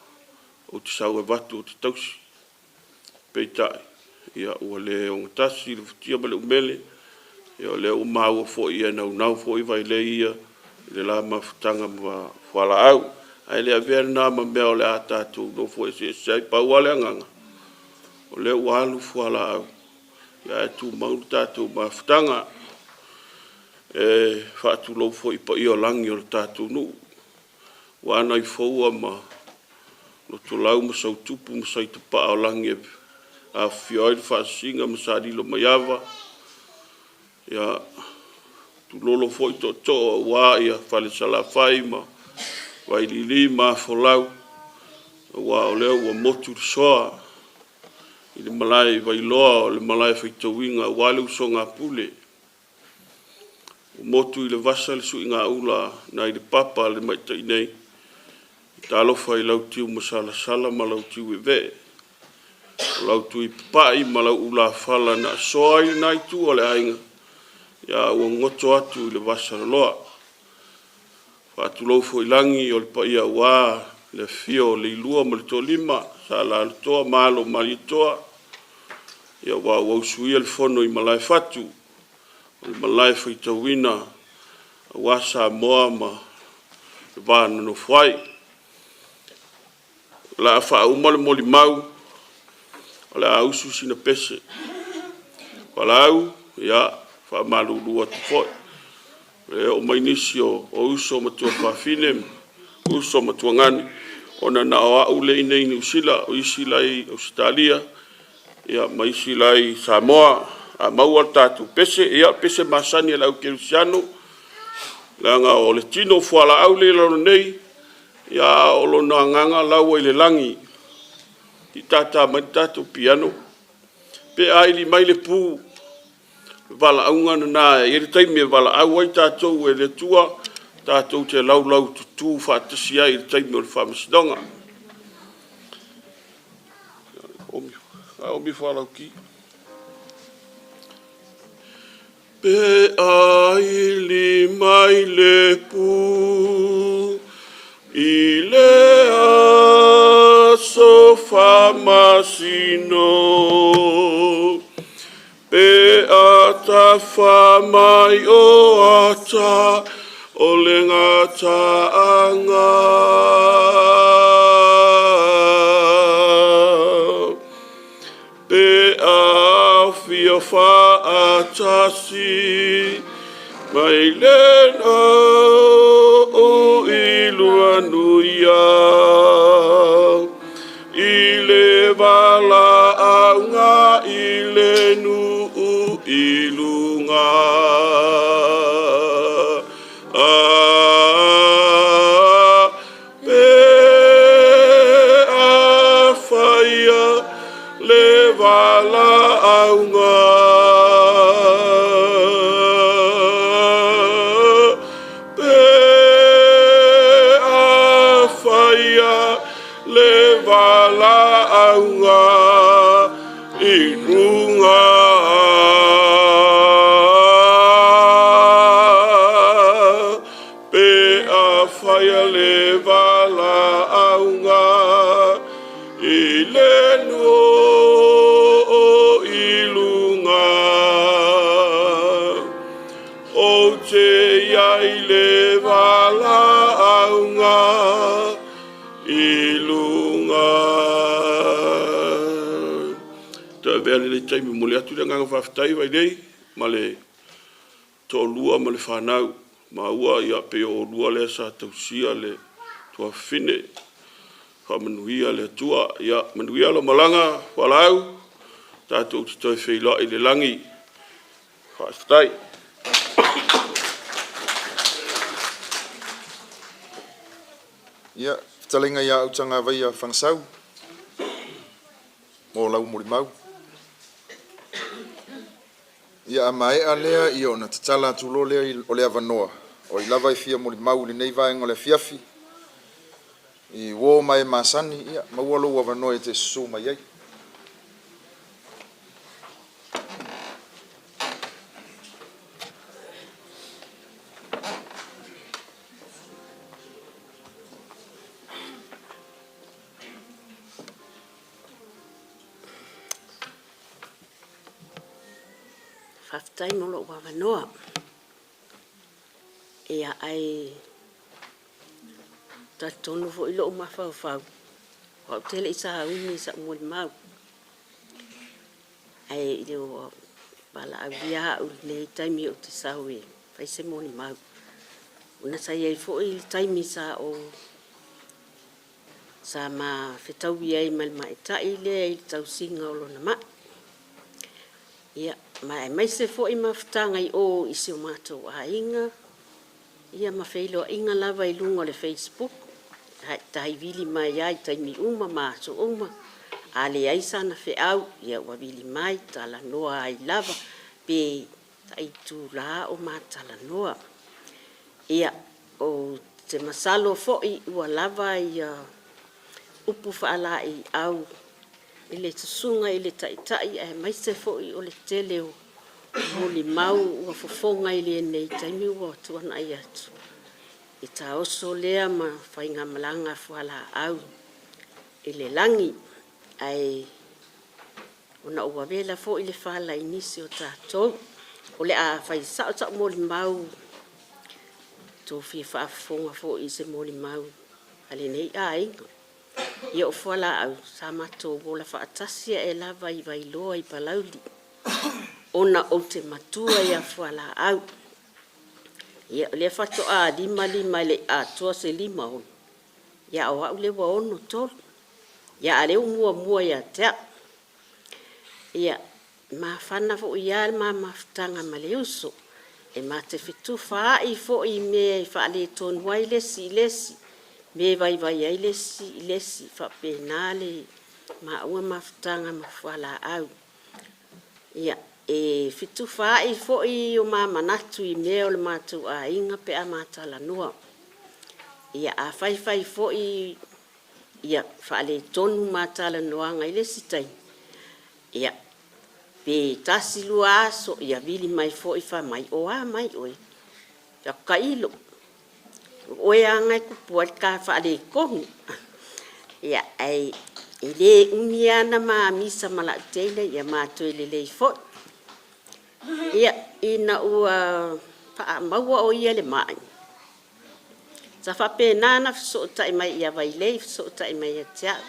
ou te sau e avatu ou te tausi. Peitai, ia, ua le ogatasi le futia ma le umele, ia o lea ua maua foi e naunau foi Vailei ia i le la mafutaga ma fualaau. Ae le avea lena ma mea o le a tatou nofo eseese ai. Pau lava le agaga, o lea ua alu fualaau, ia ae tumau le tatou mafutaga. E faatulou foi i paia o lagi o le tatou nuu, ua Anaifou ma Lotolau ma Sautupu ma Saitapaa o lagi e afifio ai le Faasisina ma Salilomaiava, ia tulolo foi tootoo aua ia Falesalafai ma Vailiili ma Afolau, aua o lea ua motu le soa i le malae i Vailoa o le malae faitauina aua le usoga a Pule. Ua motu i le vasa le suigaula nai le papa a le tamaitai nei. Talofa i lau tiumasalasala ma lau tiuevee, o lau tuipapai ma lau ulafala na asoa ai lena itu o le aiga, ia ua goto atu i le vasaloloa. Faatulou foi lagi o le paia aua le afio o Leilua ma le Toalima, Sa Alaalatoa ma Alo o Malietoa, ia aua ua usuia le fono i Malaefatu, o le malae faitauina aua Samoa ma le va nonofo ai. O le a faauma le molimau, o le a usu sina pese. Valaau, ia, faamalulu atu foi. E oo mai nisi o uso ma tuafafine ma uso ma tuagane, ona na o au lea e i inei i Niu Sila, o isi la e i Ausetalia, ia ma isi la e i Samoa. A maua le tatou pese, ia o le pese masani a le au kerisiano, leaga o le tino o fualaau lea e i lalo nei, ia a o lona agaga la ua i le lagi. I tata mai le tatou piano, pe aili mai le pu, valaauga lena, e i ai le taimi e valaau ai tatou e le Atua, tatou te laulaututu faatasi ai i le taimi o le faamasinoga. Omi fualauki. Pe aili mai le pu i le aso faamasino, Pe a tafa mai o ata. O le gataaga. Pe a fia faatasi mai le nuu i Luanuia i le valaauga i le nuu i luga. Pe a faia le valaauga. Pe a faia le valaauga i luga. Pe a faia le valaauga i le nuu i luga. Ou te i ai le valaauga i luga. Toe avea lenei taimi e momoli atu le agaga faafetai Vainei ma le toalua ma le fanau maua ia pei o oulua lea sa tausia le tuafafine. Faamanuia le Atua. Ia manuia lau malaga Fualaau, tatou te toe feiloai i le lagi. Faafetai. Ia, fetalaiga ia Autagavaia Fagasau mo lau molimau. Ia, a maea lea, ia ona tatala atu loa lea o le avanoa, o ai lava e fia molimau i lenei vaega o le afiafi, i uo ma e masani, ia maua lou avanoa e te susu mai ai. Faafetai mo lou avanoa. Ia, ae talitonu foi lou mafaufau, aua ou te le i sauni i sau molimau. Ae i le ua valaaulia au i lenei taimi ou te sau e fai se molimau. Ona sa i ai foi le taimi sa ou sa ma fetaui ai ma le ma'ita'i lea i le tausiga o lona ma'i. Ia, ma aemaise foi mafutaga i o i si o matou aiga, ia ma feiloaiga lava i luga o le Facebook, tai vili mai lava i taimi uma ma aso uma. A leai sana feau, ia ua vili mai, talanoa ai lava, pe tai itula o ma talanoa. Ia, ou te masalo foi ua lava ia upu faalaeiau i le susuga i le Taitai aemaise foi o le tele o molimau ua fofoga i lenei taimi ua tuanai atu i taoso lea ma faigamalaga fualaau i le lagi. Ae ona ua vela foi le fala i nisi o tatou, o le a fai sao sau molimau, tou fia faafofoga foi i se molimau a lenei aiga. Ia o fualaau, sa matou ola faatasi ae lava i Vailoa i Palauli, ona ou te matua ia fualaau. Ia o lea faatoa 55 e le i atoa se 56, ia a o au lea ua 63. Ia a o lea ua muamua ia te au. Ia, e mafana foi lava le ma mafutaga ma le uso. E ma te fetufaai foi i mea e faaletonu ai le isi i le isi, mea e vaivai ai le isi i le isi, e faapena le maua mafutaga ma fualaau. Ia, e fetufaai foi o ma manatu i mea o le matou aiga pe a ma talanoa. Ia, a faifai foi ia faaletonu ma talanoaga i le isi taimi, ia, pe tasi lua aso, ia vili mai foi fai mai, o a mai oe? Fai atu, Tailo, o oe lava na e tupu ai le ta faaletonu. Ia, ae e le umi lava ona ma misa ma lau teine, ia ma toe lelei foi. Ia, ina ua maua o ia i le mai. Sa faapena ona fesootai mai ia Vailei, fesootai mai ia te au.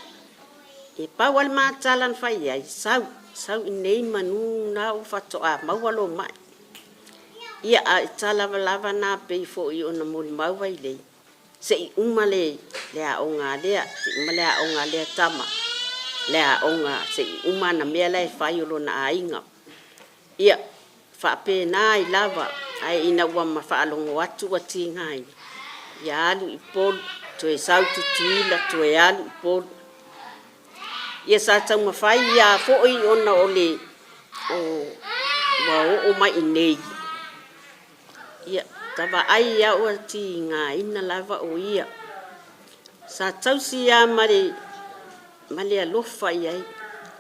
E pau lava le ma tala na fai i ai, sau, sau i inei manu na ua faatoa maua lou mai. Ia, a o tala lava na pei foi ona molimau Vailei, se i uma le aoga a lea, se i uma le aoga a lea tama, le aoga se i uma ana mea la e fai o lona aiga. Ia, faapena ai lava, ae ina ua ma faalogo atu ua tigaina, ia alu i Upolu, toe sau i Tutuila, toe alu i Upolu. Ia sa taumafai lava foi ona o le ua oo mai i inei, ia ta vaai lava ua tigaina lava o ia. Sa tausi lava ma le alofa i ai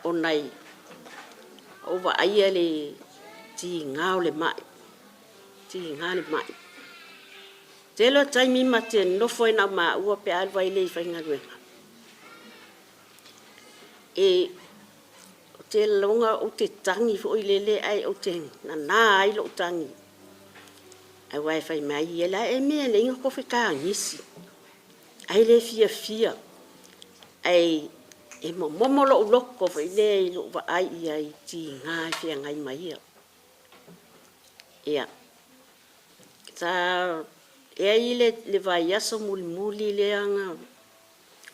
ona e ou vaaia le tiga o le mai, tiga le mai. Tele o taimi ma te nonofo ai na o maua pe a alu ai le i faigaluega, e ou te lagona ou te tagi foi lele ae ou te nana ai lou tagi, aua e fai mai ia, o le a ea le mea e ala ai ona tofe tagisi, ai le fiafia. Ae e momomo lou loto foi lea i lou vaai i ai i tiga e feagai ma ia. Ia, sa i ai le vaiaso mulimuli lea na,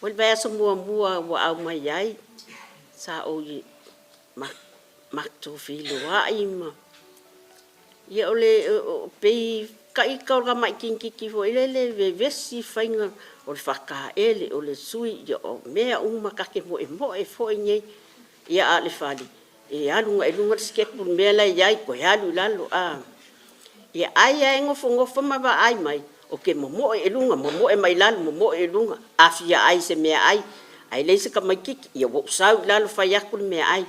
o le vaiaso muamua ua aumai ai, sa ou matou feiloai ma, ia o le pei ita o le tamai teineitiiti foi lele e vevesi faiga o le faataele, o le sui, ia o mea uma ta te moemoe foi nei, a o le fale, e alu agai i luga le sitepu i le mea la e i ai toe alu i lalo. Ia ai lava e nofonofo ma vaai mai, ou te momoe i luga, momoe mai lalo, momoe i luga. A fia ai i se meaai ae leai se tamaitiiti, ia ua ou sau i lalo fai atu le meaai.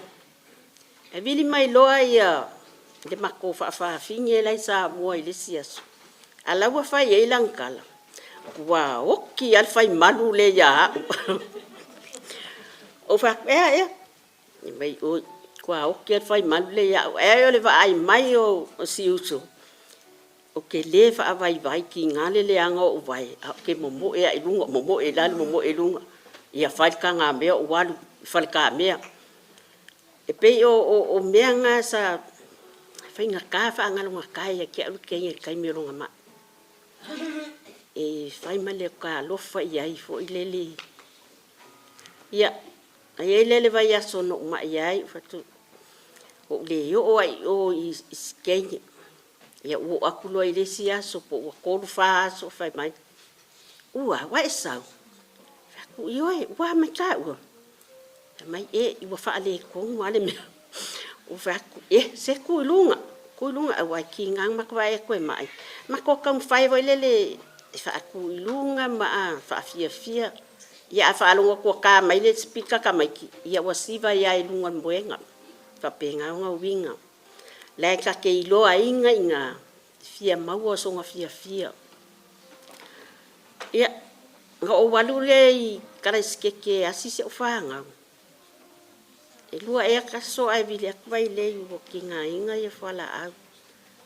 Ae vili mai loa le matou faafafine la e i Samoa i le isi aso, a o la e ua fai i ai lana tala, ua oti lava le fai malu lea ia au. Ou fai atu, e a ea? Fai mai, oi, ua matua oti lava le fai malu lea ia au. Ai o le vaai mai o si uso, ou te le faavaivai, tiga le leaga o ou vae, ae ou te momoe lava i luga, momoe i lalo, momoe i luga, ia fai le tagamea ou alu i Faletamea. E pei o mea na sa faigata faagalogata ia te au le teine i le taimi o lona mai. E fai ma le ota alofa i ai foi lele. Ia, na i ai lea o le vaiaso na ou mai ai, ou fai atu, ua ou le oo lava i o i si teine. Ia ou oo atu loa i le isi aso po ua 3, 4 aso fai mai, ua a, ua e sau? Ou fai atu, ioe, ua a mai taua? Fai mai, e, ua faaletonu lava le mea. Ou fai atu, ia se tu i luga, tu i luga, aua e tiga ona matou vaai atu e mai. Matou taumafai foi lele e faatu i luga ma faafiafia. Ia a faalogo atu ua ta mai le sipika tamaiti, ia ua siva ai lava i luga o le moega. E faapena ona uiga. O la e ta te iloaina i ina le fia maua o sona fiafia. Ia, ona ou alu lea i Karaisikeke e asi si au fanau, e lua ea aso ae vili atu Vailei ua tigaina fualaau.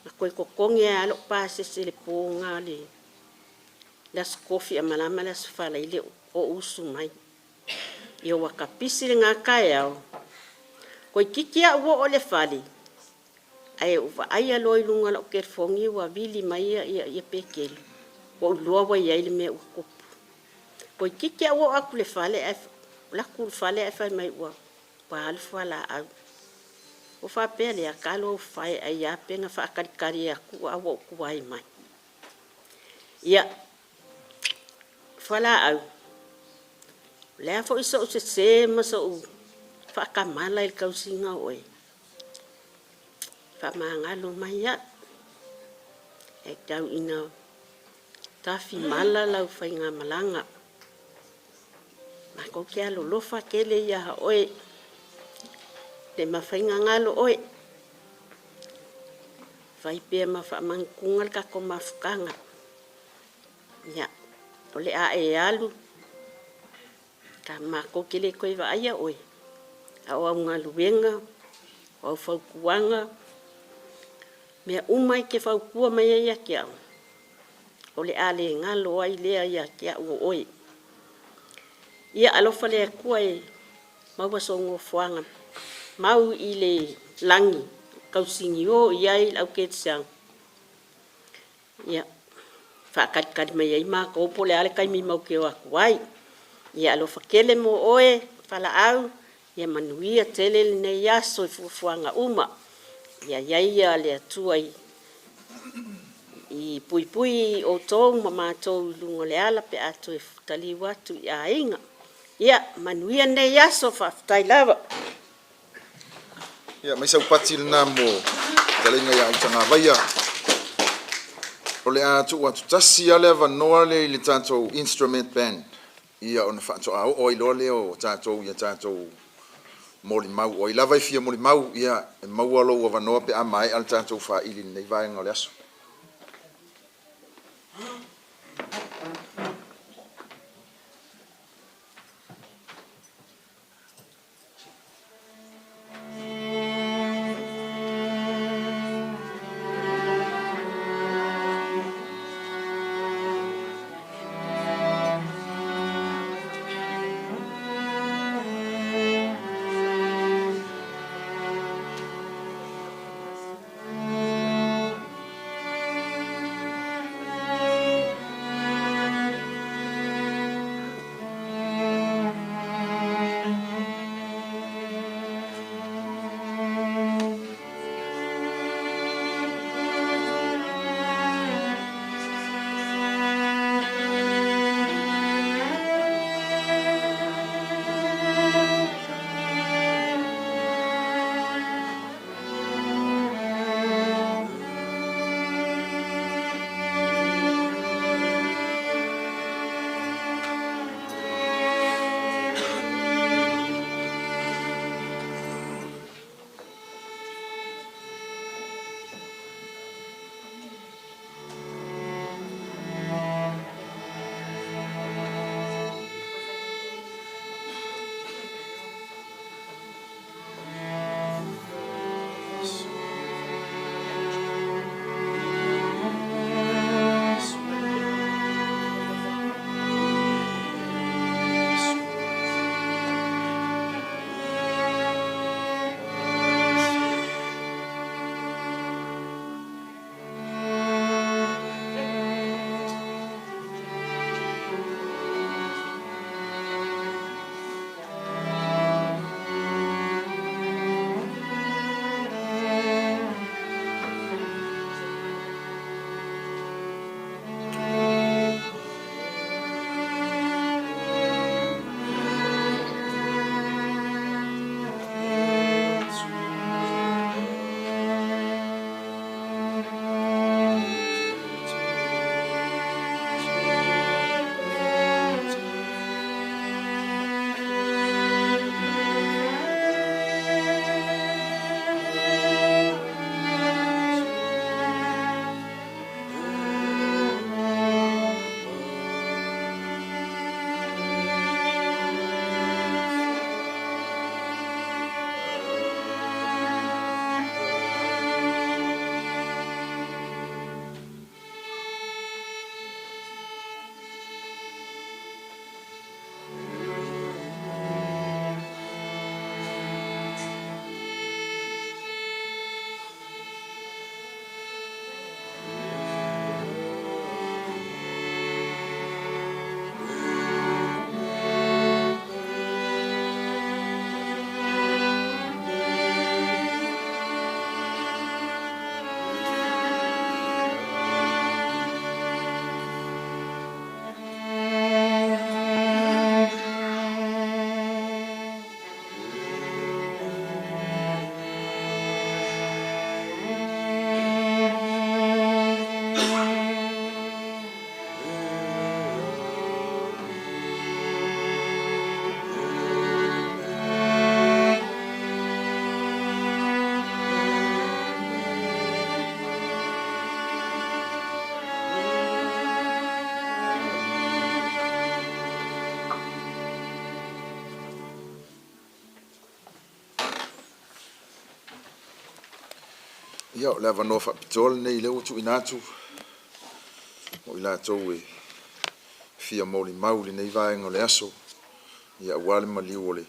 Na toe totogi ai lava lou pasese i le po lena le Aso Tofi amalama le Aso Faraile o ou usu mai. Ia ua tapisi lena taeao, toeitiiti lava ou oo i le fale, ae ou vaaia loa i luga o lau telefoni ua vili mai ia Petelo, ua ou iloa ua i ai le mea ua tupu. Toeitiiti lava ou oo atu i le fale ae alu atu i le fale ae fai mai ua alu fualaau. Ou faapea lea, talofa e, ai a pe na faatalitali atu ae ua ou tuai mai. Ia, fualaau, o le a foi sou sese ma sou faatamala i le tausiga o oe, faamagalo mai au, ae tau ina tafimala lau faigamalaga. Matou te alolofa tele ia oe, le mafai ona galo oe. Fai pea ma faamanutuga le tatou mafutaga. Ia, o le a e alu, matou te le toe vaaia oe, a o au galuega, o au fautuaga, mea uma e te fautua mai ai ia te au, O le a le galo ai lea ia te a'u o oe. Ia alofa le Atua e maua sou nofoaga mau i le lagi, tausinio i ai le aukerisiano, ia faatalitali mai ai matou po o le a le taimi matou te o atu ai. Ia alofa tele mo oe Valaau, ia manuia tele lenei aso i fuafuaga uma. Ia i ai le Atua i puipui outou ma matou i luga o le ala pe a toe taliu atu i aiga. Ia manuia lenei aso, faafetai lava. Ia, aumai sau pati lena mo le fetalaiga ia Autagavaia. O le a tuu atu tasi lava le avanoa lea i le tatou instrument band, ia ona faatoa oo ai loa lea o tatou i a tatou molimau. O ai lava e fia molimau, ia e maua lou avanoa pe a maea le tatou faili i lenei vaega o le aso. Ia, o le avanoa faapitoa lenei lea ua tuuina atu. Mo i latou e fia molimau i lenei vaega o le aso, ia aua le maliu o le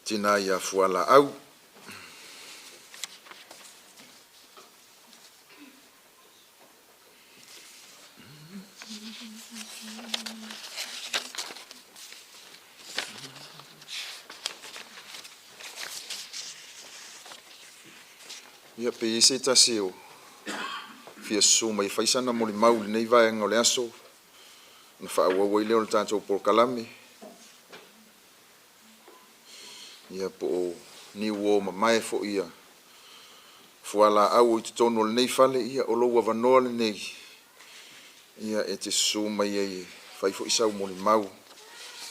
tina ia Fualaau. Ia, pe i ai se tasi o fia susu mai e fai sana molimau i lenei vaega o le aso, ona faaauau ai lea o le tatou polokalame. Ia, po o ni uo mamae foi ia fualaau o i totonu o lenei fale, ia o lou avanoa lenei, ia e te susu mai ai e fai foi sau molimau,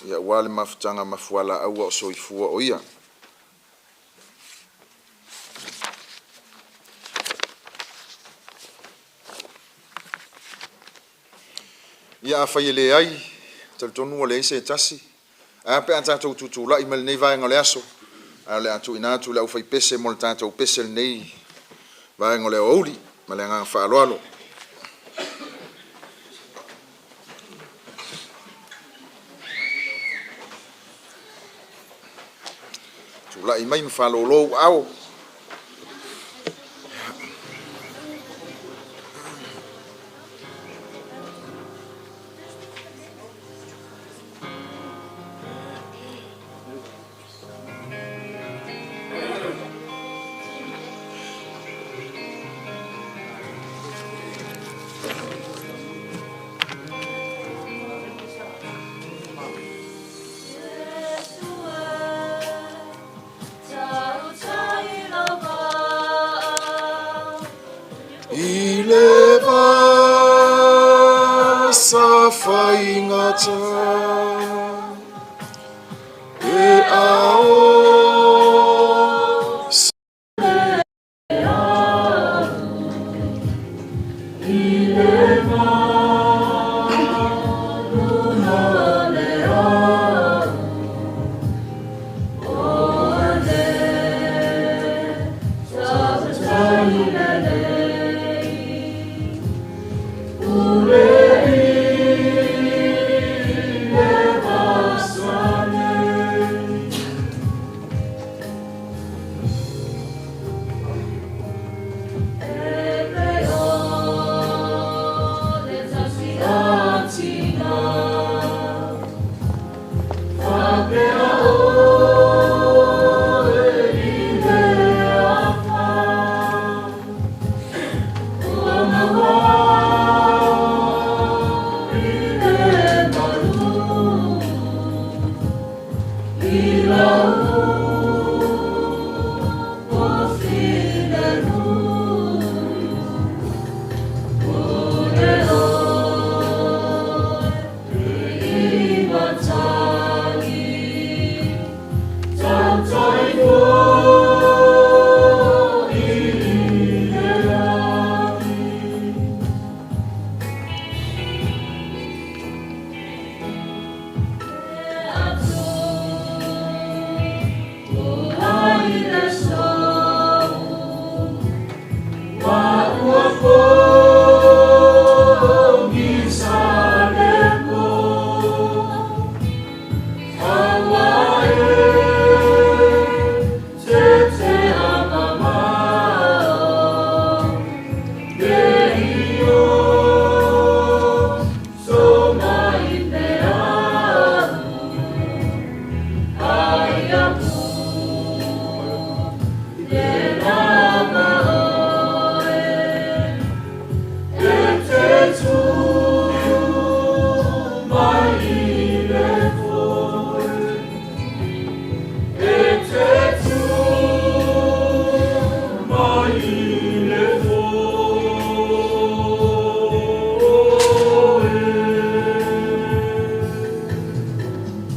ia aua le mafutaga ma fualaau a o soifua o ia. Ia afai e leai, talitonu ua leai se tasi, ae a pe a tatou tutulai mai lenei vaega o le aso, ae o le a tuuina atu i le aufaipese mo le tatou pese i lenei vaega o le aoauli. Ma le agaga faaaloalo. Tulai mai ma faalolo ou aao. I le va sa faigata e ao.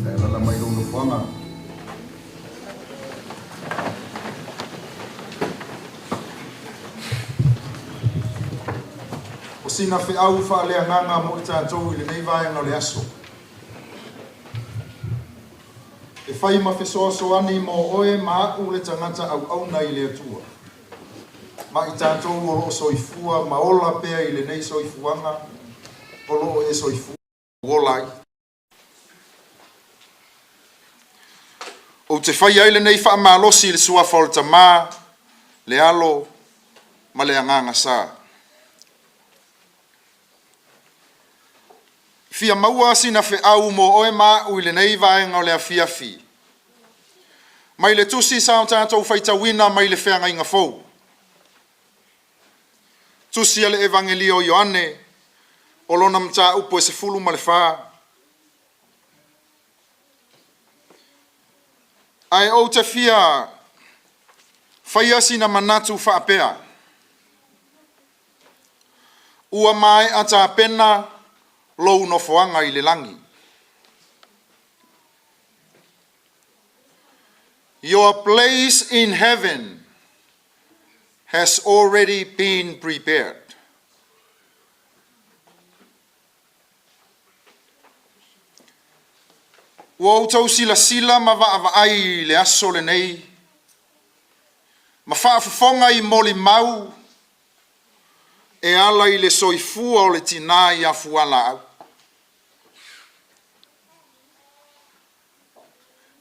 E alala mai lou nofoaga. O sina feau faaleagaga mo i tatou i lenei vaega o le aso. E fai ma fesoasoani mo oe ma aʻu le tagata auauna i le Atua. ma i tatou o lo o soifua ma ola pea i lenei soifuaga o lo o e soifua ola ai. Ou te faia ai lenei faamalosi i le Suafa o le Tama, le Alo ma le Agaga Sa. Fia maua sina feau mo oe ma a'u i lenei vaega o le afiafi. Mai le tusi sa o tatou faitauina mai le Feagaiga Fou. Tusi a le Evagelio o Ioane, o lona mataupu e 14. Ae ou te fia faia sina manatu faapea, Ua maea tapena lou nofoaga i le lagi. Your place in heaven has already been prepared. Ua outou silasila ma vaavaai i le aso lenei, ma faafofoga i molimau e ala i le soifua o le tinā i afualaau.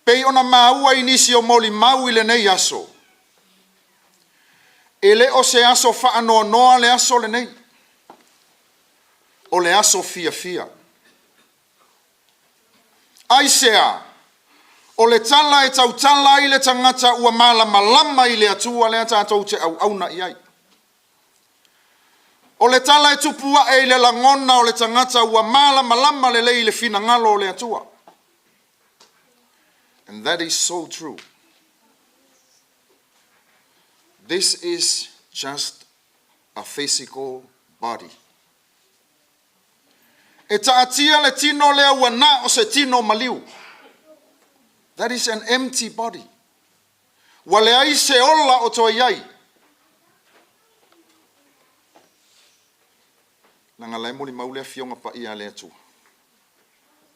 Pei ona maua i nisi o molimau i lenei aso, e le o se aso faanoanoa le aso lenei, o le aso fiafia. Aisea? O le tala e tautala ai le tagata ua malamalama i le Atua lea tatou te auauna i ai. O le tala e tupu ae i le lagona o le tagata ua malamalama lelei i le finagalo o le Atua. And that is so true. This is just a physical body. E taatia le tino lea ua na o se tino maliu. That is an empty body. Ua leai se ola o toe i ai. Leaga la e molimau le Afioga Paia a le Atua,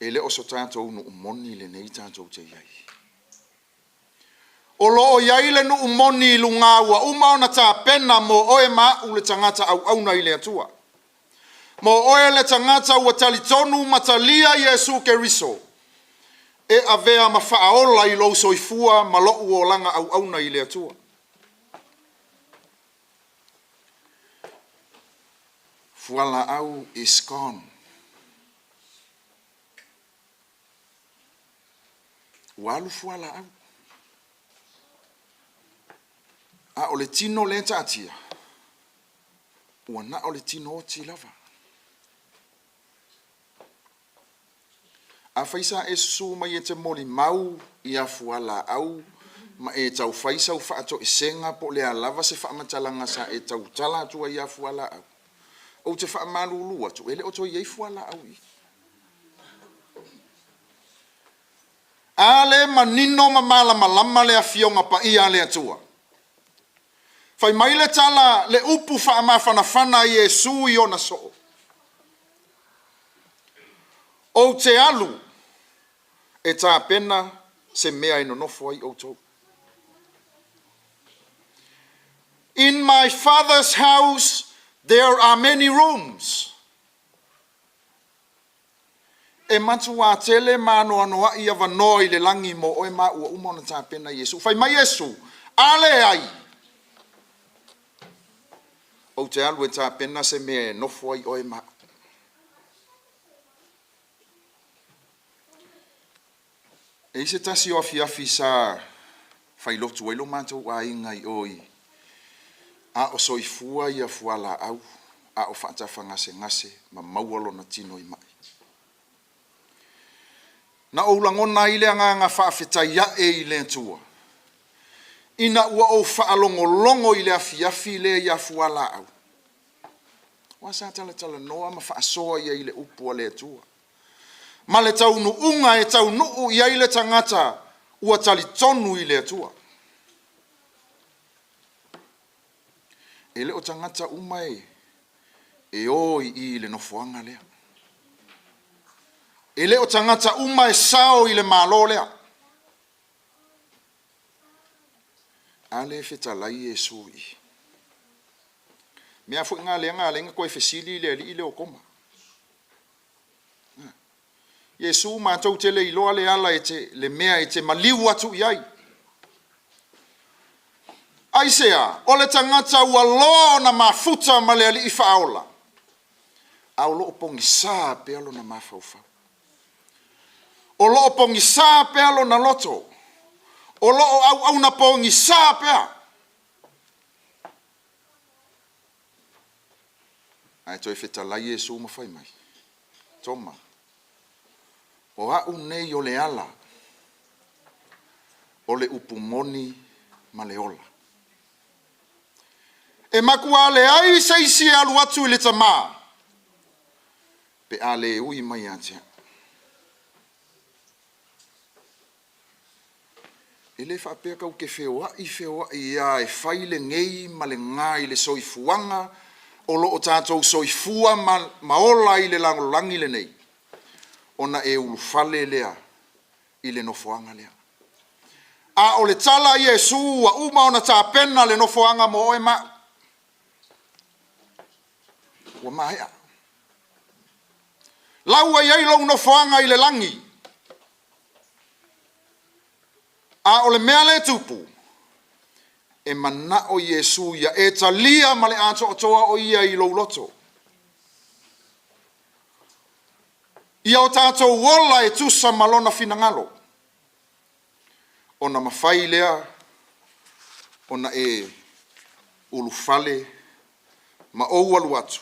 e le o so tatou nuu moni lenei tatou te i ai. O lo o i ai le nuu moni i luga ua uma ona tapena mo oe ma a'u le tagata auauna i le Atua. Mo oe le tagata ua talitonu ma talia Iesu Keriso e avea ma faaola i lou soifua ma lo'u olaga auauna i le Atua. Fualaau is gone. Ua alu fualaau. A o le tino lea e taatia, ua na o le tino oti lava. Afai sa e susu mai e te molimau i afualaau ma e tau fai sau faatoesega po o le a lava se faamatalaga sa e tautala atu ai i afualaau, ou te faamalulu atu, e le o toe i ai fualaau i i. A lea e manino ma malamalama le Afioga Paia a le Atua. Fai mai le tala, le upu faamafanafana a Iesu i ona soo, Ou te alu e tapena se mea e nonofo ai outou. In my father's house there are many rooms. E matuā tele ma anoanoaʻi avanoa i le lagi mo oe ma ua uma ona tapena Iesu. Fai mai Iesu, A leai, ou te alu e tapena se mea e nofo ai oe ma aʻu. E i ai se tasi o afiafi sa failotu ai lo matou aiga i o i a o soifua ia fualaau a o faatafagasegase ma maua lona tino i maʻi. Na ou lagona ai le agaga faafetai aʻe i le Atua ina ua ou faalogologo i le afiafi lea i afualaau, aua sa talatalanoa ma faasoa ia i le upu a le Atua. ma le taunuuga e taunuu i ai le tagata ua talitonu i le Atua. E le o tagata uma e e o i i i le nofoaga lea. E le o tagata uma e sao i le Malo lea. A lea e fetalai Iesu i i. Mea foi na lea na ala ai ona toe fesili le alii lea o Toma. Iesu matou te le iloa le ala e te, le mea e te maliu atu i ai. Aisea? O le tagata ua loa ona mafuta ma le Alii Faaola, a o lo o pogisa pea lona mafaufau. O lo o pogisa pea lona loto. O lo o auauna pogisa pea. Ae toe fetalai Iesu ma fai mai, Toma, o a'u nei o le ala, o le upu moni ma le ola. E matua leai se isi e alu atu i le Tamā, pe a le ui mai ia te a'u. E le faapea tatou te feoai feoai lava e fai lenei ma lena i le soifuaga o lo o tatou soifua ma ola ai i le lalolagi lenei, ona e ulufale lea i le nofoaga lea. A o le tala a Iesu ua uma ona tapena le nofoaga mo oe ma au. Ua maea. La ua i ai lou nofoaga i le lagi. A o le mea lea e tupu, e manao Iesu ia e talia ma le atoatoa o ia i lou loto. Ia o tatou ola e tusa ma Lona finagalo, ona mafai lea ona e ulufale ma ou alu atu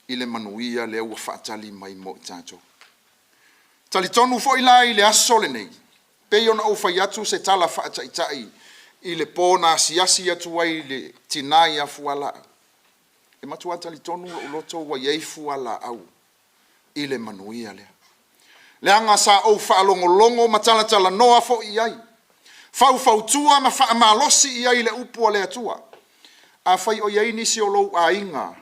i le manuia lea ua faatali mai mo i tatou. Talitonu foi la i le aso lenei, pei ona ou fai atu se tala faataitai i le po na asiasi atu ai i le tina ia Fualaau, e matua talitonu lou loto ua i ai fualaau i le manuia lea. Leaga sa ou faalogologo ma talatalanoa foi i ai, faufautua ma faamalosi i ai i le upu a le Atua. Afai o i ai nisi o lou aiga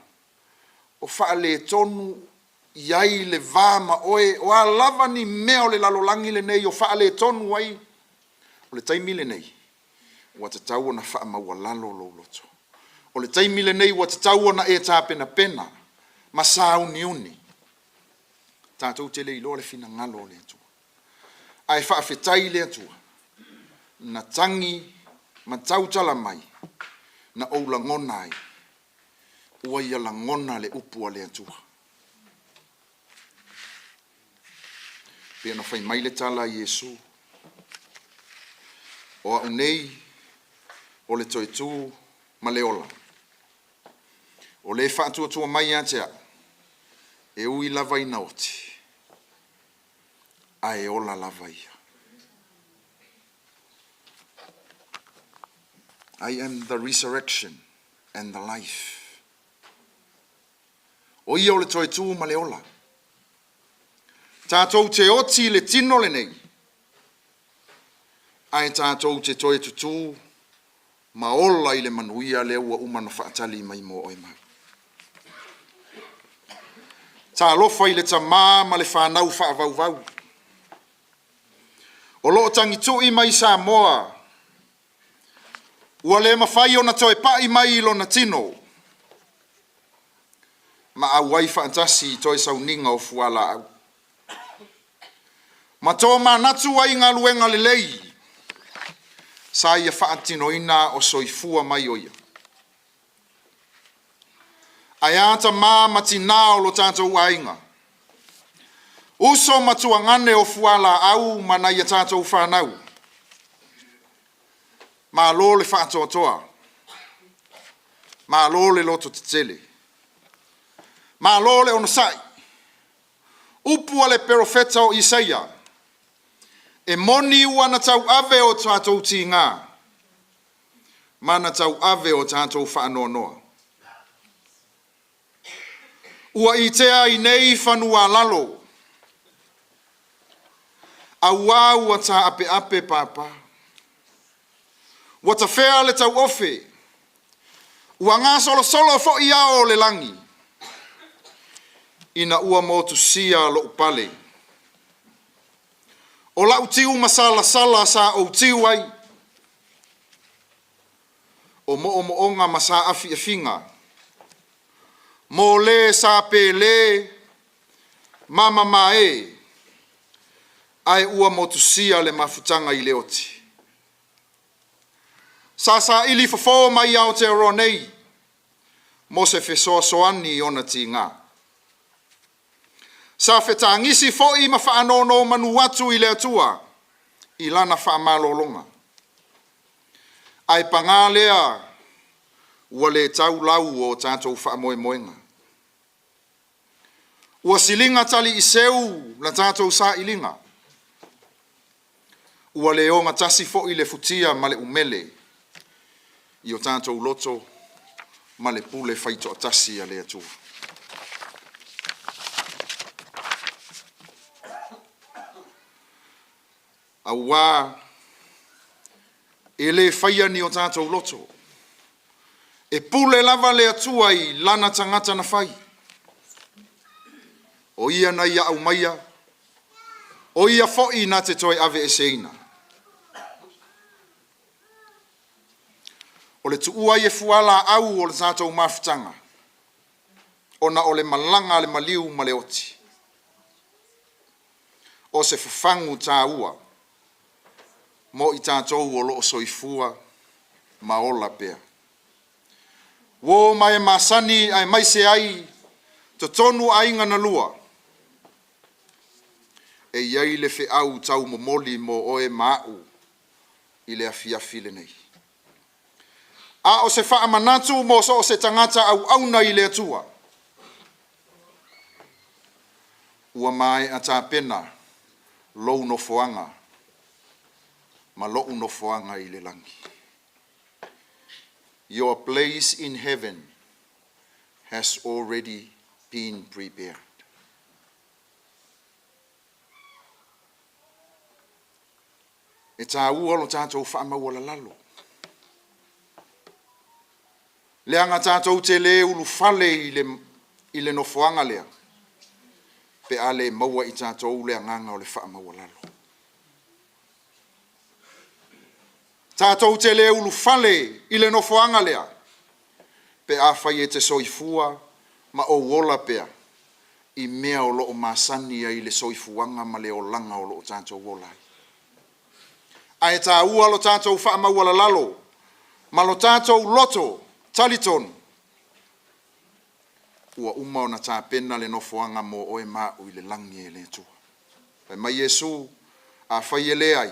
o faaletonu i ai le va ma oe, o a lava ni mea o le lalolagi lenei o faaletonu ai, o le taimi lenei, ua tatau ona faamaualalo lou loto. O le taimi lenei ua tatau ona e tapenapena ma sauniuni. Tatou te le iloa le finagalo o le Atua. Ae faafetai i le Atua, na tagi ma tautala mai, na ou lagona ai, ua ia lagona le upu a le Atua. Pei ona fai mai le tala a Iesu, O a'u nei o le toe tu ma le ola, o le faatuatua mai ia te a'u, e ui lava ina oti, ae ola lava ia. I am the resurrection and the life. O ia o le toe tu ma le ola. Tatou te oti i le tino lenei, ae tatou te toe tutū ma ola i le manuia lea ua uma ona faatali mai mo oe ma au. Talofa i le tama ma le fanau faavauvau o lo o tagitui mai Samoa ua le mafai ona toe pai mai i lona tino ma auai faatasi i toe sauniga o fualaau. Ma tomanatu ai i galuega lelei sa ia faatinoina o soifua mai o ia. Ae a tamā ma tinā o lo tatou aiga, uso ma tuagane o fualaau ma nai a tatou fanau, malo le faatoatoa, malo le lototetele, malo le onosai. Upu a le perofeta o Isaia, E moni ua na tauave o tatou tigā, ma na tauave o tatou faanoanoa. Ua itea ai nei fanua-a-lalo, auā ua taapeape papa. Ua tafea le tauofe, ua gasolosolo foi ao o le lagi, ina ua motusia lou pale. O lau tiu masalasala sa ou tiu ai, o moomooga ma saafiafiga. Mo le sa pele ma mamae, ae ua motusia le mafutaga i le oti. Sa saili fofo mai i Aotearoa nei mo se fesoasoani i ona tiga. Sa fetagisi foi ma faanonomanu atu i le Atua i lana faamalologa. Ae paga lea ua le tau lau o tatou faamoemoega. Ua siliga taliiseu la tatou sailiga. Ua le ogatasi foi le futia ma le umele i o tatou loto ma le pule faitoatasi a le Atua. Auā e le faia ni o tatou loto, e pule lava le Atua i lana tagata na fai. O ia na ia aumaia, o ia foi na te toe aveeseina. O le tuua ai e fualaau o le tatou mafutaga, ona o le malaga a le maliu ma le oti. O se fafagu taua mo i tatou o lo o soifua ma ola pea. Uo ma e masani aemaise ai totonu aiga na lua, e i ai le feau taumomoli mo oe ma a'u i le afiafi lenei. A o se faamanatu mo so o se tagata auauna i le Atua, ua maea tapena lou nofoaga ma lo'u nofoaga i le lagi. Your place in heaven has already been prepared. E taua lo tatou faamaualalalo, leaga tatou te le ulufale i le, i le nofoaga lea pe a le maua i tatou le agaga o le faamaualalo. Tatou te le ulufale i le nofoaga lea pe afai e te soifua ma ou ola pea i mea o lo o masani ai le soifuaga ma le olaga o lo o tatou ola ai. Ae taua lo tatou faamaualalalo ma lo tatou loto talitonu ua uma ona tapena le nofoaga mo oe ma a'u i le lagi e le Atua. Fai mai Iesu, Afai e leai,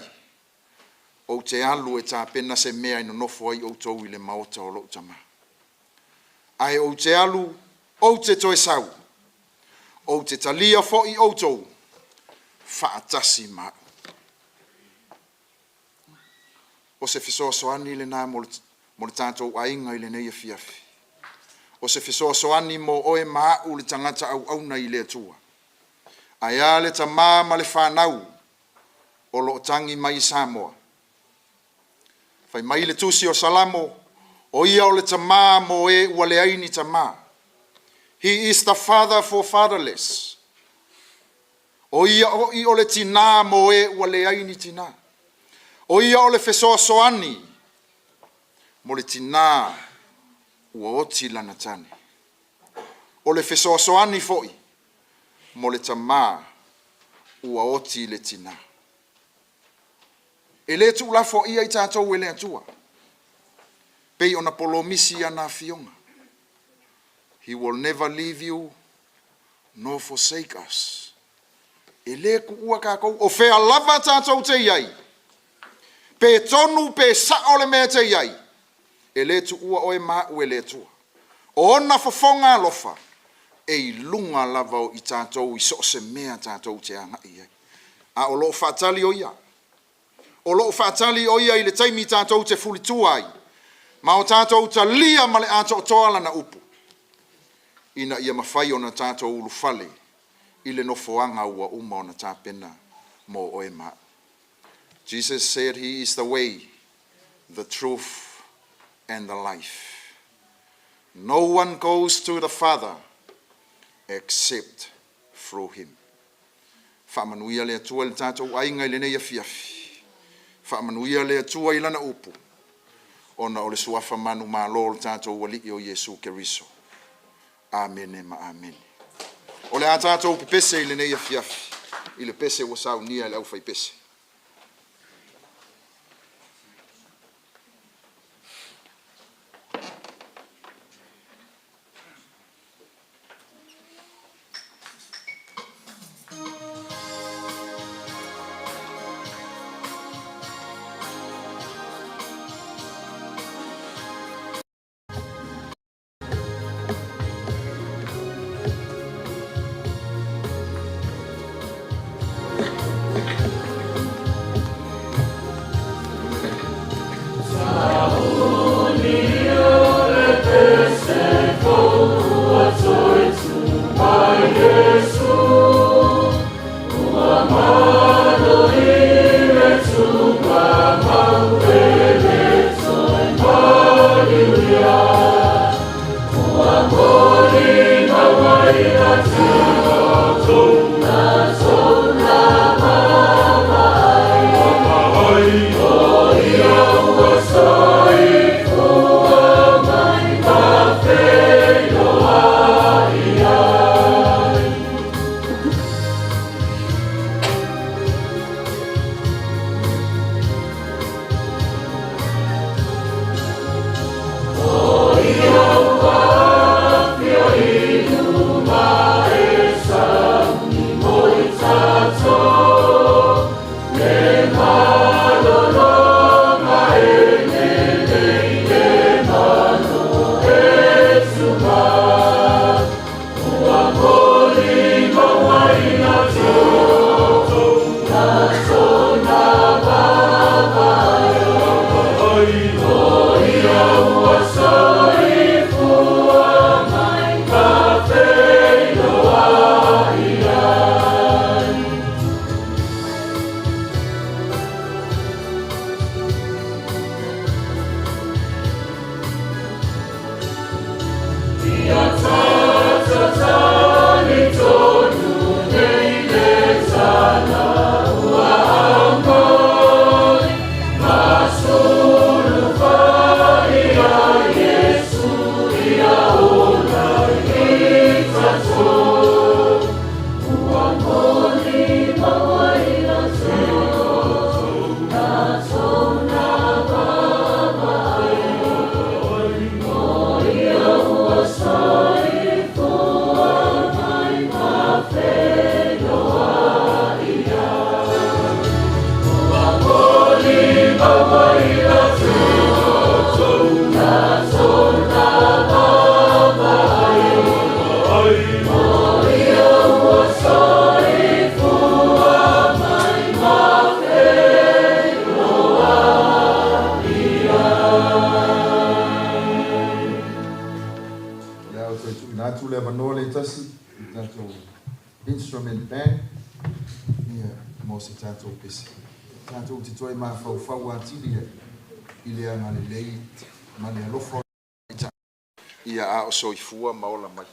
ou te alu e tapena se mea e nonofo ai outou i le maota o lou Tama. Ae ou te alu, ou te toe sau, ou te talia foi outou faatasi ma a'u. O se fesoasoani lena mo le tatou aiga i lenei afiafi. O se fesoasoani mo oe ma a'u le tagata auauna i le Atua. Ae a le tamā ma le fanau o lo o tagi mai i Samoa? Fai mai le Tusi o Salamo, O ia o le tamā mo e ua leai ni tamā. He is the father for fatherless. O ia ho'i o le tinā mo e ua leai ni tinā. O ia o le fesoasoani mo le tinā ua oti lana tane. O le fesoasoani foi mo le tamā ua oti le tinā. E le tuulafoaia i tatou e le Atua, pei ona polomisi i ana afioga. He will never leave you nor forsake us. E le tuua tatou, o fea lava tatou te i ai, pe tonu pe sao le mea e te i ai, e le tuua oe ma a'u e le Atua. O ona fofoga alofa e i luga lava o i tatou i so o se mea tatou te agai i ai. A o lo o faatali o Ia. O lo o faatali o Ia i le taimi tatou te fulitua ai ma o tatou talia ma le atoatoa Lana upu, ina ia mafai ona tatou ulufale i le nofoaga ua uma ona tapena mo oe ma a'u. Jesus said he is the way, the truth and the life. No one goes to the Father except through him. Faamanuia le Atua i le tatou aiga i lenei afiafi. Faamanuia le Atua i Lana upu, ona o le suafa manumalo o le tatou Alii o Iesu Keriso. Amene ma amene. O le a tatou pepese i lenei afiafi i le pese ua saunia e le aufaipese. O le a ou toe tuuina atu le avanoa le tasi i le tatou instrument band ia mo se tatou pese. Tatou te toe mafaufau atili ai i le agalelei ma le alofa o le Ia a o soifua ma ola mai.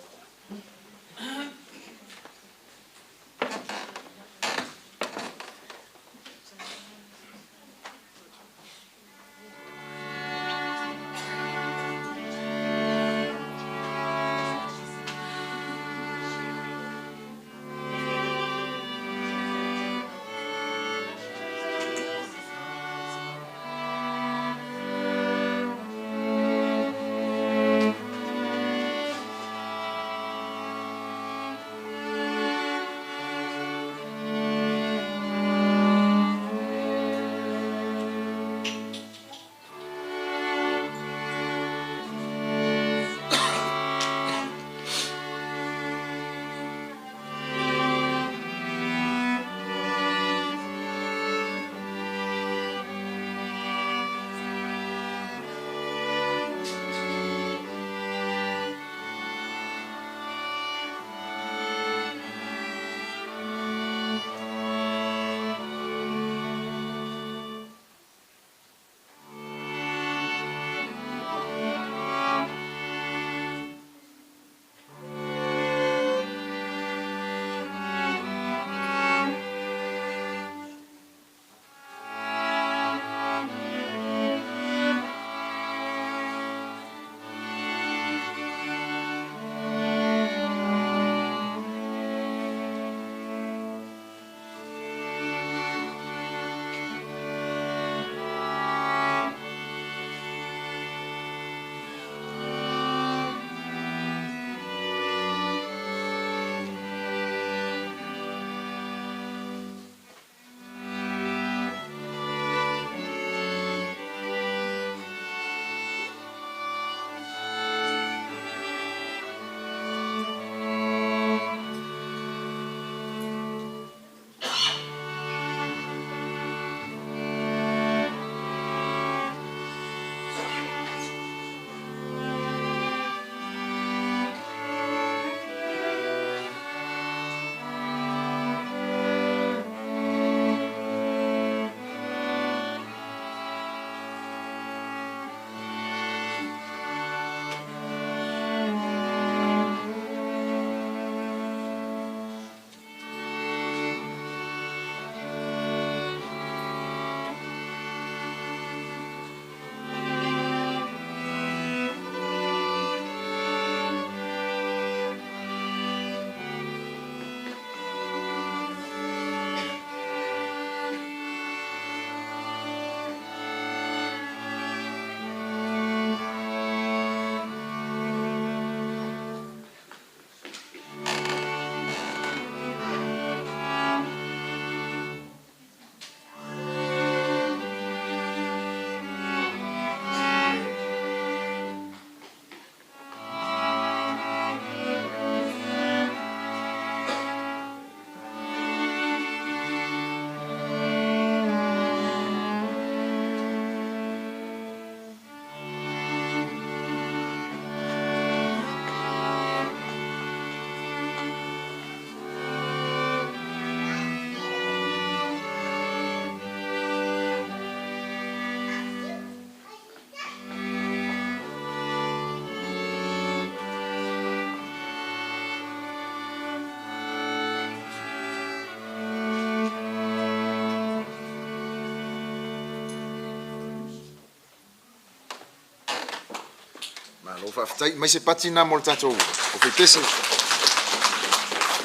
Malo faafetai. Mai se pati lena mo le tatou Aufaipeese.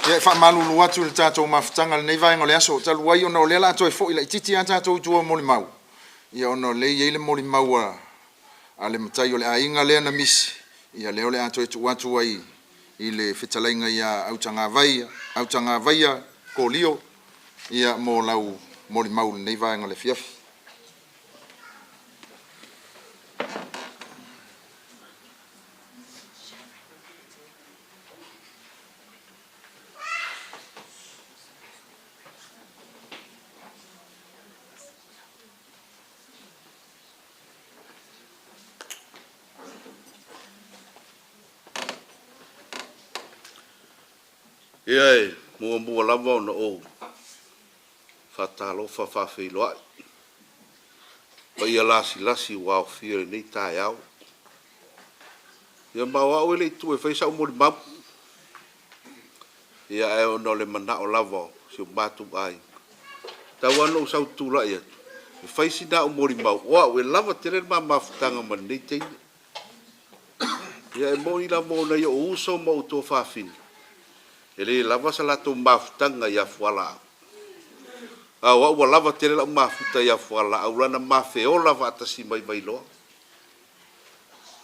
Ia, e faamalulu atu i le tatou mafutaga i lenei vaega o le aso, talu ai ona o lea o le a toe foi laitiiti lava tatou i tua o molimau, ia ona o lea e i ai le molimau a le matai o le aiga lea na misi, ia lea o le a toe tuu atu ai i le fetalaiga ia Autagavaia, Autagavaia Kolio, ia mo lau molimau i lenei vaega o le afiafi. Ia e muamua lava ona ou faatalofa faafeiloai i paia lasilasi ua aofia i lenei taeao. Ia ma o au e le i tuua e fai sau molimau, ia ae ona o le manao lava o si o matou aiga, tau lava ona ou sau tulai atu e fai sina au molimau, o au e lava tele le ma mafutaga ma lenei teine. Ia e moni lava o nai ou uso ma ou tuafafine, e le lava sa latou mafutaga ia Fualaau. A o au ua lava tele lau mafuta ia Fualaau la na ma feola faatasi mai Vailoa.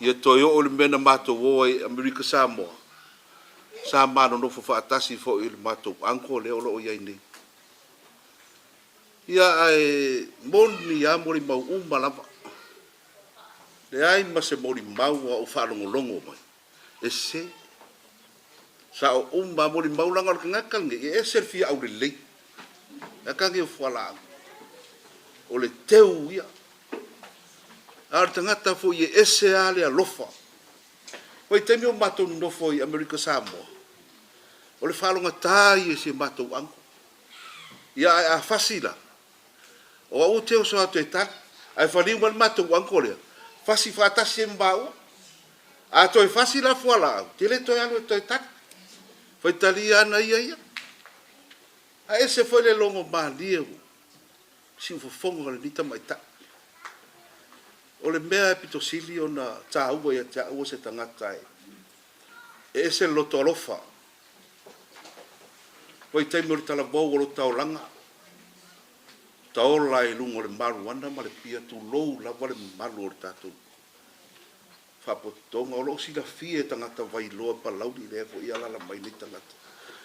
Ia toe oo i le mea na matou o ai i Amerika Samoa, sa ma nonofo faatasi foi i le matou uncle lea o lo o i ai nei. Ia ae moni lava molimau uma lava. Leai ma se molimau a ou faalogologo mai e sese. Sao uma lava molimau leaga o le tagata lenei e ese le fia aulelei. E a nei o fualaau? O le teu ia. A o le tagata foi e ese lava le alofa. Vaitaimi o matou nonofo i Amerika Samoa, o le faalogata ia i si a matou uncle. Ia ae a fasi la, O au ou te oso atu e tali, ae faliu mai le matou uncle lea, fasi faatasi ai ma maua. A toe fasi la fualaau, te le toe alu e toe tali. Faitalia ana ia ia. Ae ese foi le logo malie o siufofoga o lenei tamaitai. O le mea e pito sili ona taua ia te au o se tagata e ese le loto alofa. Vaitaimi o le talavou o lota olaga, taola i luga o le maruana ma le pia, tulou lava le mamalu o le tatou faapotopotoga. O lo o silafia e tagata Vailoa Palauli lea foi e alaala mai nei tagata,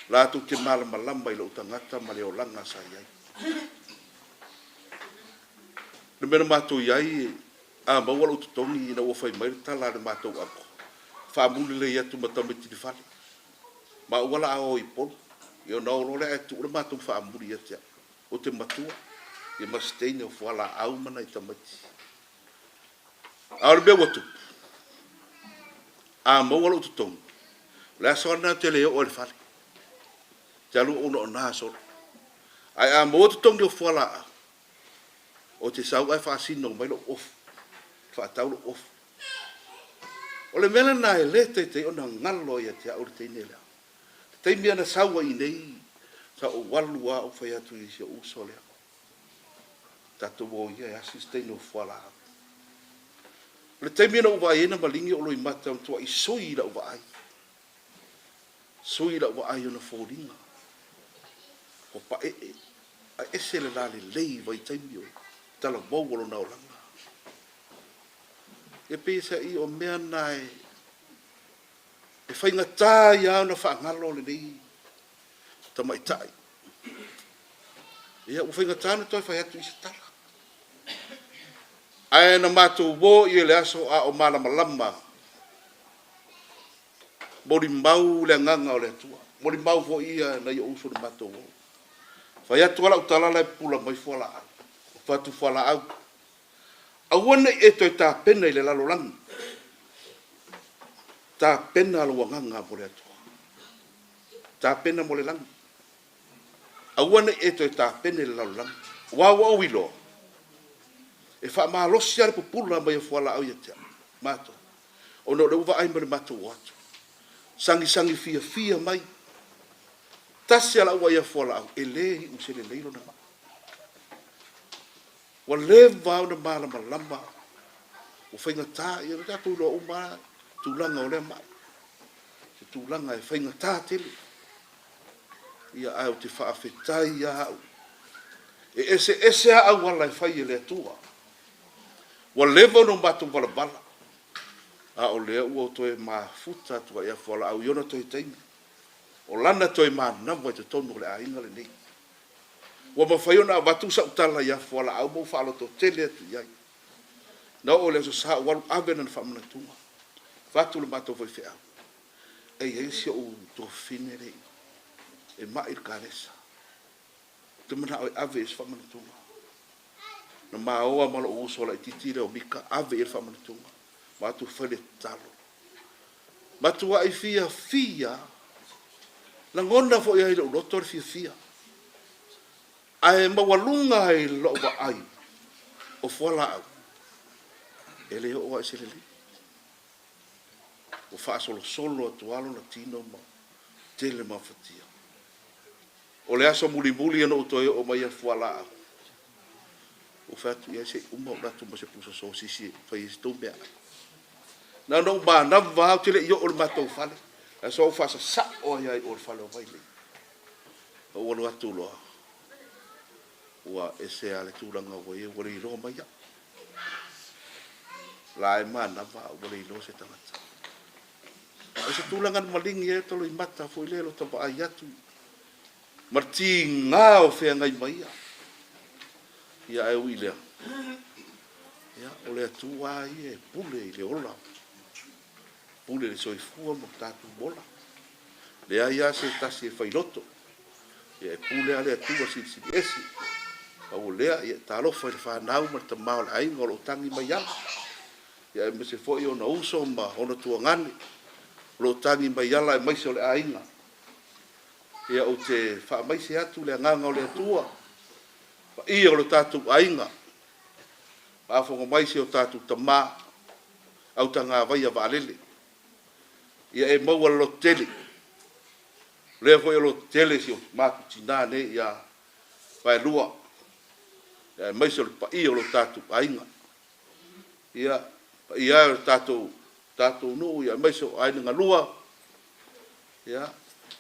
latou te malamalama i lou tagata ma le olaga sa i ai. O le mea na matou i ai, a maua lou totogi ina ua fai mai le tala a le matou uncle, faamuli lelei atu ma tamaiti i le fale. Maua la a o i Upolu, ia ona o loa lea ae tuu le matou faamuli ia te au. Ou te matua, ia ma se teine o fualaau ma nai tamaiti. A o le mea ua tupu, a maua lou totogi, o le aso lava lena ou te le oo ai i le fale. Ou te alu ou onaona solo. Ae a maua totogi o fualaau, ou te sau ae faasino mai lou ofu, faatau lou ofu. O le mea lena e le taitai ona galo ia te au le teine lea. Le taimi lava na sau ai i inei, sa ou alu lava ou fai atu i si ou uso lea, tatou o ia e asi se teine o fualaau. O le taimi na ou vaai ai na maligi ou loimata, matuai sui lau vaai. Sui lau vaai i ona foliga. Ua paee, ae ese le lalelei i vaitaimi o talavou o lona olaga. E pei e sa'i o mea na e faigata ai lava ona faagalo lenei tamaitai. Ia, ua faigata ona toe fai atu i se tala. Ae na matou o i le aso a o malamalama, molimau le agaga o le Atua, molimau foi ia nai ou uso na matou o. Fai atu lava lau tala la e pupula mai fualaau, fai atu fualaau, Aua ne i e toe tapena i le lalolagi. Tapena lou agaga mo le Atua. Tapena mo le lagi. Aua ne i e toe tapena i le lalolagi. Aua ua ou iloa, e faamalosi lava le pupula mai o fualaau ia te au, matou, ona o lea ua vaai mai le matou o atu. Sagisagi fiafia mai. Tasi lava lau vaai ia fualaau, e le iu se lelei lona maa. Ua leva ona malamalama, ua faigata, ia ua tatou iloa uma lava. tulaga o lea ma'i, se tulaga e faigata tele. Ia, ae ou te faafetai ia au. E eseese lava auala e fai e le Atua. Ua leva ona matou valavala, a o lea ua ou toe mafuta atu ai ia Fualaau i ona toe taimi. O lana toe manava i totonu o le aiga lenei. Ua mafai ona avatu sau tala ia Fualaau ma ou faalototele atu i ai. Na oo i le Aso Sa ua alu ave lana faamanatuga, avatu le matou faifeau. E i ai si ou tuafafine lea e mai i le kanesa. Ou te manao e ave i ai se faamanatuga. Na maoa ma lou uso laitiiti lea o Mika, ave i ai le faamanatuga. Matou fai le tatalo. Matuai fiafia lava. Lagona foi ai i lou loto le fiafia. Ae maualuga i lou vaai o fualaau, e le oo lava i se lelei. Ua faasolosolo atu lava lona tino ma tele mafatia. O le aso mulimuli ona ou toe oo mai ia fualaau, ou fai atu i ai, se i uma ou alu atu ma se pusa sosisi e fai ai se tou meaai. Na ona ou manava lava, ou te le i oo i le matou fale, ae sa ou faasasao ai lava i o i le fale o Vailei. Na ou alu atu loa, ua ese lava le tulaga ua i ai, ua le iloa mai au. O la e manava a ua le iloa se tagata. O se tulaga na maligi ai lota loimata foi lea i lota vaai atu ma le tiga o feagai ma ia. Ia ae ui i lea, ia, o le Atua lava ia e pule i le ola, pule i le soifua ma lo tatou ola. Leai lava se tasi e failoto, ia e pule lava le Atua Silisili Ese. Pau o lea, ia talofa i le fanau ma le tama o le aiga o lo o tagi mai ala. Ia aemaise foi ona uso ma ona tuagane o lo o tagi mai ala aemaise o le aiga. Ia ou te faamaise atu le agaga o le Atua, paia o lo tatou aiga, faafofoga mai si o tatou tama, autagavaia vaalele. Ia e maua le lototele. O lea foi e lototele si o matou tina nei ia Vaelua, ia aemaise o le paia o lo tatou aiga. Ia, paia e o le tatou, tatou nuu, ia aemaise o aiga galua, ia,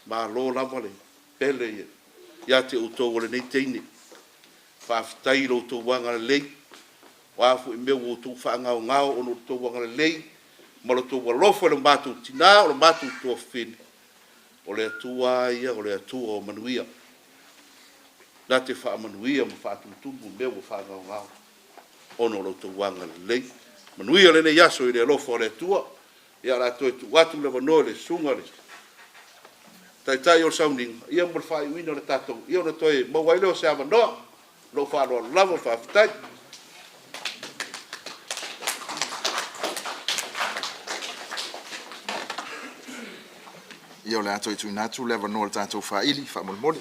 malo lava le pele ia te outou o lenei teine. Faafetai i lo outou agalelei, o a foi mea ua outou faagaogao ona o lo outou agalelei ma lo outou alofa i lo matou tina, o lo matou tuafafine, o le Atua lava ia o le Atua o manuia, na te faamanuia ma faatumutumu mea ua faagaogao. ona o lo outou agalelei. Manuia lenei aso i le alofa o le Atua. Ia o le a toe tuu atu le avanoa i le Susuga i le Taitai o le Sauniga, ia mo le faaiuina o le tatou, ia ona toe maua ai lea o se avanoa. Lou faaaloalo lava, faafetai. Ia o le a toe tuuina atu le avanoa i le tatou faili, faamolemole.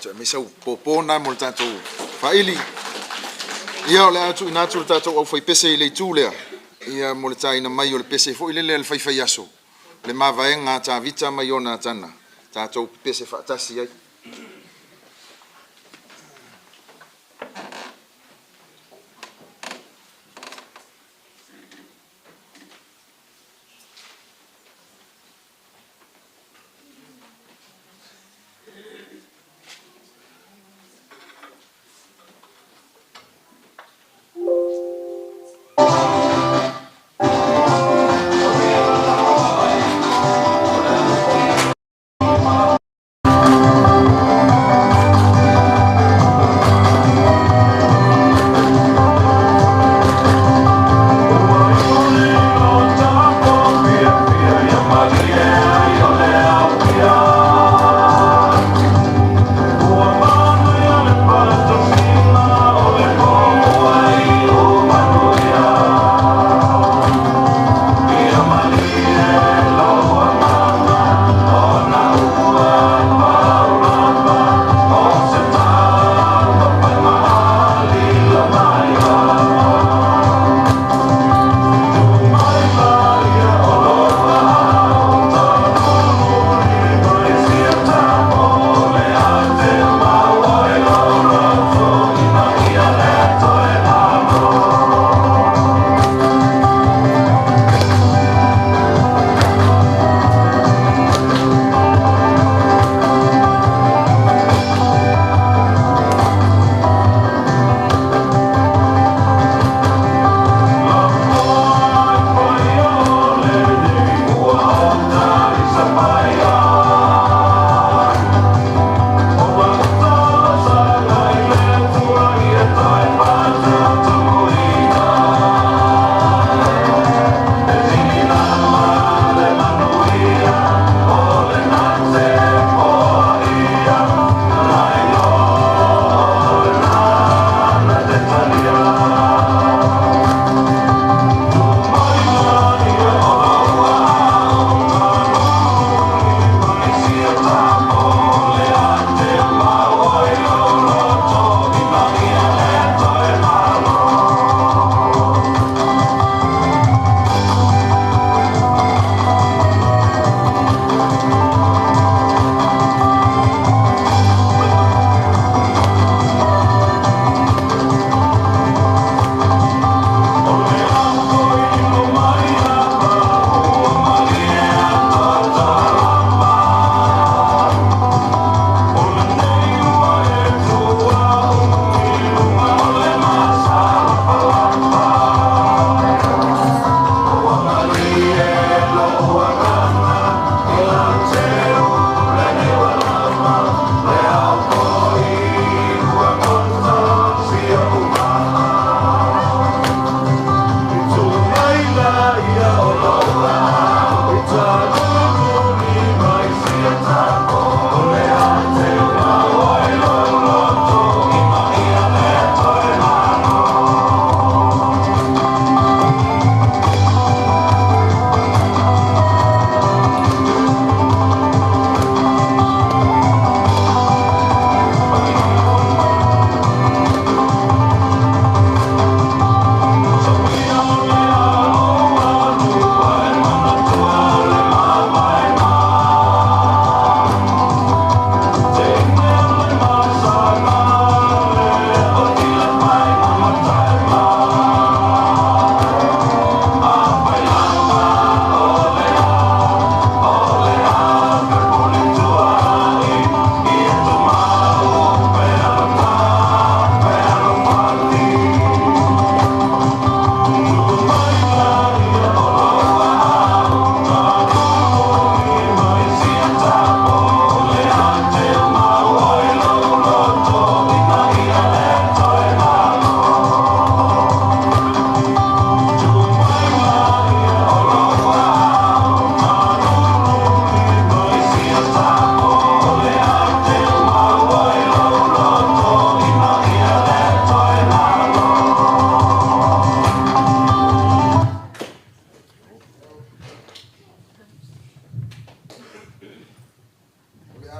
Toe aumai sau pōpō na mo le tatou faili. Ia, o le a tuuina atu le tatou aufaipese i le itu lea, ia, mo le taina mai o le pese foi lele a le faifaiaso, le mavaega a Tavita ma Ionatana, tatou pepese faatasi ai.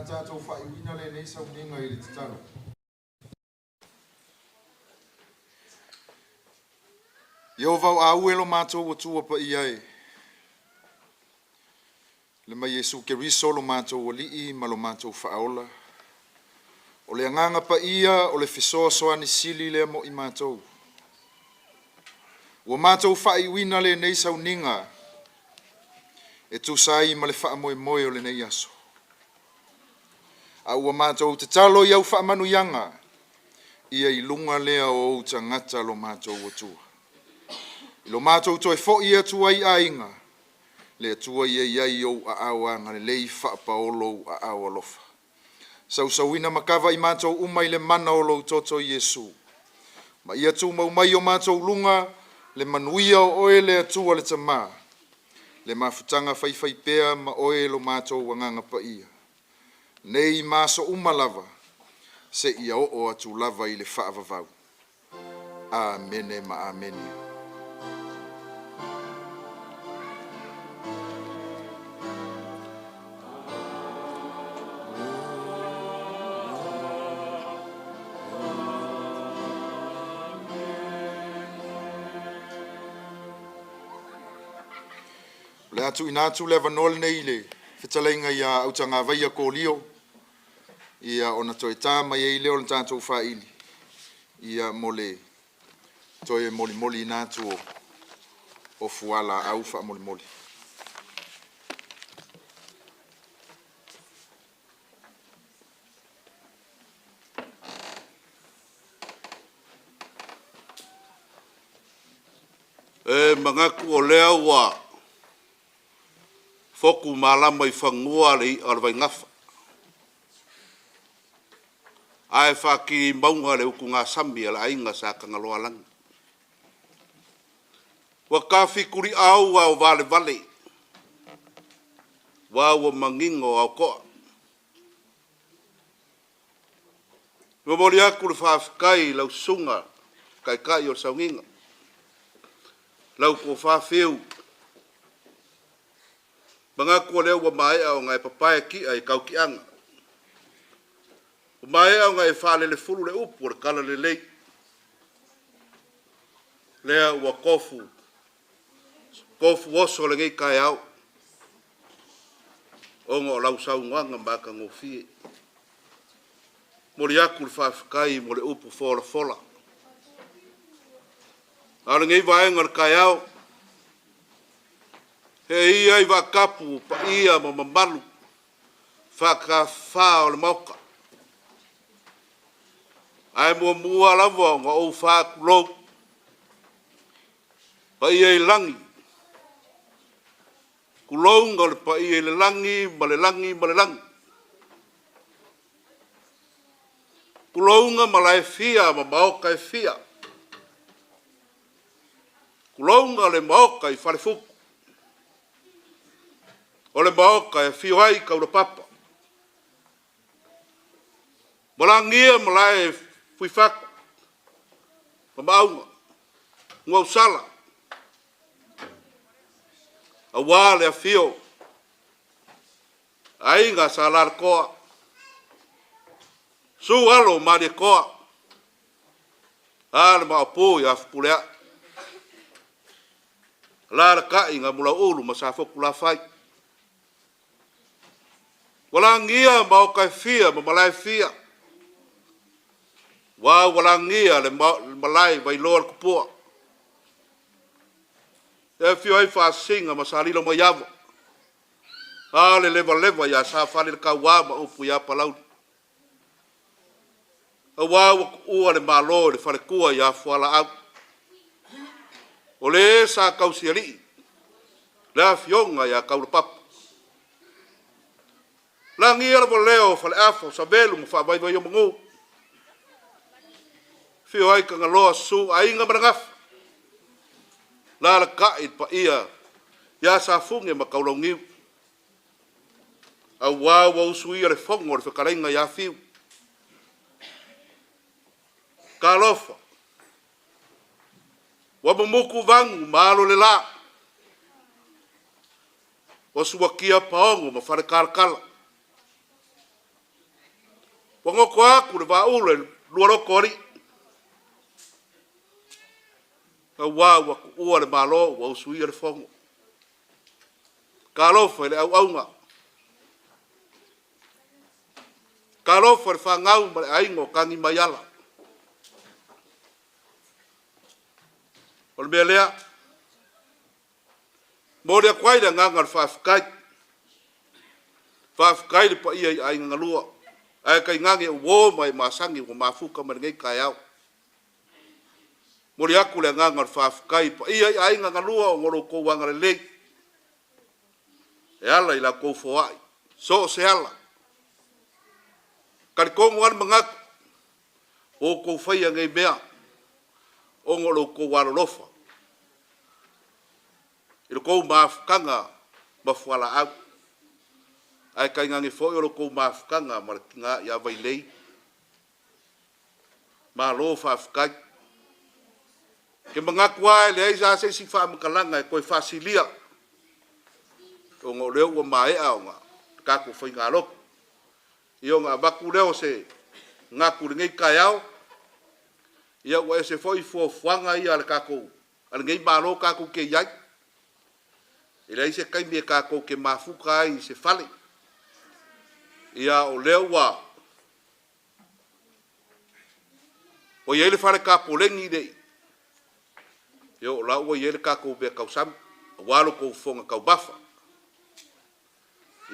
a tatou faaiuina lenei sauniga i le tatalo. Ieova o aue lo matou Atua paia e, le ma Iesu Keriso lo matou Alii ma lo matou Faaola, o le Agaga Paia o le fesoasoani sili lea mo i matou. Ua matou faaiuina lenei sauniga e tusa ai ma le faamoemoe o lenei aso. A ua matou tatalo i au faamanuiaga, ia i luga lea o ou tagata lo matou Atua. I lo matou toe foi atu ai i aiga, le Atua ia i ai i ou aao agalelei faapaolo ou aao alofa. Sausauina ma kava i matou uma i le mana o lou toto Iesu. Ma ia tumau mai o matou luga le manuia o oe le Atua le Tama, le mafutaga faifaipea ma oe lo matou Agaga Paia, nei ma aso uma lava, seia oo atu lava i le faavavau. Amene ma Amene. O le a tuuina atu le avanoa lenei i le fetalaiga ia Autagavaia Kolia ia ona toe ta mai ai lea o le tatou faili ia mo le toe molimoliina atu o fualaau faamolemole. E manatu o lea ua fotu malama i fanua le i'a o le vaingafa, ae faatili mauga le utugasami a le aiga Sa Tagaloaalagi. Ua tafituliauau ao valevale, aua ua manino ao toa. E momoli atu le faafetai i lau Susuga i le Taitai o le Sauniga, lau Tofa Fiu. Manatu o lea ua maea ona e papae ti'a i tautiaga, ua maea ona e faalelefulu le upu o le talalelei, lea ua tofu tofu oso lenei taeao ona o lau saunoaga matagofie. Momoli atu le faafetai mo le upu folafola. A o lenei vaega o le taeao, e ia i vaatapu paia ma mamalu faatafa o le Maota. Ae muamua lava ona ou faatulou paia i lagi, tulouna o le paia i le lagi ma le lagi ma le lagi. Tulouna malae e fia ma maota e fia. Tulouna le Maota i Falefutu, o le Maota e afio ai Taulapapa. Malagia malae Fuifatu ma Maauga, Nuuausala, aua le afio Aiga Sa Alalatoa, Susu Alo o Malietoa, a le Maopu ia Fepuleai, alaalatai Namulauulu ma Safotulafai. Ua lagia maota e fia ma malae e fia, aua ua lagia le malae i Vailoa le Tupua. E afio ai Faasisina ma Salilomaiava, a le levaleva ia Safaleletaua ma upu ia Palauli. Aua ua tuua le Malo i le faletua ia Fualaau. O le sa tausialii le afioga ia Taulapapa. Lagia lava lea o Faleafa, o Savelu ma Faavaivaiomanu. Afio ai Tagaloa, susu Aiga ma le Gafa. Alaalatai le paia ia Safune ma Taulauniu. Aua ua usuia le fono a le fetalaiga ia Fiu. Talofa, ua mumutu vanu ma alo le la, ua suatia paogo ma faletalatala. goto atu le vaaula i le lualoto o alii, auā ua tuua le Malo ua usuia le Fono. Talofa i le auauna, talofa i le fanau ma le aiga o Tagimaiala. O le mea lea, e momoli atu ai le agaga o le faafetai. Faafetai i le paia i aiga na lua, ae tainane uo ma e masani ua mafuta mai lenei taeao. Momoli atu le agaga o le faafetai i paia i aiga na lua ona o lo outou agalelei e ala i la outou foai, so o se ala. E talitonu lava le manatu, ua outou faia nei mea ona o lo outou alolofa i lo outou mafutaga ma fualaau, ae tainane foi o lo outou mafutaga ma le tina ia Vailei. Malo faafetai. Ou te manatu lava e leai lava se isi faamatalaga e toe faasilia, ona o lea ua maea ona tatou faigalotu. Ia ona avatu lea o se manatu i lenei taeao, ia ua ese foi fuafuaga ia a le tatou a lenei Malo tatou te i ai. E leai se taimi e tatou te mafuta ai i se fale. Ia o lea ua i ai le fale tapoleni i le ia o la ua i ai le tatou meatausami aua lo outou fofoga taumafa.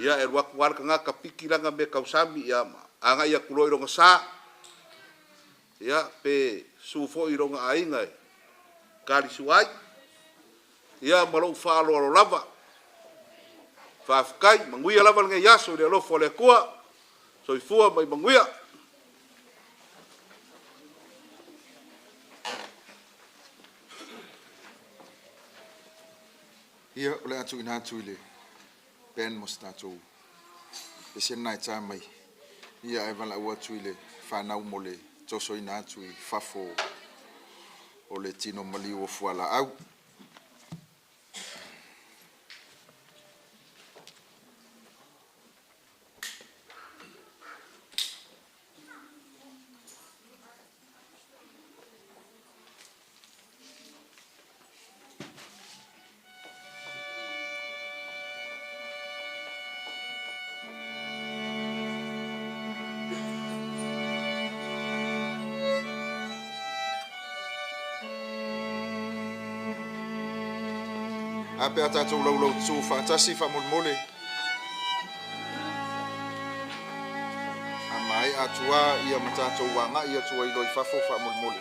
Ia e alu atu lava le tagata piki lana meatausami ia ma agai atu loa i lona sa, ia pe susu foi i lona aiga e talisua ai. Ia ma lou faaaloalo lava. Faafetai, manuia lava lenei aso i le alofa o le Atua. Soifua ma ia manuia. Ia, o le a tuuina atu i le band mo se tatou pese lena e ta mai, ia ae valaau atu i le fanau mo le tosoina atu i fafo o le tino maliu o fualaau. A pe a tatou laulaututu faatasi faamolemole. A maea atu lava ia ma tatou agai atu ai loa i fafo faamolemole.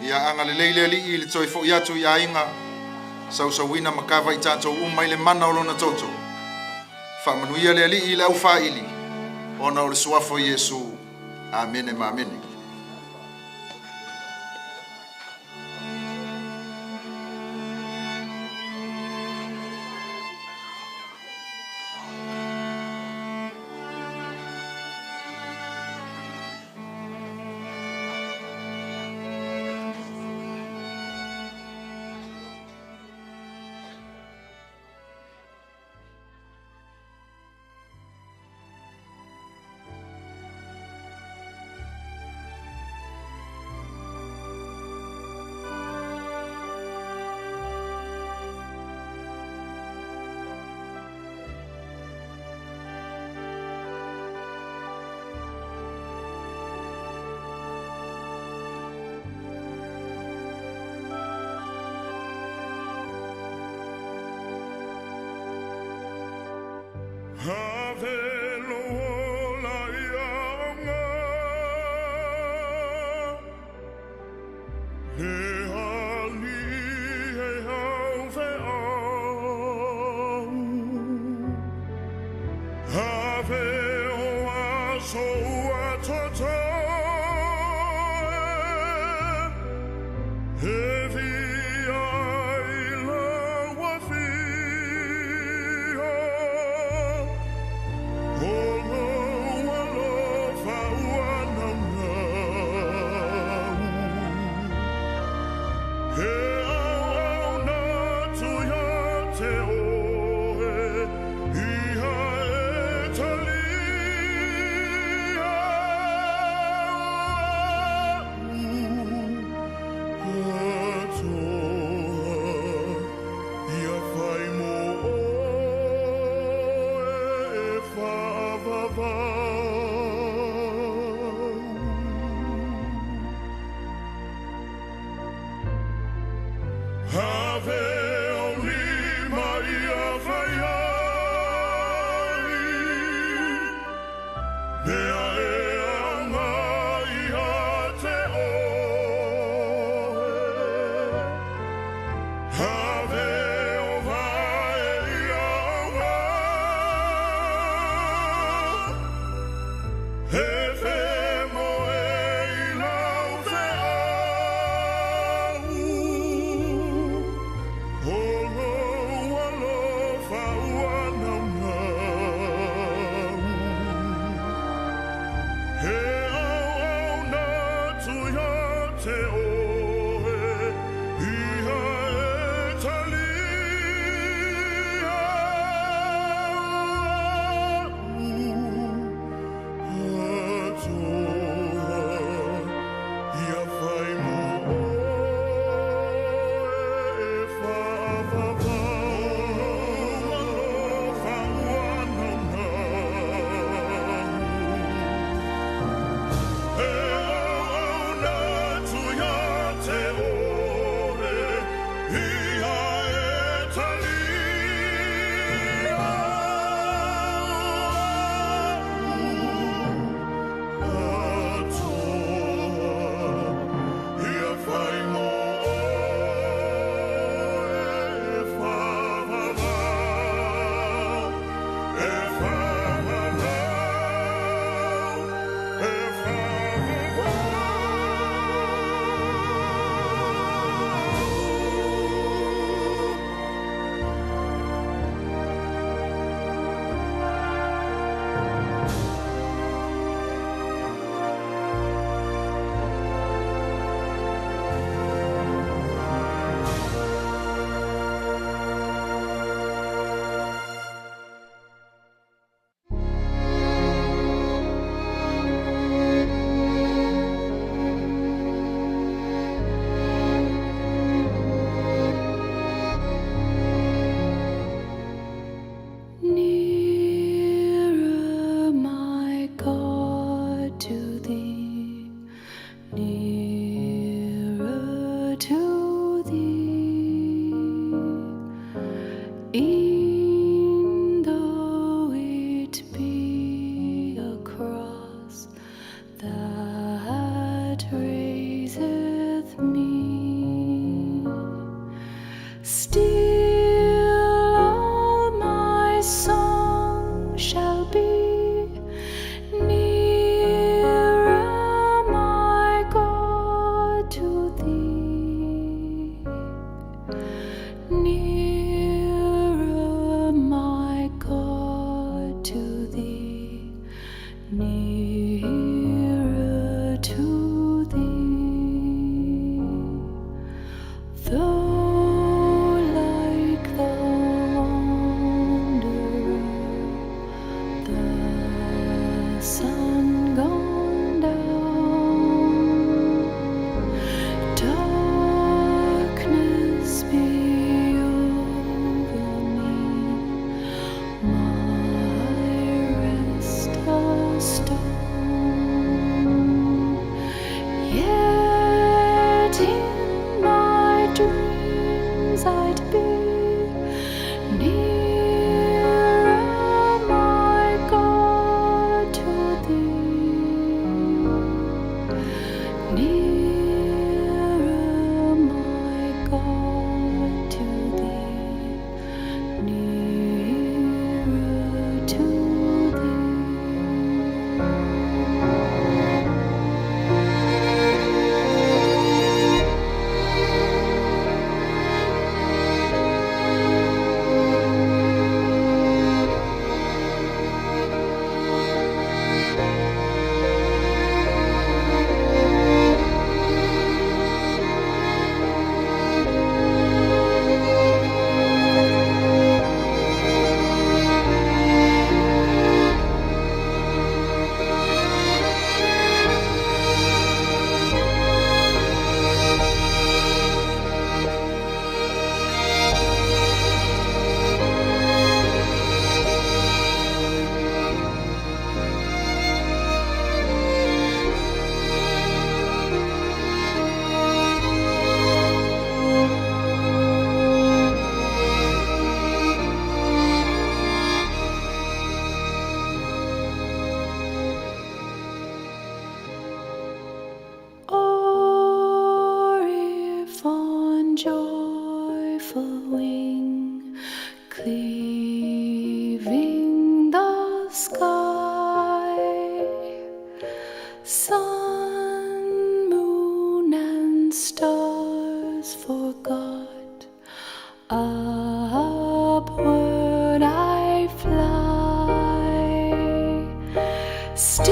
Ia agalelei le Alii i le toe foi atu i aiga, sausauina ma kava i tatou uma i le mana o Lona toto. Faamanuia le Alii i le aufaili, ona o le Suafa o Iesu. Amene ma amene. Cleaving the sky, Sun, moon, and stars forgot. Upward I fly. Still.